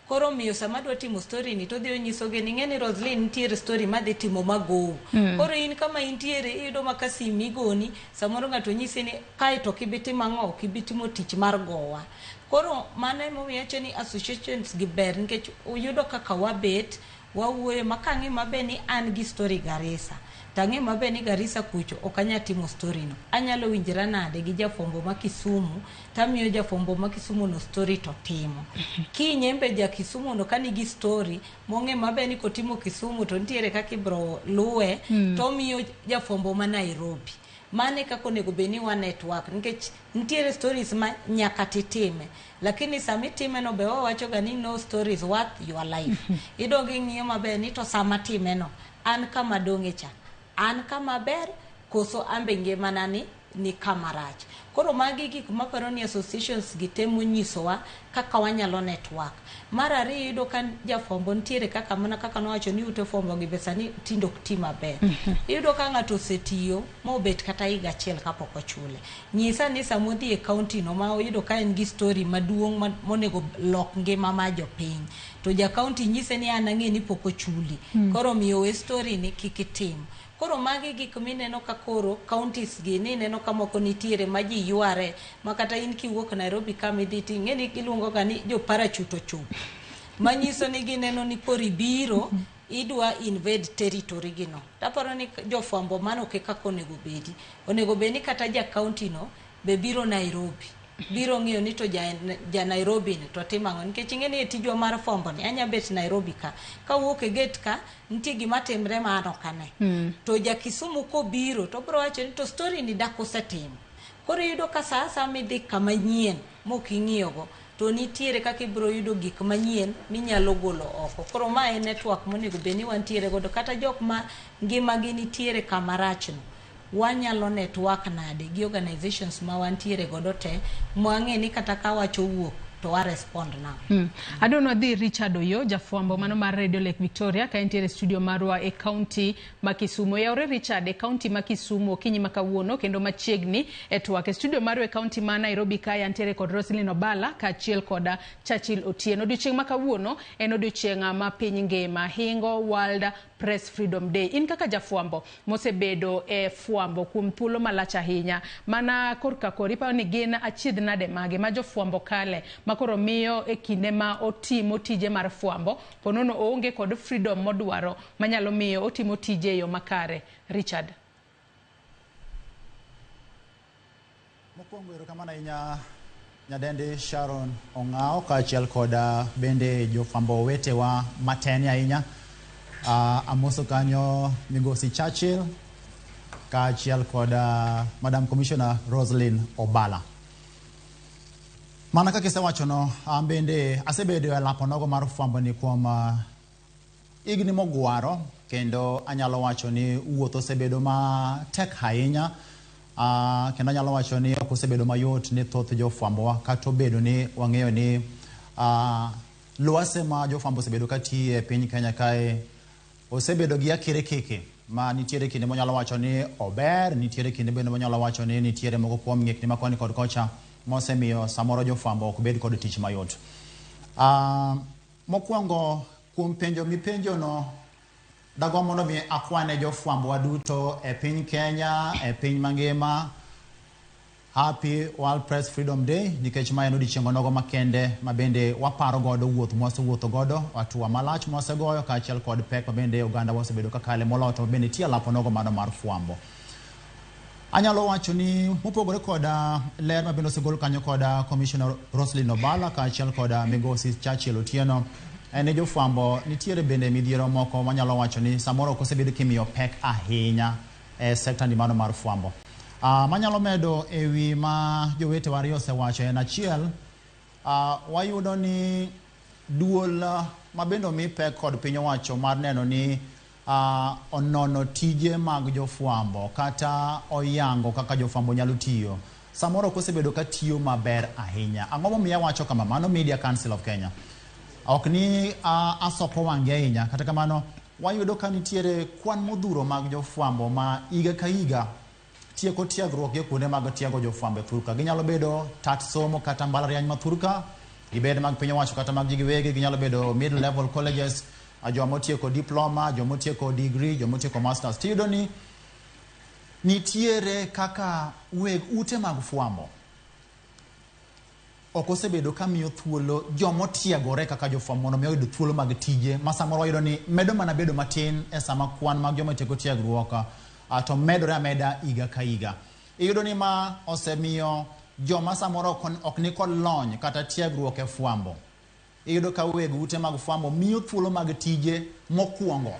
Koro miyo sama adwa timo story ni to odhi onyisogi ni ing'e ni Roslyn nitiere story madhi timo magowo. Koro in kama intiere iyudo ma ka sim igoni, samoro ng'ato nyisi ni kae to ok ibi timo ang'o, ok ibi timo tich mar gowa. Koro mano emomiyo awacho ni associations gi ber nikech uyudo kaka wabet, wawuoyo ma kang'e maber ni an gi story Garissa. Tang'e maber ni Garissa kucho ok anyal timo story no. Anyalo winjra nade gi jafwambo ma Kisumu, tamiyo jafwambo ma Kisumu no story to timo. Kiny embe ja Kisumu no kanigi story, mong'e maber ni kotimo Kisumu to nitiere kaka ibro luwe, tomiyo jafwambo ma Nairobi. Mano e kaka onego bed ni wa network, nikech nitiere stories ma nyaka titime. Lakini sama itime no be wawacho ga ni no stories worth your life. Idog ing'iyo maber ni to sama time no, an kama dong'e cha, an kama ber koso ambe ngimana ni kama rach. Koro magi gik maparo ni associations gi temo nyisowa kaka wanyalo network. Mar ariyo, iyudo ka jafwambo nitiere kaka mana kaka nowacho ni ute fwambo gi be sani tinde ok ti maber. Iyudo ka ng'ato osetiyo mobet kata higa achiel kapok ochule. Nyisa ni sama odhi e county no ma oyudo ka en gi story maduong' monego lok ngima mar jopiny, to ja county nyise ni an ang'e ni pok ochuli. Koro miyo we story ni kik itim. Koro magi gik mineno ka koro counties gi ni ineno ka moko nitiere ma ji yware, ma kata in kiwuok Nairobi kama idhi ti ing'e ni giluongo ga ni jo parachute ochopo. Manyiso ni gineno ni koro ibiro idwa invade territory gi no. Taparo ni jofwambo mano ok e kaka onego bedi. Onego bed ni kata ja county no be biro Nairobi. Biro ng'iyo ni to ja Nairobi ni to timo ang'o, nikech ing'e ni e tijwa mar fwambo ni anya bet Nairobi ka, kawuok e gate ka nitie gima timre ma an ok ane. To ja Kisumu kobiro to obiro wacho ni to story ni dak osetimo. Koro iyudo ka sa asaya midhi kama nyien mok ing'iyogo, to nitiere kaka ibiro yudo gik manyien minyalo golo oko. Koro ma en network monego bed ni wantiere godo, kata jok ma ngimagi nitiere kama rachno, wanyalo network nade gi organizations ma wantiere godo te, mwang'e ni kata ka wach owuok to wa respond now. Adwa wadhi Richard Oyo, jafwambo mano mar Radio Lake Victoria, ka entiere studio marwa e county ma Kisumu. Yaore Richard, e county ma Kisumu okinyi ma kawuono kendo machiegni e twak. E studio marwa e county ma Nairobi kae antiere kod Roslyn Obala kaachiel kod Churchill Otieno. Odiochieng' ma kawuono en odiochieng' ma piny ngima hingo World Press Freedom Day. In kaka jafwambo mosebedo e fwambo kuom thuolo malach ahinya, mana korka kori iparo ni gin achiedh nade mage ma jofwambo kale ma koro miyo e kinde ma otimo tije mar fwambo ponono oonge kod freedom modwaro manyalo miyo otimo tije e yo makare? Richard. Mokwongo erokamano ahinya nyadendi Sharon Ong'ao kaachiel kod bende jofwambo wetewa mateni ahinya. Amoso kanyo migosi Churchill kaachiel kod Madam Commissioner Roslyn Obala. Mana kaka isewachono, an bende asebedo e lapo nogo mar fwambo ni kuom higni mogwaro, kendo anyalo wacho ni wuoth osebedo matek ahinya. Kendo anyalo wacho ni ok osebedo mayot ne thoth jofwambowa kata obedo ni wang'eyo ni lwase ma jofwambo osebedo katiye e piny Kenya kae osebedo gi akirikiki ma nitiere kinde monyalo wacho ni ober, nitiere kinde bende monyalo wacho ni nitiere moko kuom ng'ikni ma koni kod kocha mosemiyo samoro jofwambo ok bed kod tich mayot. Mokwongo kuom penjo mipenjono, dagomb mondo mi akwane jofwambo duto e piny Kenya, e piny mangima, Happy World Press Freedom Day, nikech ma en odiochieng' onogo makende ma bende waparo godo wuoth mwasewuotho godo, hatua malach mwasegoyo kaachiel kod pek ma bende oganda wasebedo kakale moloyo to bende tiyo lap onogo mano mar fwambo. Anyalo wacho ni mopogore koda ler ma bende osegol kanyo koda Commissioner Roslyn Obala kaachiel koda Migosi Churchill Otieno, en ni jofwambo nitiere bende midhiero moko manyalo wacho ni samoro ok osebedo kimiyo pek ahinya e sekta ni mano mar fwambo. Manyalo medo ewi ma jowetewa ariyo osewacho en achiel, wayudo ni duol ma bende omi pek kod piny owacho mar neno ni onono tije mag jofwambo kata oyango kaka jofwambo nyalo tiyo, samoro ok osebedo ka tiyo maber ahinya. Ang'o momiyo awacho kama? Mano Media Council of Kenya. Ok ni asoko wang'gi ahinya, kata kamano wayudo ka nitiere kwan modhuro mag jofwambo ma higa ka higa tieko tiegruok gi kuonde mag tiego jofwambo e thurka. Ginyalo bedo tat somo kata mbalariany ma thurka, gibed mag piny owacho kata mag ji giwegi, ginyalo bedo middle level colleges, joma otieko diploma, joma otieko degree, joma otieko masters. Tiyudo ni nitiere kaka weg ute mag fwambo ok osebedo ka miyo thuolo jomotiegore kaka jofwambo mondo mi oyud thuolo mag tije ma samoro wayudo ni medo mana bedo matin e sama kwan mag joma tieko tiegruok to medore ameda higa ka higa. Iyudo ni ma osemiyo joma samoro ok ni kod lony kata tiegruok e fwambo. Iyudo ka weg ute mag fwambo miyo thuolo mag tije mokwongo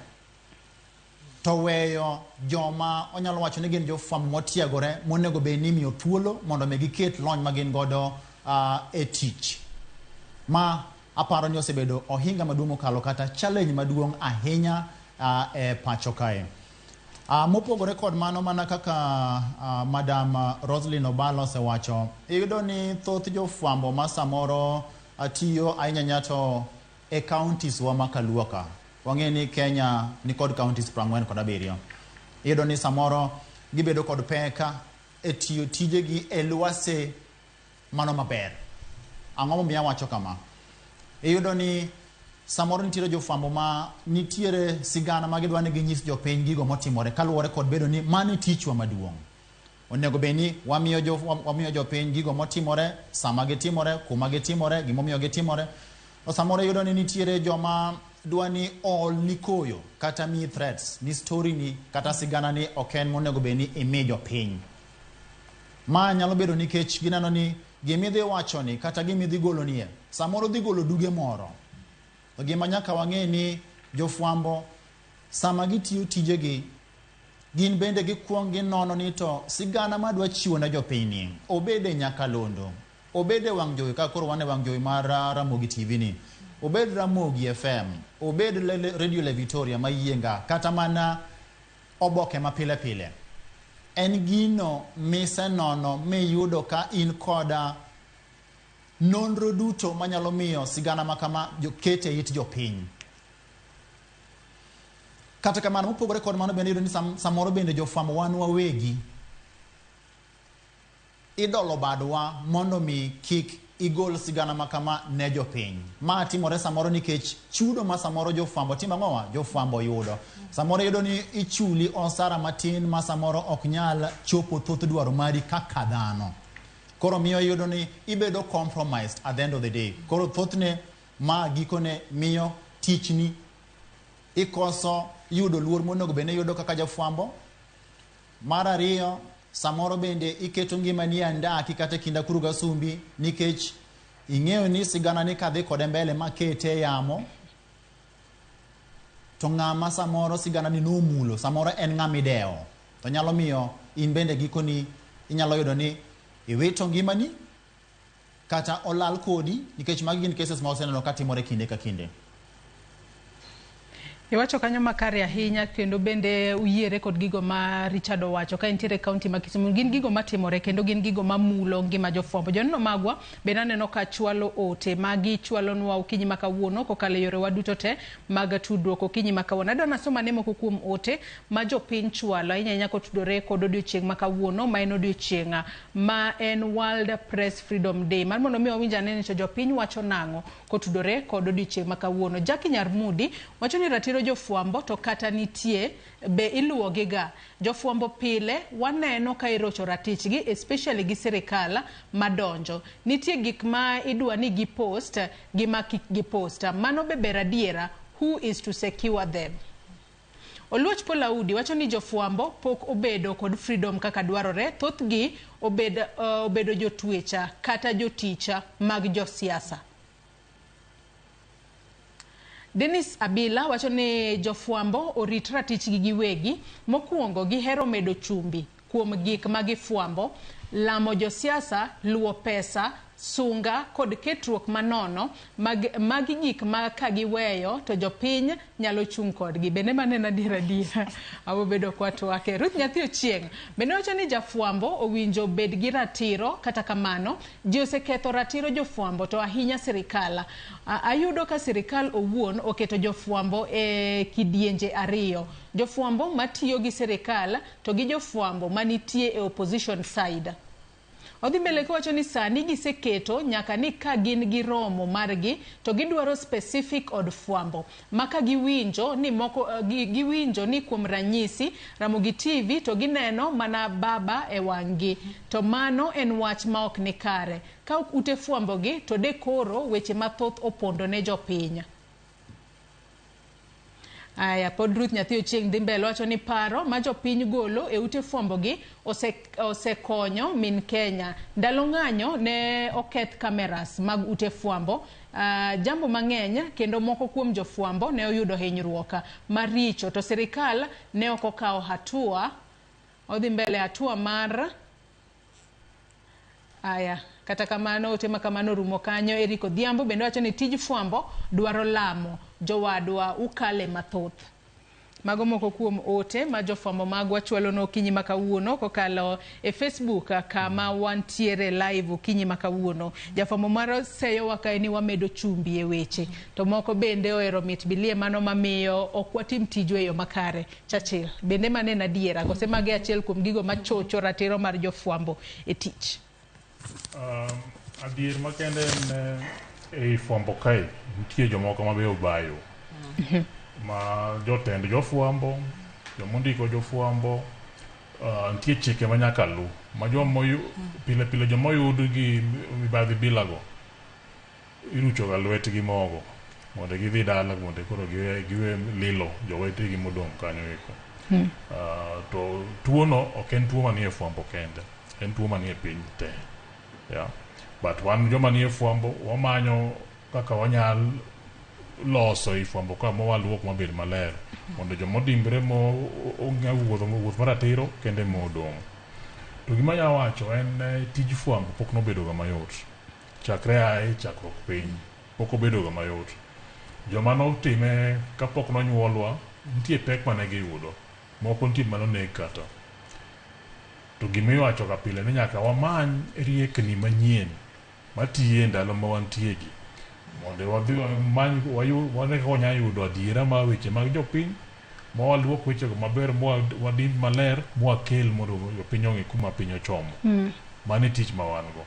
to weyo joma onyalo wacho ni gin jofwambo motiegore monego bed ni imiyo thuolo mondo mi giket lony ma gin godo e tich. Ma aparo ni osebedo ohinga maduong' mokalo kata challenge maduong' ahinya e pacho kae. Mopogore kod mano, mana kaka Madam Roslyn Obala osewacho, iyudo ni thoth jofwambo ma samoro tiyo ahinya to e counties wa ma Kaluo ka. Wang'eyo ni Kenya ni kod counties 47. Iyudo ni samoro gibedo kod pek e tiyo tijegi e lwase mano maber. Ang'o momiyo awacho kama? Iyudo ni samoro nitiere jofwambo ma nitiere sigana ma gidwa ni ginyis jopiny gigo motimore kaluwore kod bedo ni mano e tichwa maduong'. Onego bed ni wamiyo jopiny gigo motimore, sama gitimore, kuma gitimore, gimomiyo gitimore. To samoro iyudo ni nitiere joma dwa ni ool ni koyo kata miyi threats ni story ni kata sigana ni ok en monego bed ni imi jopiny. Ma nyalo bedo nikech gineno ni gimidhi wacho ni kata gimidhi golo nie samoro dhi golo duge moro. To gima nyaka wang'e ni jofwambo sama gitiyo tijegi gin bende gikuong ginono ni to sigana madwa chiwo ne jopiny ni obed e nyakalondo, obed e wang' jowi kaka koro wan e wang' jowi mar Ramogi TV ni, obed Ramogi FM, obed Radio Le Victoria mayienga, kata mana oboke ma pile pile. En gino misenono miyudo ka in koda nonro duto manyalo miyo sigana ma kama kete e it jopiny. Kata kamano, mopogore kod mano bende iyudo ni samoro bende jofwambo wan wawegi idolo badwa mondo mi kik igol sigana ma kama ne jopiny. Ma timore samoro nikech chudo ma samoro jofwambo timo ang'owa? Jofwambo yudo. Samoro iyudo ni ichuli osara matin ma samoro ok nyal chopo thoth dwaro mari kaka dhano. Koro miyo iyudo ni ibedo compromised at the end of the day. Koro thothne ma gikone miyo tichni ikoso yudo luor monego bed ni iyudo kaka jafwambo. Mar ariyo, samoro bende iketo ngimani e andaki kata e kind akuru gi asumbi nikech ing'eyo ni sigana ni kadhi kode mbele makete e yamo to ng'ama samoro sigana ni nomulo samoro en ng'ama idewo to nyalo miyo in bende gikoni inyalo yudo ni iwito ngimani kata olal kodi nikech magi gin cases ma waseneno ka timore kinde ka kinde. Iwacho kanyo makare ahinya kendo bende uyiere kod gigo ma Richard owacho ka intiere e kaunti ma Kisumu. Gin gigo matimore kendo gin gigo mamulo ngima jofwambo. Joneno magwa bende aneno ka chwalo ote ma gichwalonwa okinyi ma kawuono kokalo e yorewa duto te mag tudruok okinyi ma kawuono. Adwa nasom ane moko kuom ote ma jopiny chwalo ahinya ahinya kotudore kod odiochieng' ma kawuono ma en odiochieng' ma en World Press Freedom Day. Mar mondo mi wawinj ane ni to jopiny wacho nang'o kotudore kod odiochieng' ma kawuono. Jackie Nyarmudi wacho ni ratiro jofwambo to kata nitie be iluwogi ga. Jofwambo pile waneno ka irocho ratichgi especially gi sirikal madonjo. Nitie gik ma idwa ni gipost gi ma kik gipost. Mano be ber adiera, who is to secure them? Oluoch Paul Audi wacho ni jofwambo pok obedo kod freedom kaka dwarore, thothgi obedo jotwecha kata joticha mag josiasa. Dennis Abila wacho ni jofwambo orit ratichgi giwegi, mokwongo gihero medo chumbi kuom gik ma gifwambo, lamo josiasa, luwo pesa, sunga kod ketruok manono mag magi gik ma ka giweyo to jopiny nyalo chung' kodgi. Bende mano en adier adiera? Abo bedo kwatwake. Ruth Nyathi Ochieng' bende wacho ni jafwambo owinjo bed gi ratiro, kata kamano ji oseketho ratiro jofwambo to ahinya sirikal. Ayudo ka sirikal owuon oketo jofwambo e kidienje ariyo. Jofwambo matiyo gi sirikal to gi jofwambo manitie e opposition side. Odhi mbele kowacho ni sani giseketo nyaka ni ka gin gi romo margi to gidwaro specific od fwambo ma ka giwinjo ni moko giwinjo ni kuom ranyisi Ramogi TV to gineno mana baba e wang'gi to mano en wach ma ok ni kare. Ka ok ute fwambo gi to de koro weche mathoth opondo ne jopiny. Aya, pod Ruth Nyathi Ochieng' dhi mbele wacho ni paro ma jopiny golo e ute fwambo gi osekonyo min Kenya. Ndalo ng'anyo ne oketh cameras mag ute fwambo, jambo mang'eny kendo moko kuom jofwambo ne oyudo hinyruok maricho to sirikal ne ok okawo hatua. Odhi mbele hatua mar Aya, kata kamano ote ma kamano rumo kanyo. Eric Odhiambo bende wacho ni tij fwambo dwaro lamo, jowadwa ukale mathoth. Mago moko kuom ote ma jofwambo magwa chwalo no okinyi ma kawuono kokalo e Facebook kama wantiere live okinyi ma kawuono. Jafwambo moro seyowa kae ni wamedo chumbi e weche, to moko bende ohero mit bilie mano mamiyo ok watim tijwa e yo makare. Churchill, bende mano en adiera kose magi achiel kuom gigo machocho ratiro mar jofwambo e tich? Adier makende en ei fwambo kae nitie jomoko mabe obayo ma jotend jofwambo, jomondiko jofwambo, nitie chike ma nyaka lu ma pile pile jomoyud gi mibadhi bilago irucho ga lwetgi mogo mondo gidhi dala mondo koro giwe lilo jowetegi modong' kanyo eko. To tuono ok en tuo manie fwambo kende, en tuo manie piny te. Yeah. But wan joma nie fwambo wamanyo kaka wanyal loso i fwambo ka mawaluok mabed maler mondo joma odimbre mo ong'e wuotho wuoth maratiro kende modong'. To gima anyalo wacho en tij fwambo pok nobedo ga mayot. Chakre ae chakruok piny pok obedo ga mayot. Joma notime kapok nonyuolwa nitie pek mane giyudo. Moko nitie manoneg kata. To gimiwacho ga pile ni nyaka wamany riekni manyien matiyo e ndalo ma wantie gi mondo wadhi wamany wane kaka wanyalo yudo adiera mar weche mag jopiny ma waluok wechego maber ma wadimb maler mwakel mondo jopiny ong'e kuma piny ochomo. Mano e tich ma wan go.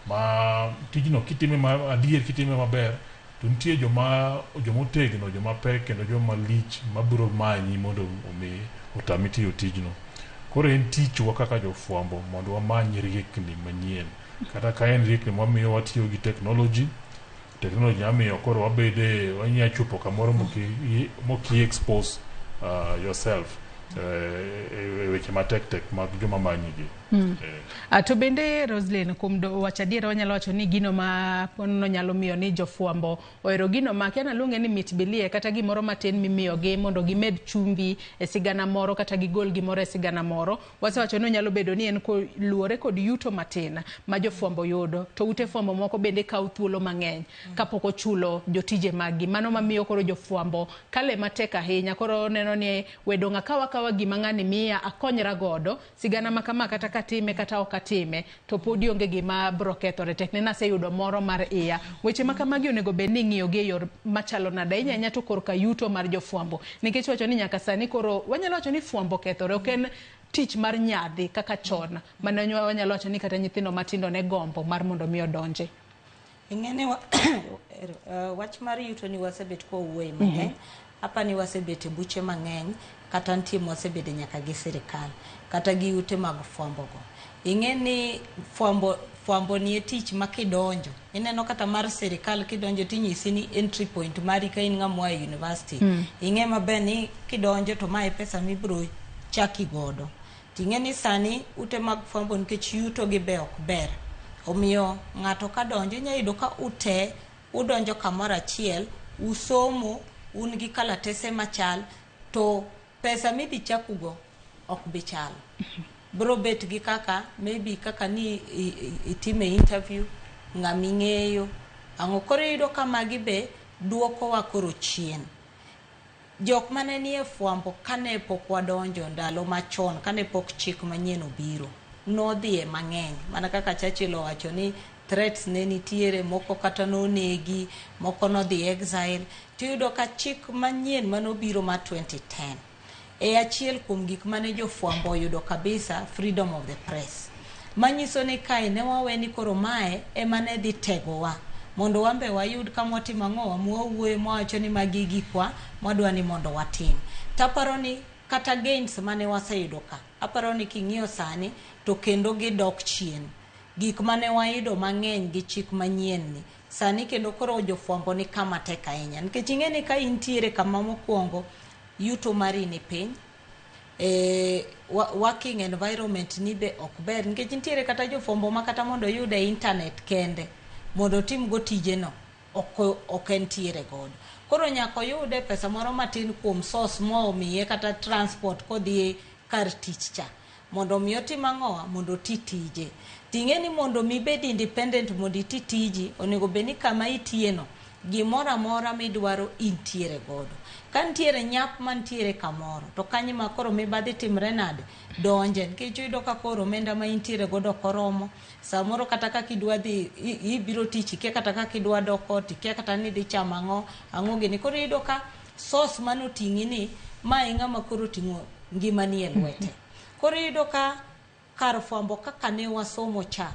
Ma tijno kitime ma adier kitime maber to nitie joma otegno, joma pek kendo joma lich mabiro manyi mondo omi otami tiyo tijno. Koro en tichwa kaka jofwambo mondo wamany riekni manyien. Kata ka en riekni mamiyo watiyo gi technology, technology nyamiyo koro wabede wanya chopo kamoro moki expose yourself e weche matek tek mag joma manyi gi. To bende Roslyn, kuom wacho adiera wanyalo wacho ni gino ma ponono nyalo miyo ni jofwambo ohero gino ma kia naluonge ni mit bilie kata gimoro matin mimiyogi mondo gimed chumbi e sigana moro kata gigol gimoro e sigana moro. Wasewacho ni onyalo bedo ni en luwore kod yuto matin ma jofwambo yudo, to ute fwambo moko bende kawo thuolo mang'eny kapok ochulo jotije maggi. Mano mamiyo koro jofwambo kale matek ahinya, koro neno ni wedong' akawa akawa gima ng'ani miya akonyra godo, sigana ma kama kata katime kata ok atime to podi onge gima bro kethore, tek ne naseyudo moro mar iya. Weche ma kamagi onego bed ni ing'iyo gi e yor machalo nade, ahinya ahinya to korka yuto mar jofwambo, nikech wacho ni nyaka sani koro wanyalo wacho ni fwambo kethore, ok en tich mar nyadhi kaka chon mane wanyalo wacho ni kata nyithindo matindo ne gombo mar mondo mi odonje. Ing'eni wach mar yuto ni wasebet kwa wuoye mang'eny. Apa ni wasebet e buche mang'eny, kata nitie mwasebede nyaka gi sirikal kata gi ute mag fwambo go. Ing'e ni fwambo fwambo ni e tich ma kidonjo ineno kata mar sirikal kidonjo tinyisi ni entry point mari ka in ng'ama oa e university. Ing'e maber ni kidonjo to mae pesa mibiro chaki godo. Ting'e ni sani ute mag fwambo nikech yuto gi be ok ber, omiyo ng'ato ka donjo inya yudo ka ute udonjo kamoro achiel, usomo, un gi kalatese machal, to pesa midhi chakugo ok bi chal. Bro bet gi kaka maybe kaka ni itime interview ng'ama ing'eyo ang'o. Koro iyudo ka magi be duokowa koro chien. Jok mane nie fwambo kane pok wadonjo ndalo machon, kane pok chik manyien obiro, nodhiye mang'eny. Mana kaka Churchill owacho ni threats ne nitiere, moko kata nonegi, moko nodhi exile. Tiyudo ka chik manyien manobiro mar 2010 e achiel kuom gik mane jofwambo oyudo kabisa, freedom of the press, manyiso ni kae ne wawe ni koro mae ema ne dhi tegowa mondo wan be wayud kama watimo ang'owa mwawuoyo mwawacho ni magi gikwa mwadwa ni mondo watim. Taparo ni kata gains mane waseyudo ka, aparo ni king'iyo sani to kendo gidok chien. Gik mane wayudo mang'eny gi chik manyien ni sani kendo koro jofwambo ni kama tek ahinya, nikech ing'e ni ka intiere kama mokwongo yuto mari ni piny, working environment ni be ok ber, nikech nitiere kata jofwambo ma kata mondo oyud e internet kende mondo otim go tijeno ok entiere godo. Koro nyaka oyude pesa moro matin kuom source momiye kata transport kodhi kar tich cha mondo mi otim ang'owa mondo oti tije. Ting'e ni mondo mi ibed independent mondo iti tiji, onego bed ni kama itiye no gimoro amora midwaro intiere godo. Ka nitiere nyap mantiere kamoro to kanyo ma koro mibadhi timre nade donje, nikech iyudo ka koro omenda ma intiere godo ok oromo. Samoro kata kaka idwa dhi ibiro tich ikia kata kaka idwa dok ot, ikia kata ni idhi chamo ang'o ang'o gini. Koro iyudo ka source manoting'i ni ma e ng'ama koro oting'o ngimani e lwete. Koro iyudo ka kar fwambo kaka ne wasomo cha,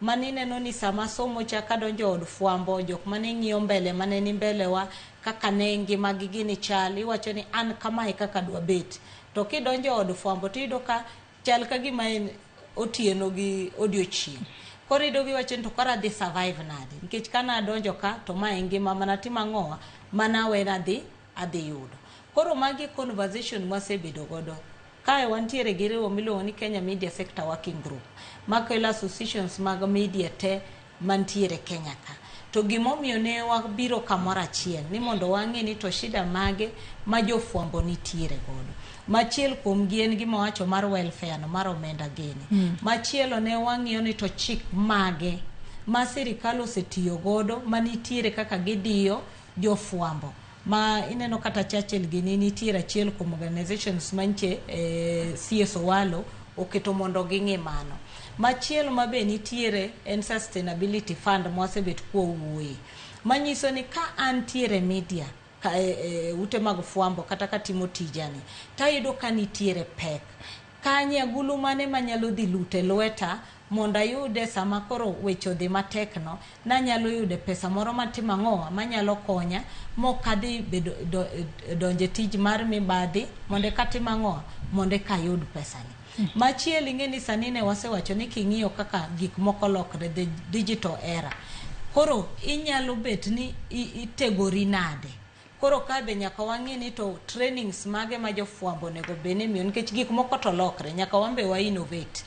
mani neno ni sama somo cha kadonjo od fwambo, jok mane ng'iyo mbele mane ni mbele wa kaka ne ngimagi gini chal, iwacho ni an kamae kaka dwa bet. To kidonjo od fwambo tiyudo ka chal ka gima en otieno gi odiochieng'. Koro iyudo giwacho ni to koro adhi survive nade, nikech kana adonjo ka to mae ngima mana timo ang'owa mana wena adhi yudo. Koro magi conversation mwasebedo godo. Kae wantiere gi riwruok miluongo ni Kenya Media Sector Working Group makelo associations mag media te mantiere Kenya ka. To gimomiyo ne wabiro kamoro achiel ni mondo wang'e ni to shida mage ma jofwambo nitiere godo. Machiel kuom gi en gima wacho mar welfare no mar omenda gini. Machielo ne wang'iyo ni to chik mage ma sirikal osetiyo godo manitiere kaka gidiyo jofwambo, ma ineno kata Churchill gini nitiere achiel kuom organizations manche CS Owalo oketo mondo ging'i mano. Machielo ma be nitiere en sustainability fund mwasebet kwawuoye, manyiso ni ka antiere media ka, ute mag fwambo kata katimo tijani tayudo ka nitiere pek kanye, agulu mane manyalo dhi lute lweta mondo ayude sama koro weche odhi matek no, nanyalo yude pesa moro matimo ang'owa manyalo konya mok adhi bedo donje tij mar mibadhi mondo eka atim ang'owa mondo eka ayud pesani. Machielo ing'e ni sani ne wasewacho ni king'iyo kaka gik moko lokre, the digital era, koro inyalo bet ni itegori nade. Koro ka be nyaka wang'i ni to trainings mage ma jofwambo onego bed ni imiyo nikech gik moko to lokre, nyaka wan be wa innovate.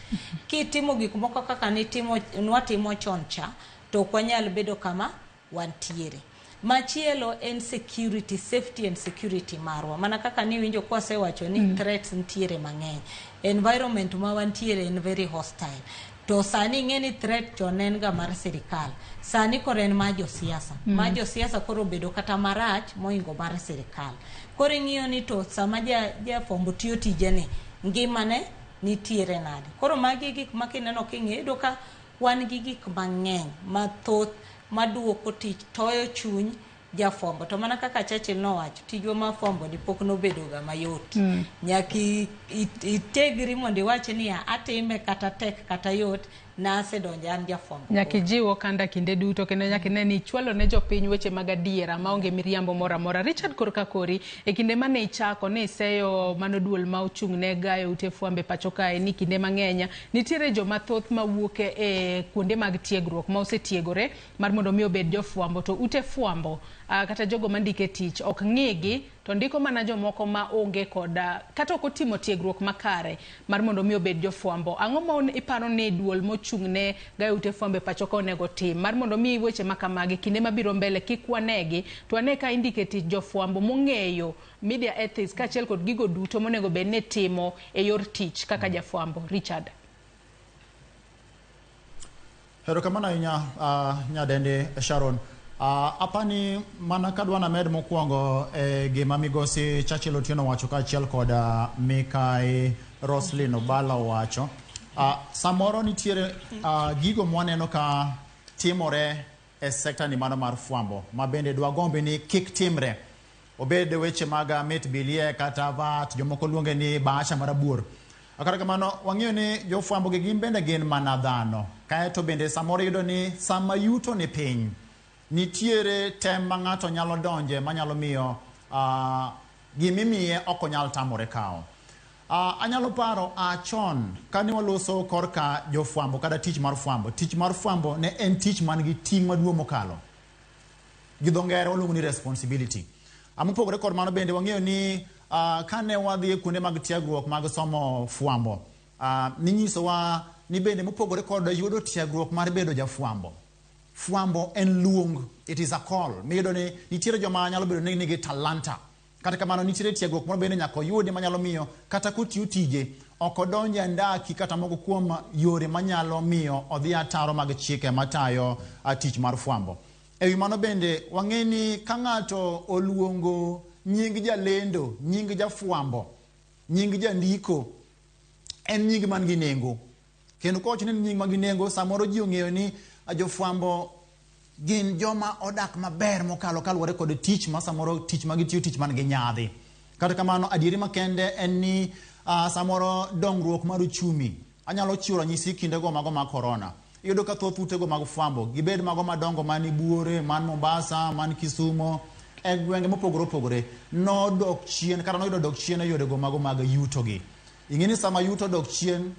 Kitimo gik moko kaka nitimo nwatimo chon cha, to ok wanyal bedo kama wantiere. Machielo en security, safety and security marwa. Mana kaka niwinjo kwasewacho ni threats nitiere mang'eny. Environment ma wantiere en very hostile. To sani ing'e ni threat chon ne en ga mar sirikal. Sani koro en mar josiasa. Mar josiasa koro obedo kata marach mohingo mar sirikal. Koro ing'iyo ni to sama jafwambo tiyo tijeni, ngimane nitiere nade. Koro magi e gik ma kineno king'iyo iyudo ka wan gi gik mang'eny mathoth maduoko tich, toyo chuny jafwambo. To mana kaka Churchill nowacho, tijwa mar fwambo ni pok nobedo ga mayot. Nyaka itegri mondo iwach niya, atime kata tek kata yot, nasedonjo an jafwambo. Nyaka ijiw okanda kinde duto kendo nyaka ine ni ichwalo ne jopiny weche mag adiera maonge miriambo moro amora. Richard korka kori, e kinde mane ichako ne iseyo mano duol ma ochung' ne gayo ute fwambo e pacho kae ni kinde mang'eny nitiere joma thoth mawuok e kuonde mag tiegruok ma osetiegore mar mondo mi obed jofwambo to ute fwambo kata jogo mandike tich ok ng'igi to ndiko mana jomoko ma onge kod kata ok otimo tiegruok makare mar mondo mi obed jofwambo. Ang'o ma iparo ni duol mochung' ne gayo ute fwambo e pacho ka onego tim mar mondo mi weche ma kamagi kinde mabiro mbele kik wanegi to wane ka indike tich jofwambo mong'eyo media ethics kaachiel kod gigo duto monego bed ni timo e yor tich kaka jafwambo? Richard. Erokamano ahinya nyadendi Sharon. Apani mana kadwa named mokwongo gima migosi Churchill Otieno owacho kaachiel kod Mikai Roslyn Obala owacho. Samoro nitiere gigo mwaneno ka timore e sekta ni mano mar fwambo ma bende dwagombi ni kik timre. Obed weche mag mit bilie kata VAT, jomoko luonge ni bahasha marabuor. Kata kamano wang'eyo ni jofwambo gi gin bende gin mana dhano. Kaeto bende samoro iyudo ni sama yuto ni piny, nitiere tem ma ng'ato nyalo donje manyalo miyo gimimiye ok onyal tamore kawo. Anyalo paro chon kane waloso korka jofwambo kata tich mar fwambo. Tich mar fwambo ne en tich man gi ting' maduong' mokalo. Gi dho ngere waluongo ni responsibility. Mopogore kod mano bende wang'eyo ni kane wadhi e kuonde mag tiegruok mag somo fwambo, ninyisowa ni bende mopogore kod yudo tiegruok mar bedo jafwambo, fwambo en luong, it is a call. Miyudo ni nitiere joma nyalo bedo ni nigi talanta. Kata kamano nitiere tiegruok moro bende nyaka oyudi manyalo miyo kata kotiyo tije ok odonj e andaki kata moko kuom yore manyalo miyo odhi ataro mag chike matayo tich mar fwambo. Ewi mano bende wang'e ni ka ng'ato oluongo nying jalendo, nying jafwambo, nying jandiko, en nying man gi nengo. Kendo kowacho ni en nying man gi nengo, samoro ji ong'eyo ni jofwambo gin joma odak maber mokalo kaluwore kod tich ma samoro tich ma gitiyo tich man gi nyadhi. Kata kamano adieri makende en ni samoro dongruok mar uchumi. Anyalo chiwo ranyisi kindego mago mag corona. Iyudo ka thoth utego mag fwambo gibed mago madongo man Buore, man Mombasa, man Kisumo, e gwenge mopogore opogore nodok chien kata noyudo dok chien e yorego mago mag yuto gi. Ing'e ni sama yuto dok chien,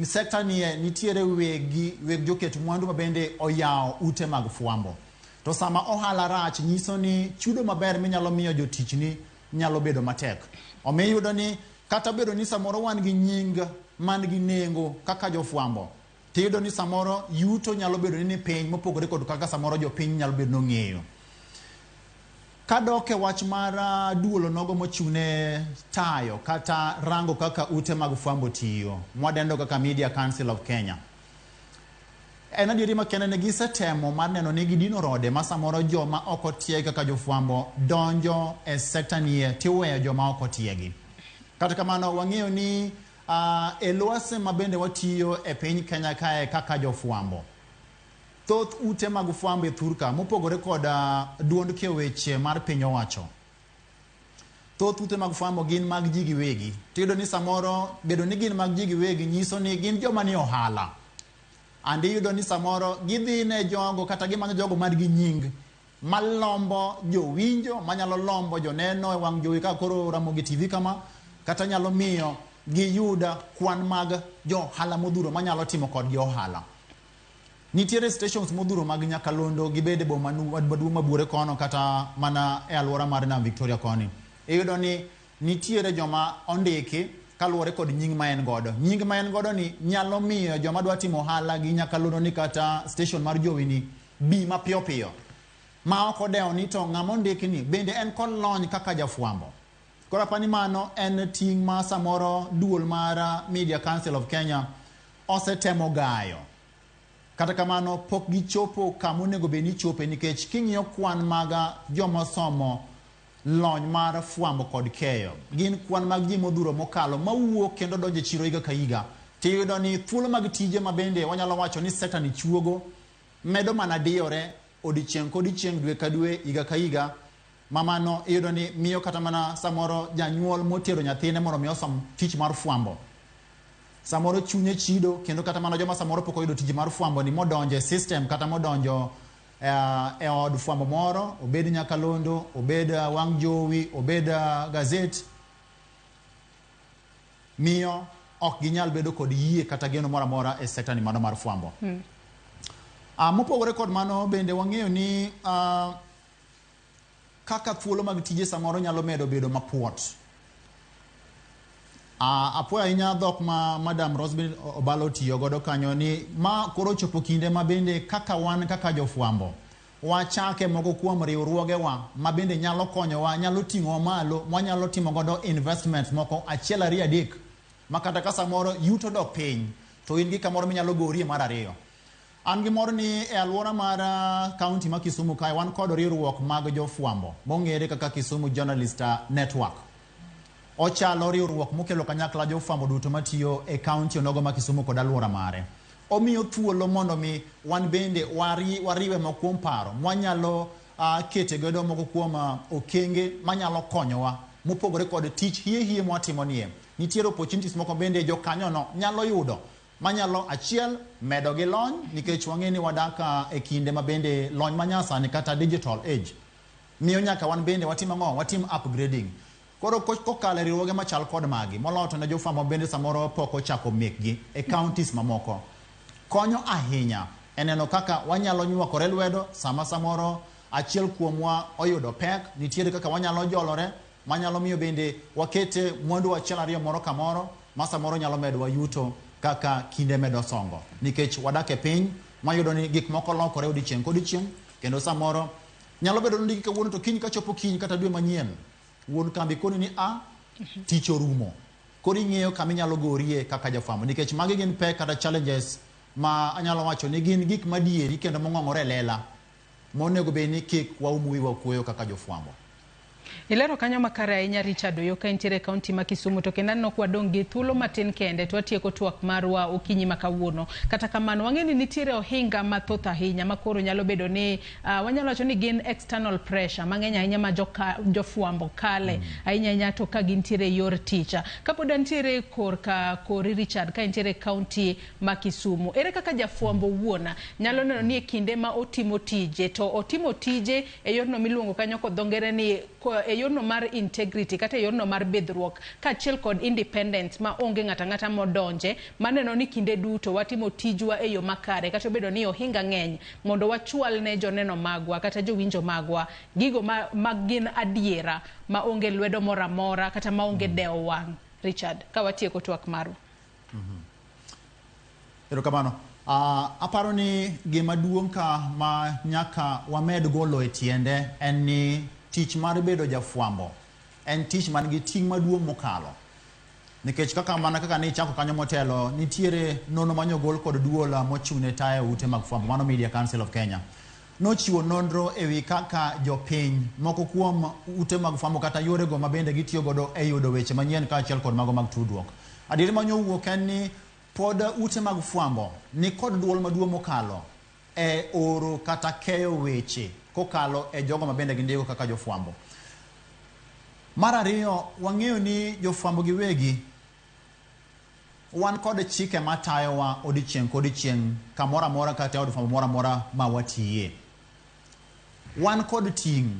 sekta nie nitiere weg joket mwandu ma bende oyawo ute mag fwambo. To sama ohala rach nyiso ni chudo maber minyalo miyo jotichni nyalo bedo matek. Omiyo iyudo ni kata bedo ni samoro wan gi nying man gi nengo kaka jofwambo, tiyudo ni samoro yuto nyalo bedo ni piny mopogore kod kaka samoro jopiny nyalo bedo nong'eyo. Kadok e wach mar duolo nogo mochung'ne tayo kata rango kaka ute mag fwambo tiyo, mwadendo kaka Media Council of Kenya. En adieri makende ne gisetemo mar neno ni gidino rode ma samoro joma ok otiegi kaka jofwambo donjo e sekta nie tiweyo joma ok otiegi. Kata kamano wang'eyo ni e lwasi ma bende watiyo e piny Kenya kae kaka jofwambo, thoth ute mag fwambo e thurka mopogore kod duond keyo weche mar piny owacho, thoth ute mag fwambo gin mag ji giwegi. Tiyudo ni samoro bedo ni gin mag ji giwegi nyiso ni gin joma ni ohala. And iyudo ni samoro gidhi ne jogo kata gimanyo jogo man gi nying malombo jowinjo, manyalo lombo joneno e wang' jowi kaka koro Ramogi TV kama, kata nyalo miyo giyud kwan mag jo ohala modhuro manyalo timo kodgi ohala. Nitiere stations modhuro mag nyakalondo gibed e boma maduong' ma Buore kono kata mana e alwora mar Nam Victoria koni. Iyudo ni nitiere joma ondiki kaluwore kod nying ma en godo. Nying ma en godo ni nyalo miyo joma dwa timo ohala gi nyakalondo ni kata station mar jowi ni bi mapiyo piyo. Ma ok odewo ni to ng'ama ondiki ni bende en kod lony kaka jafwambo. Koro apani mano en ting' ma samoro duol mar Media Council of Kenya osetemo gayo. Kata kamano pok gichopo kama onego bed ni chope nikech king'iyo kwan mag joma osomo lony mar fwambo kod keyo gin kwan mag ji modhuro mokalo mawuok kendo donjo e chiro higa ka higa tiyudo ni thuolo mag tije ma bende wanyalo wacho ni sekta ni chuogo medo mana diyore odiechieng' kodiechieng' dwe ka dwe higa ka higa ma mano iyudo ni miyo kata mana samoro janyuol motero nyathine mondo mi osom tich mar fwambo samoro chunye chido kendo kata mana joma samoro pok oyudo tich mar fwambo ni modonjo e system kata modonjo e od fwambo moro obed nyakalondo obed wang' jowi obed gazet miyo ok ginyal bedo kod yie kata geno moro amora e sekta ni mano mar fwambo. Mopogore kod mano bende wang'eyo ni kaka thuolo mag tije samoro nyalo medo bedo mapuot. Apuoyo ahinya dhok ma Madam Rosemary Obalo tiyo godo kanyo ni ma koro chopo kinde ma bende kaka wan kaka jofwambo wachake moko kuom riwruogewa ma bende nyalo konyowa, nyalo ting'owa malo, mwanyalo timo godo investments moko achiel ariyo adek ma kata ka samoro yuto dok piny to in gi kamoro minyalo gorie mar ariyo. An gi mor ni e alwora mar kaunti ma Kisumu kae wan kod riwruok mag jofwambo mong'ere kaka Kisumu Journalist Network. Ochalo riwruok mokelo kanyakla jofwambo duto matiyo e kaunti onogo ma Kisumu kod alwora mare. Omiyo thuolo mondo mi wan bende wariwe moko kuom paro mwanyalo kete godo moko kuom okenge manyalo konyowa mopogore kod tich hie hie mwatimo nie. Nitiere opportunities moko bende jokanyono nyalo yudo manyalo achiel medo gi lony nikech wang'e ni wadak e kinde ma bende lony manyasani kata digital age miyo nyaka wan bende watim ang'o? Watim upgrading. Koro kokalo e riwruoge machal kod magi moloyo to ne jofwambo bende samoro pok ochako mekgi e counties mamoko konyo ahinya e neno kaka wanyalo nywakore lwedo sama samoro achiel kuomwa oyudo pek nitiere kaka wanyalo jolore manyalo miyo bende wakete mwandu achiel ariyo moro kamoro ma samoro nyalo medowa yuto kaka kinde medo songo nikech wadak e piny mayudo ni gik moko lokore odiechieng' kodiechieng' kendo samoro nyalo bedo ni kawuono to kiny kachopo kiny kata dwe manyien wuon kambi koni ni a tich orumo koro ing'eyo kama inyalo gorie kaka jafwambo nikech magi gin pek kata challenges ma anyalo wacho ni gin gik madieri kendo mong'ong'ore e lela monego bed ni kik waum wiwa kuoyo kaka jofwambo. Ilero kanyo makare ahinya Richard Oyo ka intiere e kaunti ma Kisumu to kendo aneno kwadong' gi thuolo matin kende to watieko twak marwa okinyi ma kawuono. Kata kamano wang'e ni nitiere ohinga mathoth ahinya ma koro nyalo bedo ni wanyalo wacho ni gin external pressure mang'eny ahinya ma jofwambo kale ahinya ahinya to ka gintiere e yor tich. Kapod antiere korka kori Richard ka intiere e kaunti ma Kisumu, ere kaka jafwambo wuon nyalo neno ni e kinde ma otimo tije to otimo tije e yorno miluongo kanyo kod dho ngere ni e yorno mar integrity kata e yorno mar bidhruok kaachiel kod independence ma onge ng'ato ang'ata modonje maneno ni kinde duto watimo tijwa e yo makare kata obedo ni ohinga ng'eny mondo wachwal ne joneno magwa kata jowinjo magwa gigo ma gin adiera ma onge lwedo moro amora kata ma onge dewo wang'. Richard, ka watieko twak marwa. Erokamano. Aparo ni gima duong' ka ma nyaka wamed golo e tiende en ni tich mar bedo jafwambo en tich man gi ting' maduong' mokalo. Nikech kaka mana kaka ne ichako kanyo motelo, nitiere nonro manyogol kod duol mochung' ne tayo ute mag fwambo, mano Media Council of Kenya. Nochiwo nonro ewi kaka jopiny moko kuom ute mag fwambo kata yorego ma bende gitiyo godo e yudo weche manyien kaachiel kod mago mag tudruok. Adieri manyowuok en ni pod ute mag fwambo ni kod duol maduong' mokalo e oro kata keyo weche kokalo e jogo ma bende gindiko kaka jofwambo. Mar ariyo, wang'eyo ni jofwambo giwegi wan kod chike matayowa odiechieng' kodiechieng' kamoro amora kata e od fwambo moro amora ma watiye. Wan kod ting'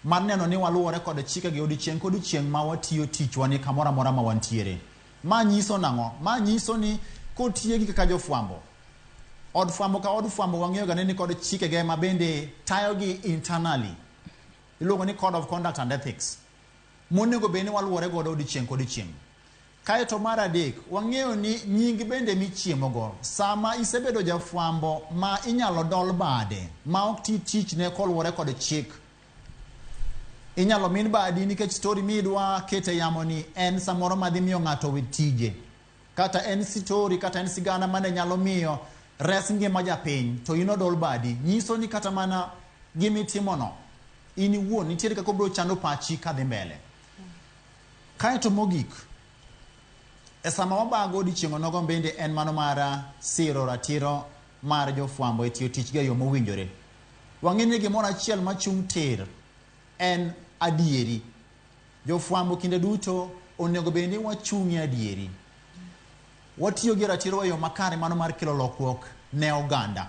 mar neno ni waluwore kod chikegi odiechieng' kodiechieng' ma watiyo tichwa ni kamoro amora ma wantiere. Ma nyiso nang'o? Ma nyiso ni kotiegi kaka jofwambo, Od fwambo ka od fwambo wang'eyo ga ni nikod chikege ma bende tayogi internally. Iluongo ni Code of Conduct and Ethics. Monego bed ni waluwore godo odiechieng' kodiechieng'. Kaeto mar adek, wang'eyo ni nying bende michiemogo, sama isebedo jafwambo ma inyalo dol bade, ma ok ti tichne koluwore kod chik, inyalo min badi nikech story midwa kete yamo ni en samoro madhi miyo ng'ato wit tije. Kata en story, kata en sigana mane nyalo miyo res ngima japiny, to in odol badi. Nyiso ni kata mana gimitimono, in iwuon, nitiere kaka obiro chando pachi kadhi mbele. Kaeto mogik, e sama wabago odiechieng' onogo bende en mano mar siro ratiro mar jofwambo e tiyo tichgi e yo mowinjore. Wang'e ni gimoro achiel machung' tir en adieri. Jofwambo kinde duto onego bed ni wachung' e adieri. Watiyo gi ratiro e yo makare mano mar kelo lokruok ne oganda.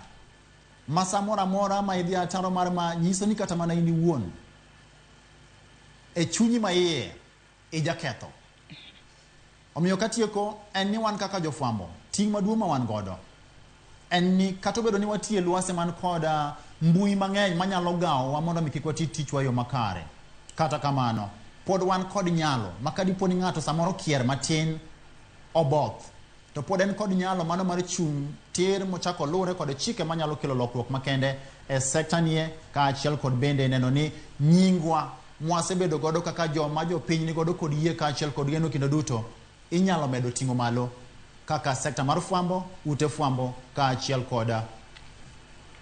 Ma samoro amora ma idhi ataro mar ma nyiso ni kata mana in iwuon e chunyi ma iye ijaketho. Omiyo katieko en ni wan kaka jofwambo, ting' maduong' ma wan godo en ni kata obedo ni watiyo e lwasi man kod mbui mang'eny manyalo gawowa mondo mi kik wati tichwa e yo makare. Kata kamano, pod wan kod nyalo ma kadipo ni ng'ato samoro kier matin oboth, to pod en kod nyalo mano mar chung' tir mochako luwre kod chike manyalo kelo lokruok makende e sekta nie kaachiel kod bende neno ni nyingwa mwasebedo godo kaka joma jopiny ni godo kod yie kaachiel kod geno kinde duto inyalo medo ting'o malo kaka sekta mar fwambo, ute fwambo kaachiel kod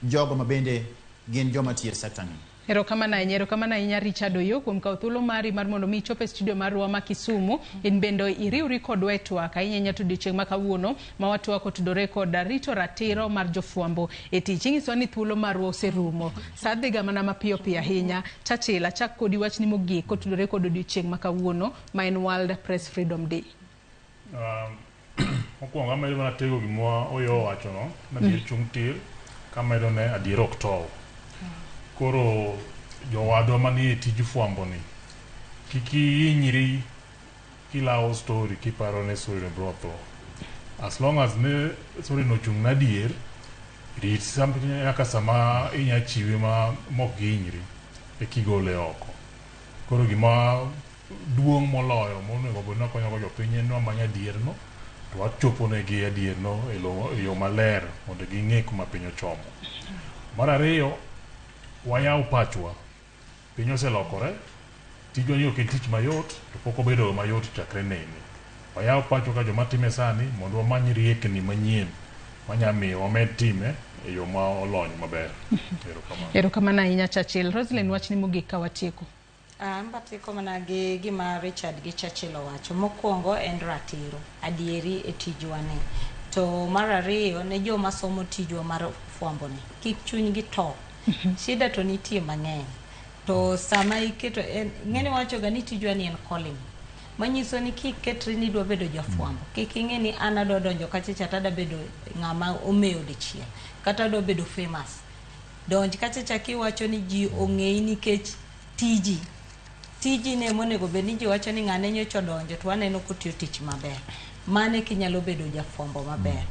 jogo ma bende gin joma tiyo e sekta ni. Erokamano ahinya, erokamano ahinya Richard Oyoo kuom kawo thuolo mari mar mondo mi ichop e studio marwa ma Kisumu. In bende iriwri kodwa e twak ahinya ahinya to odiochieng' ma kawuono ma watwak otudore kod rito ratiro mar jofwambo e tich. Inyisowa ni thuolo marwa oserumo. Sa dhiga mana mapiyo piyo ahinya. Churchill, achak kodi wachni mogik kotudore kod odiochieng' ma kawuono ma en World Press Freedom Day. Mokwongo amedo mana tego gima Oyoo owachono, ni adier chung' tir, kamedo ne adier ok tow. Koro jowadwa manie tij fwambo ni, kik ihinyri kilawo story kiparo ni story no biro tho. As long as ne story no ochung' na adier, rit nyaka sama inya chiwe ma mok gihinyri ekigole oko. Koro gima duong' moloyo monego bed ni wakonyogo jopiny en ni wamanyo adier no, to wachopo negi adier no e yo maler mondo ging'e kuma piny ochomo. Mar ariyo, wayaw pachwa. Piny oselokore, tijwa ni ok en tich mayot, to pok obedo mayot chakre nene. Wayaw pachwa ka joma time sani mondo wamany riekni manyien manya miyo wamed time e yo ma olony maber. Erokamano. Erokamano ahinya Churchill. Roselyn, wachni mogik ka watieko. An batieko mana gi gima Richard gi Churchill owacho. Mokwongo en ratiro, adieri e tijwa ni. To mar ariyo ne joma somo tijwa mar fwambo ni, kik chunygi to. Shida to nitie mang'eny. To sama iketo en, ng'eni wacho ga ni tijwa ni en calling. Manyiso ni kiketri ni idwa bedo jafwambo, kik ing'e ni an adwa donjo kacha cha to adwa bedo ng'ama omewo dichiel, kata adwa bedo famous. Donj kacha cha kiwacho ni ji ong'eyi nikech tiji. Tiji ne monego bed ni ji wacho ni ng'ane nyocha odonjo to waneno kotiyo tich maber. Mane kinyalo bedo jafwambo maber.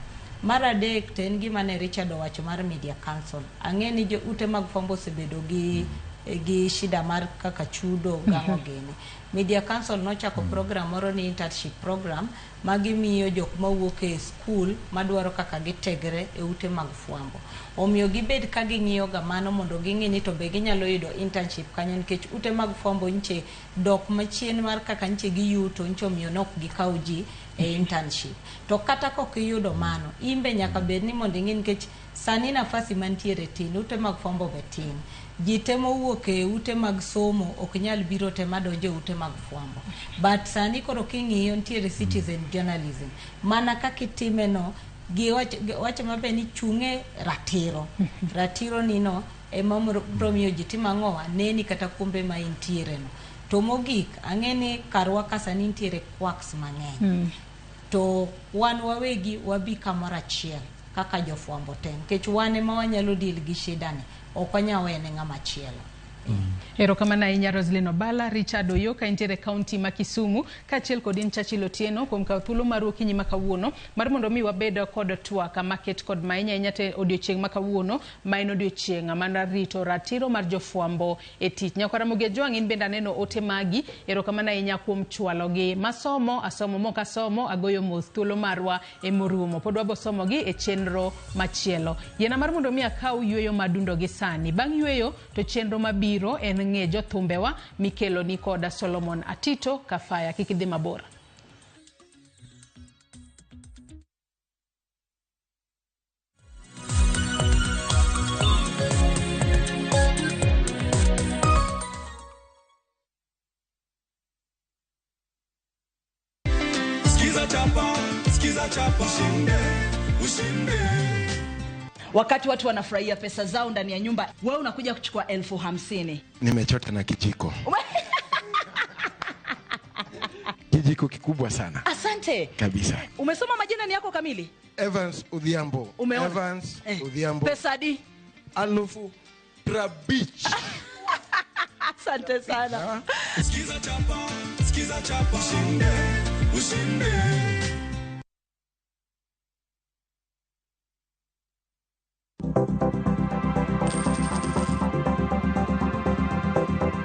Mar adek to en gima ne Richard owacho mar Media Council. Ang'e ni jo ute mag fwambo osebedo gi shida mar kaka chudo gang'o gini. Media Council nochako program moro ni internship program ma gimiyo jok mawuok e skul madwaro kaka gitegre e ute mag fwambo. Omiyo gibed ka ging'iyo ga mano mondo ging'i ni to be ginyalo yudo internship kanyo nikech ute mag fwambo nche dok machien mar kaka nche giyuto nche omiyo nok gikaw ji e internship. To kata kok iyudo mano, in be nyaka bed ni mondo ing'i nikech sani nafasi mantiere tin, ute mag fwambo be tin. Ji te mowuok e ute mag somo ok nyal biro te madonjo e ute mag fwambo. But sani koro king'iyo nitiere citizen journalism. Mana kaka itime no, giwacho maber ni chung'e ratiro. Ratiro ni no ema biro miyo ji timo ang'owa neni kata kumbe ma intiere no. To mogik, ang'e ni karwa ka sani nitiere quacks mang'eny. To wan wawegi wabi kamoro achiel kaka jofwambo te nikech wan ema wanyalo deal gi shida ni, ok wanyal wene ng'ama chielo. Erokamano ahinya Roslyn Obala, Richard Oyoka intiere e kaunti ma Kisumu, kaachiel kod in Churchill Otieno kuom kawo thuolo maru okinyi ma kawuono mar mondo mi wabed kod twak maket kod mahinya ahinya te odiochieng' ma kawuono ma en odiochieng' mar rito ratiro mar jofwambo e tich. Nyakwara Ramogi Ajwang' in bende aneno ote magi, erokamano ahinya kuom chwalogi. Masomo, asomo mok asomo, agoyo mos thuolo marwa emorumo. Pod wabo somogi e chenro machielo. Yiena mar mondo mi akaw yueyo madundo gi sani. Bang' yueyo to chenro mabiro en ng'e jothumbewa mikelo ni koda Solomon Atito Kafaya. Kik idhi mabor. Skiza chapa, skiza chapa, ushinde, ushinde. Wakati watu wanafurahia pesa zao ndani ya nyumba, wewe unakuja kuchukua 50,000. Nimechota na kijiko. Kijiko kikubwa sana. Asante. Kabisa. Umesoma majina ni yako kamili? Evans Odhiambo. Umeona? Evans Odhiambo. Pesa di? 50,000. Asante sana. Skiza chapa, skiza chapa, ushinde, ushinde.